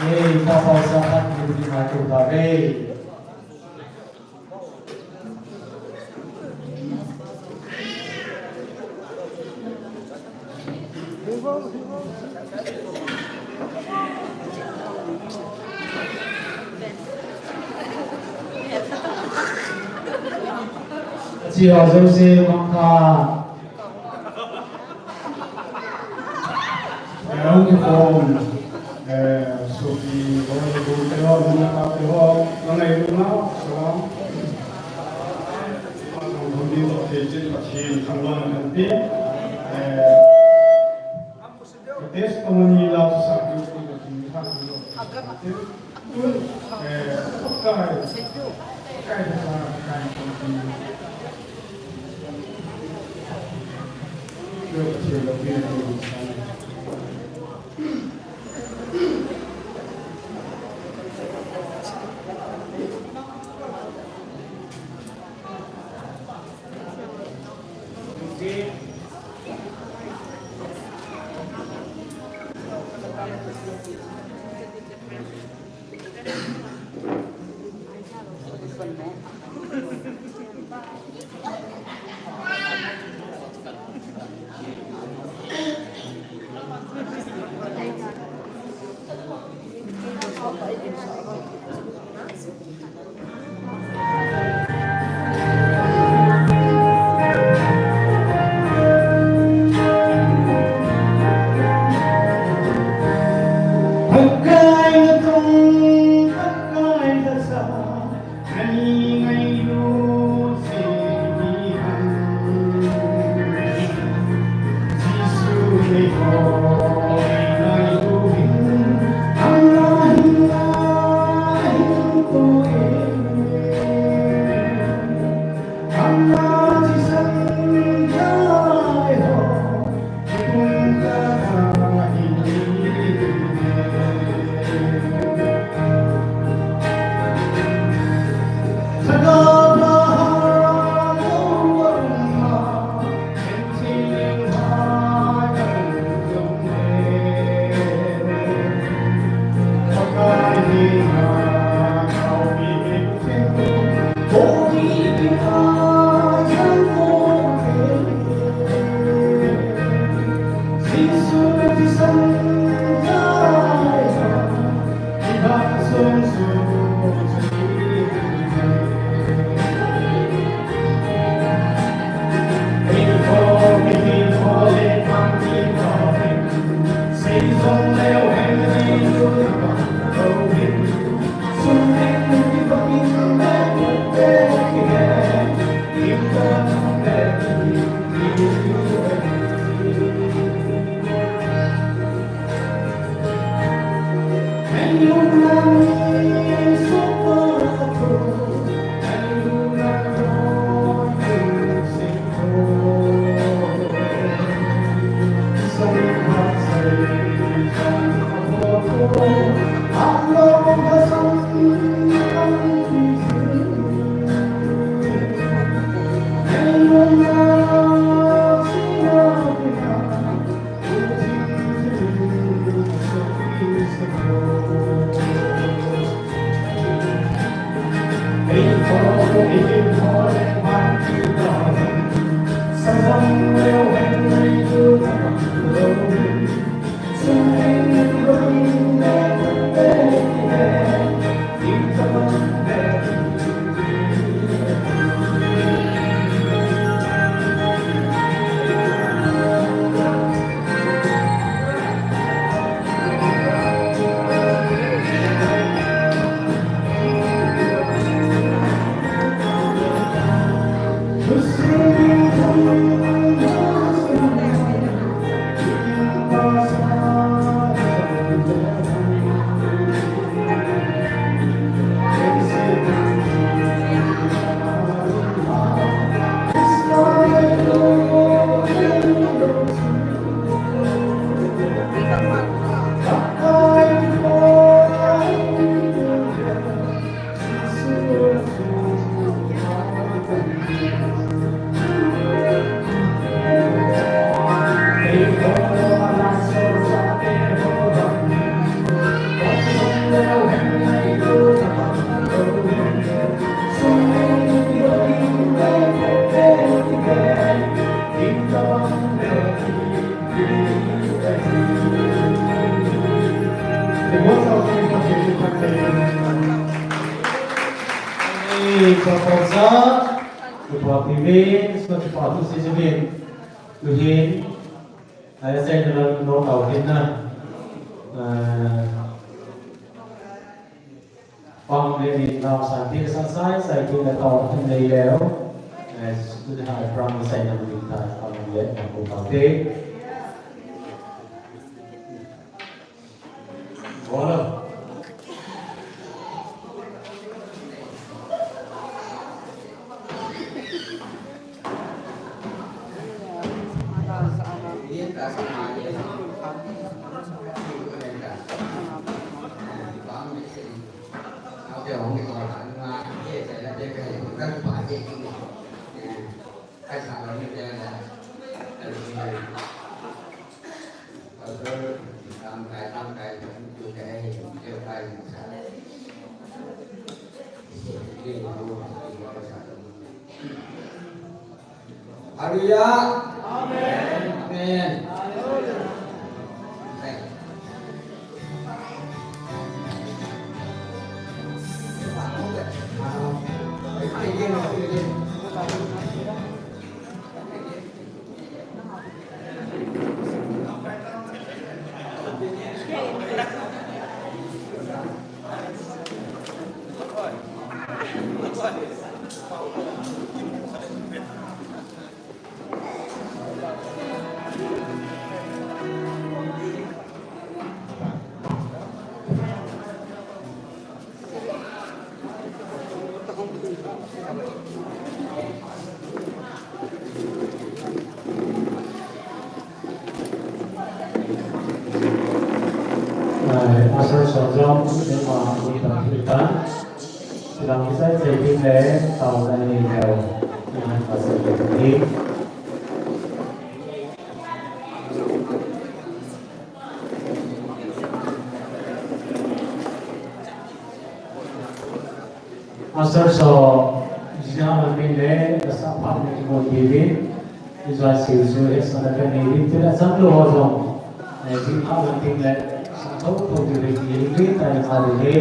Ei, Pa Paocha, khat ni ni ma tu ta ve. Chi ho jouse mangkha. Eh, hung kikhom, eh, sopi ho, neitu te ho, nunga te ho, nangai luna, salam. Hung ding toh thei chin Pathen thangvahna kan pe. Eh, testimony la chu sa tu tu tu tu ha tu. Papa sa, Papa P V, so Papa tu si si bin, tu hin, ai sa na no tau hin na, eh, pang le ni tau sa ti sa sai sai tu na tau hin le leo, eh, tu ha pang sai na ni ta pang le na ko tau te. Hallelujah. Amen. Amen. Ai, Pastor Sojong, Nema, Uta, Uta. Silang kisai sai tin le, tau na ni leo. Iman pasal ni. Pastor so, jia na min le, sa pa ni mo di. Israel siu siu he sana ka nei rin tila chang lo ho jong. Eh, jing kha lo ting le, sa tho tho ti le ti le ta le kha le.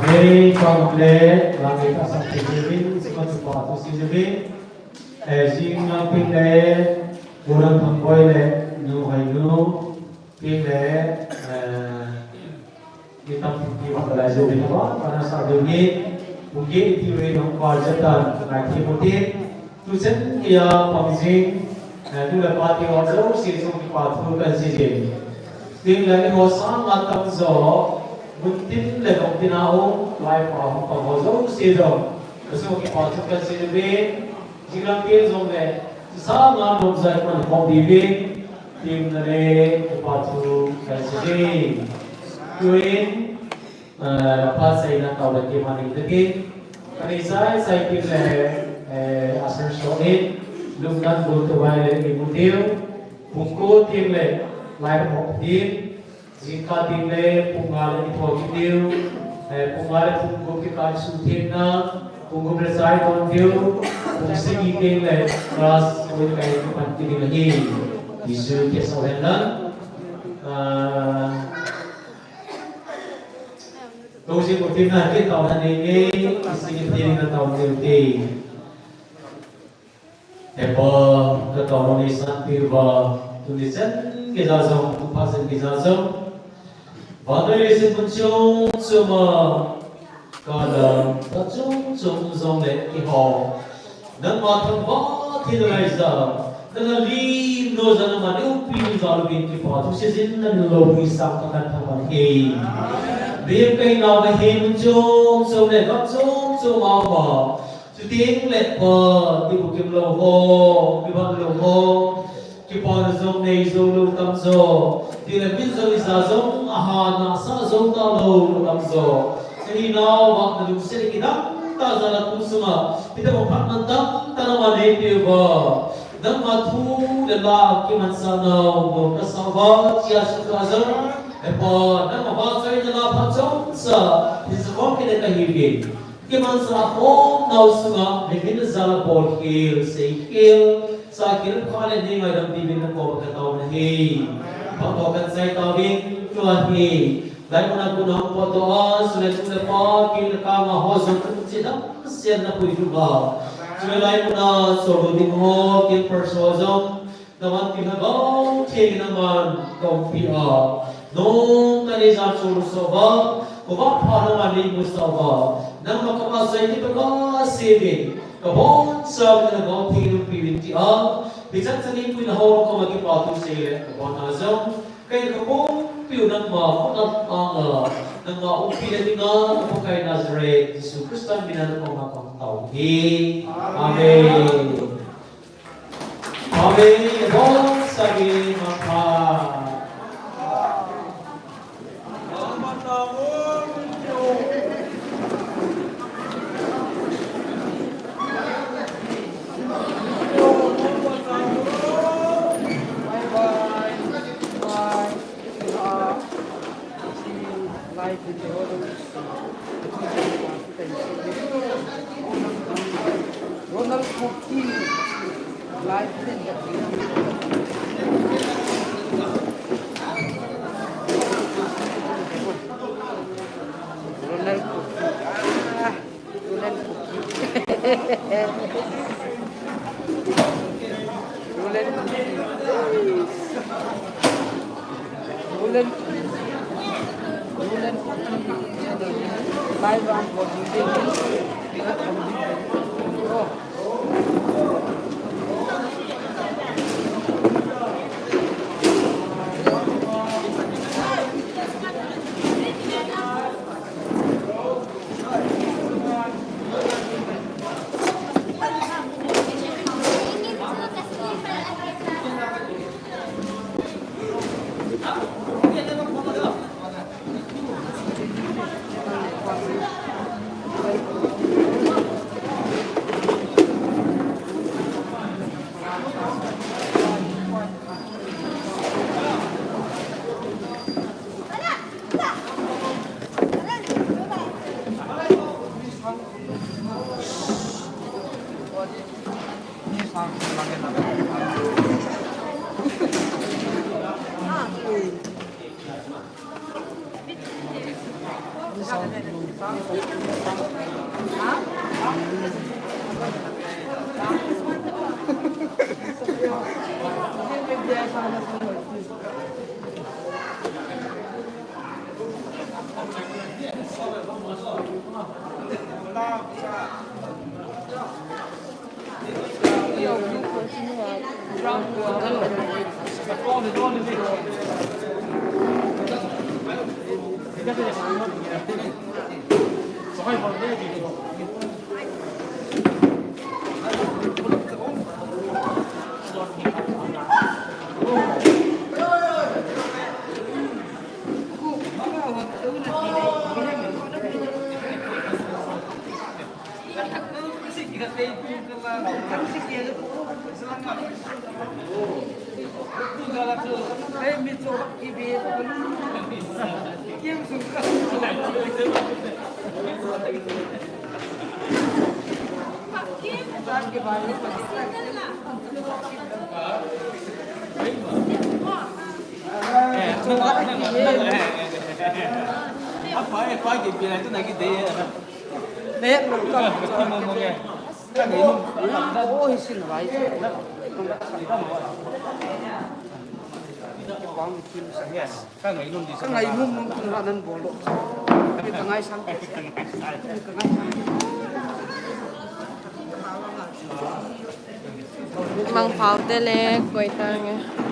Hei, pang le, lang le ka sa ti le vin, si ma tu pa tu si le vin. Eh, jing na pin le, Pu Ram Thang Boi le, Nu Hai Nu, pin le, eh, ni tam pin ti ma ka lai jo ni ba, pa na sa jo ni, pu ke ti ve nong pa ja tan, ka ti mo ti, Tu chen kia pang jing, eh, tu le pa ti ho jouse jong kipa thu kan sei jing. Tin le ni ho sang a tam jo, mun tin le dong tin a um, lai pa hung pang ho jouse jong. Ka su kipa thu kan sei jing, jing lam tin jong le, sang a nom jai man hong di vin, tin le kipa thu kan sei jing. Tuin, Eh, pa sai na tau le ti ma ni te ki. Ka ni sai sai ti le, eh, asar so in, lum nan bu tu bai le ni bu tiu. Pung ko ti le, lai mo ti. Jingkah ti le, pung nga le ni po ki tiu. Eh, pung nga le pung ko ki ka su ti na. Pung ko le sai ton tiu. Pung si ki ti le, class ko kai ki pan ti le ni. Jesu ke so hen nan. Ah, Kau si ko tin na ke tau na ne nge, isi ke tin na tau ne te. He pa, ka tau ni san pi ba, tu ni sen ke ja jong, tu pa sen ke ja jong. Ba tu ni sen pun chung chung ma, ka da, ta chung chung jong le ki ho. Nangma thangvah thei nalai jeh a, nanga lim lou jeh a nangma neopi jal uvin kipa thu seijin namin lou pi sang tah kan thangvah thei. Bem kaina va he mun chom chom le gam chom chom a um a. Chuteng le pa, ti bukim lou ho, kibat lou ho. Kipana jong nei jou lou tam jo. Tile min jong ija jong aha nasa jou talou tam jo. Kahinau va nalungset kidang tah jal a tu sunga. Hitabang phat mantam tah nangma neipeh uva. Nangma thu le la kimansah nau, mo kasa uva, chia sukha jong. He pa, nangma vahchoina la phat chomcha. Hiche vang kile kahiuvin. Kimansah khom nau sunga, mimin jal a bolkhel, seikhel, sakhel, pha le nei ngaidam diuvin nakoma katao nahi. Phatmo kansei tauvin, tua hi. Laimun a kon hung potdoh a, sule tu le pa, kin le kang a ho jong kum chidam sen napui uva. Chule laimun a, solu ding ho, kin perso jong, Navan pi lhagao theng in aman kaumpi a. Nung kanei jal chol sah uva, kavah pha nangman neimusah uva. Nangma kavahchoi ti pha kasei uvin. Kabonchauvin lhagao theng in umpi uvin tia. Hichan chan in puina ho koma kipa thu sei le, kabon a jong. Kahin kapumpiu nangma khut a anga. Nangma umpi le dinga, ka Pakai Nazareth, Jesu Christa mina nakoma kahung tao uve. Amen. Amen. Bonsagi mapha. Bye bye. Bye. Live video. Ronald Kuki. Live video. Ronald Kuki. Ah. Ronald Kuki. Ronald Kuki. Ronald Kuki. Ronald Kuki. Ka ngainom di, ka ngainom nom kung ha nan bol lo. Ka ngaisang. Ka ngaisang. Mangphao te le koi tange.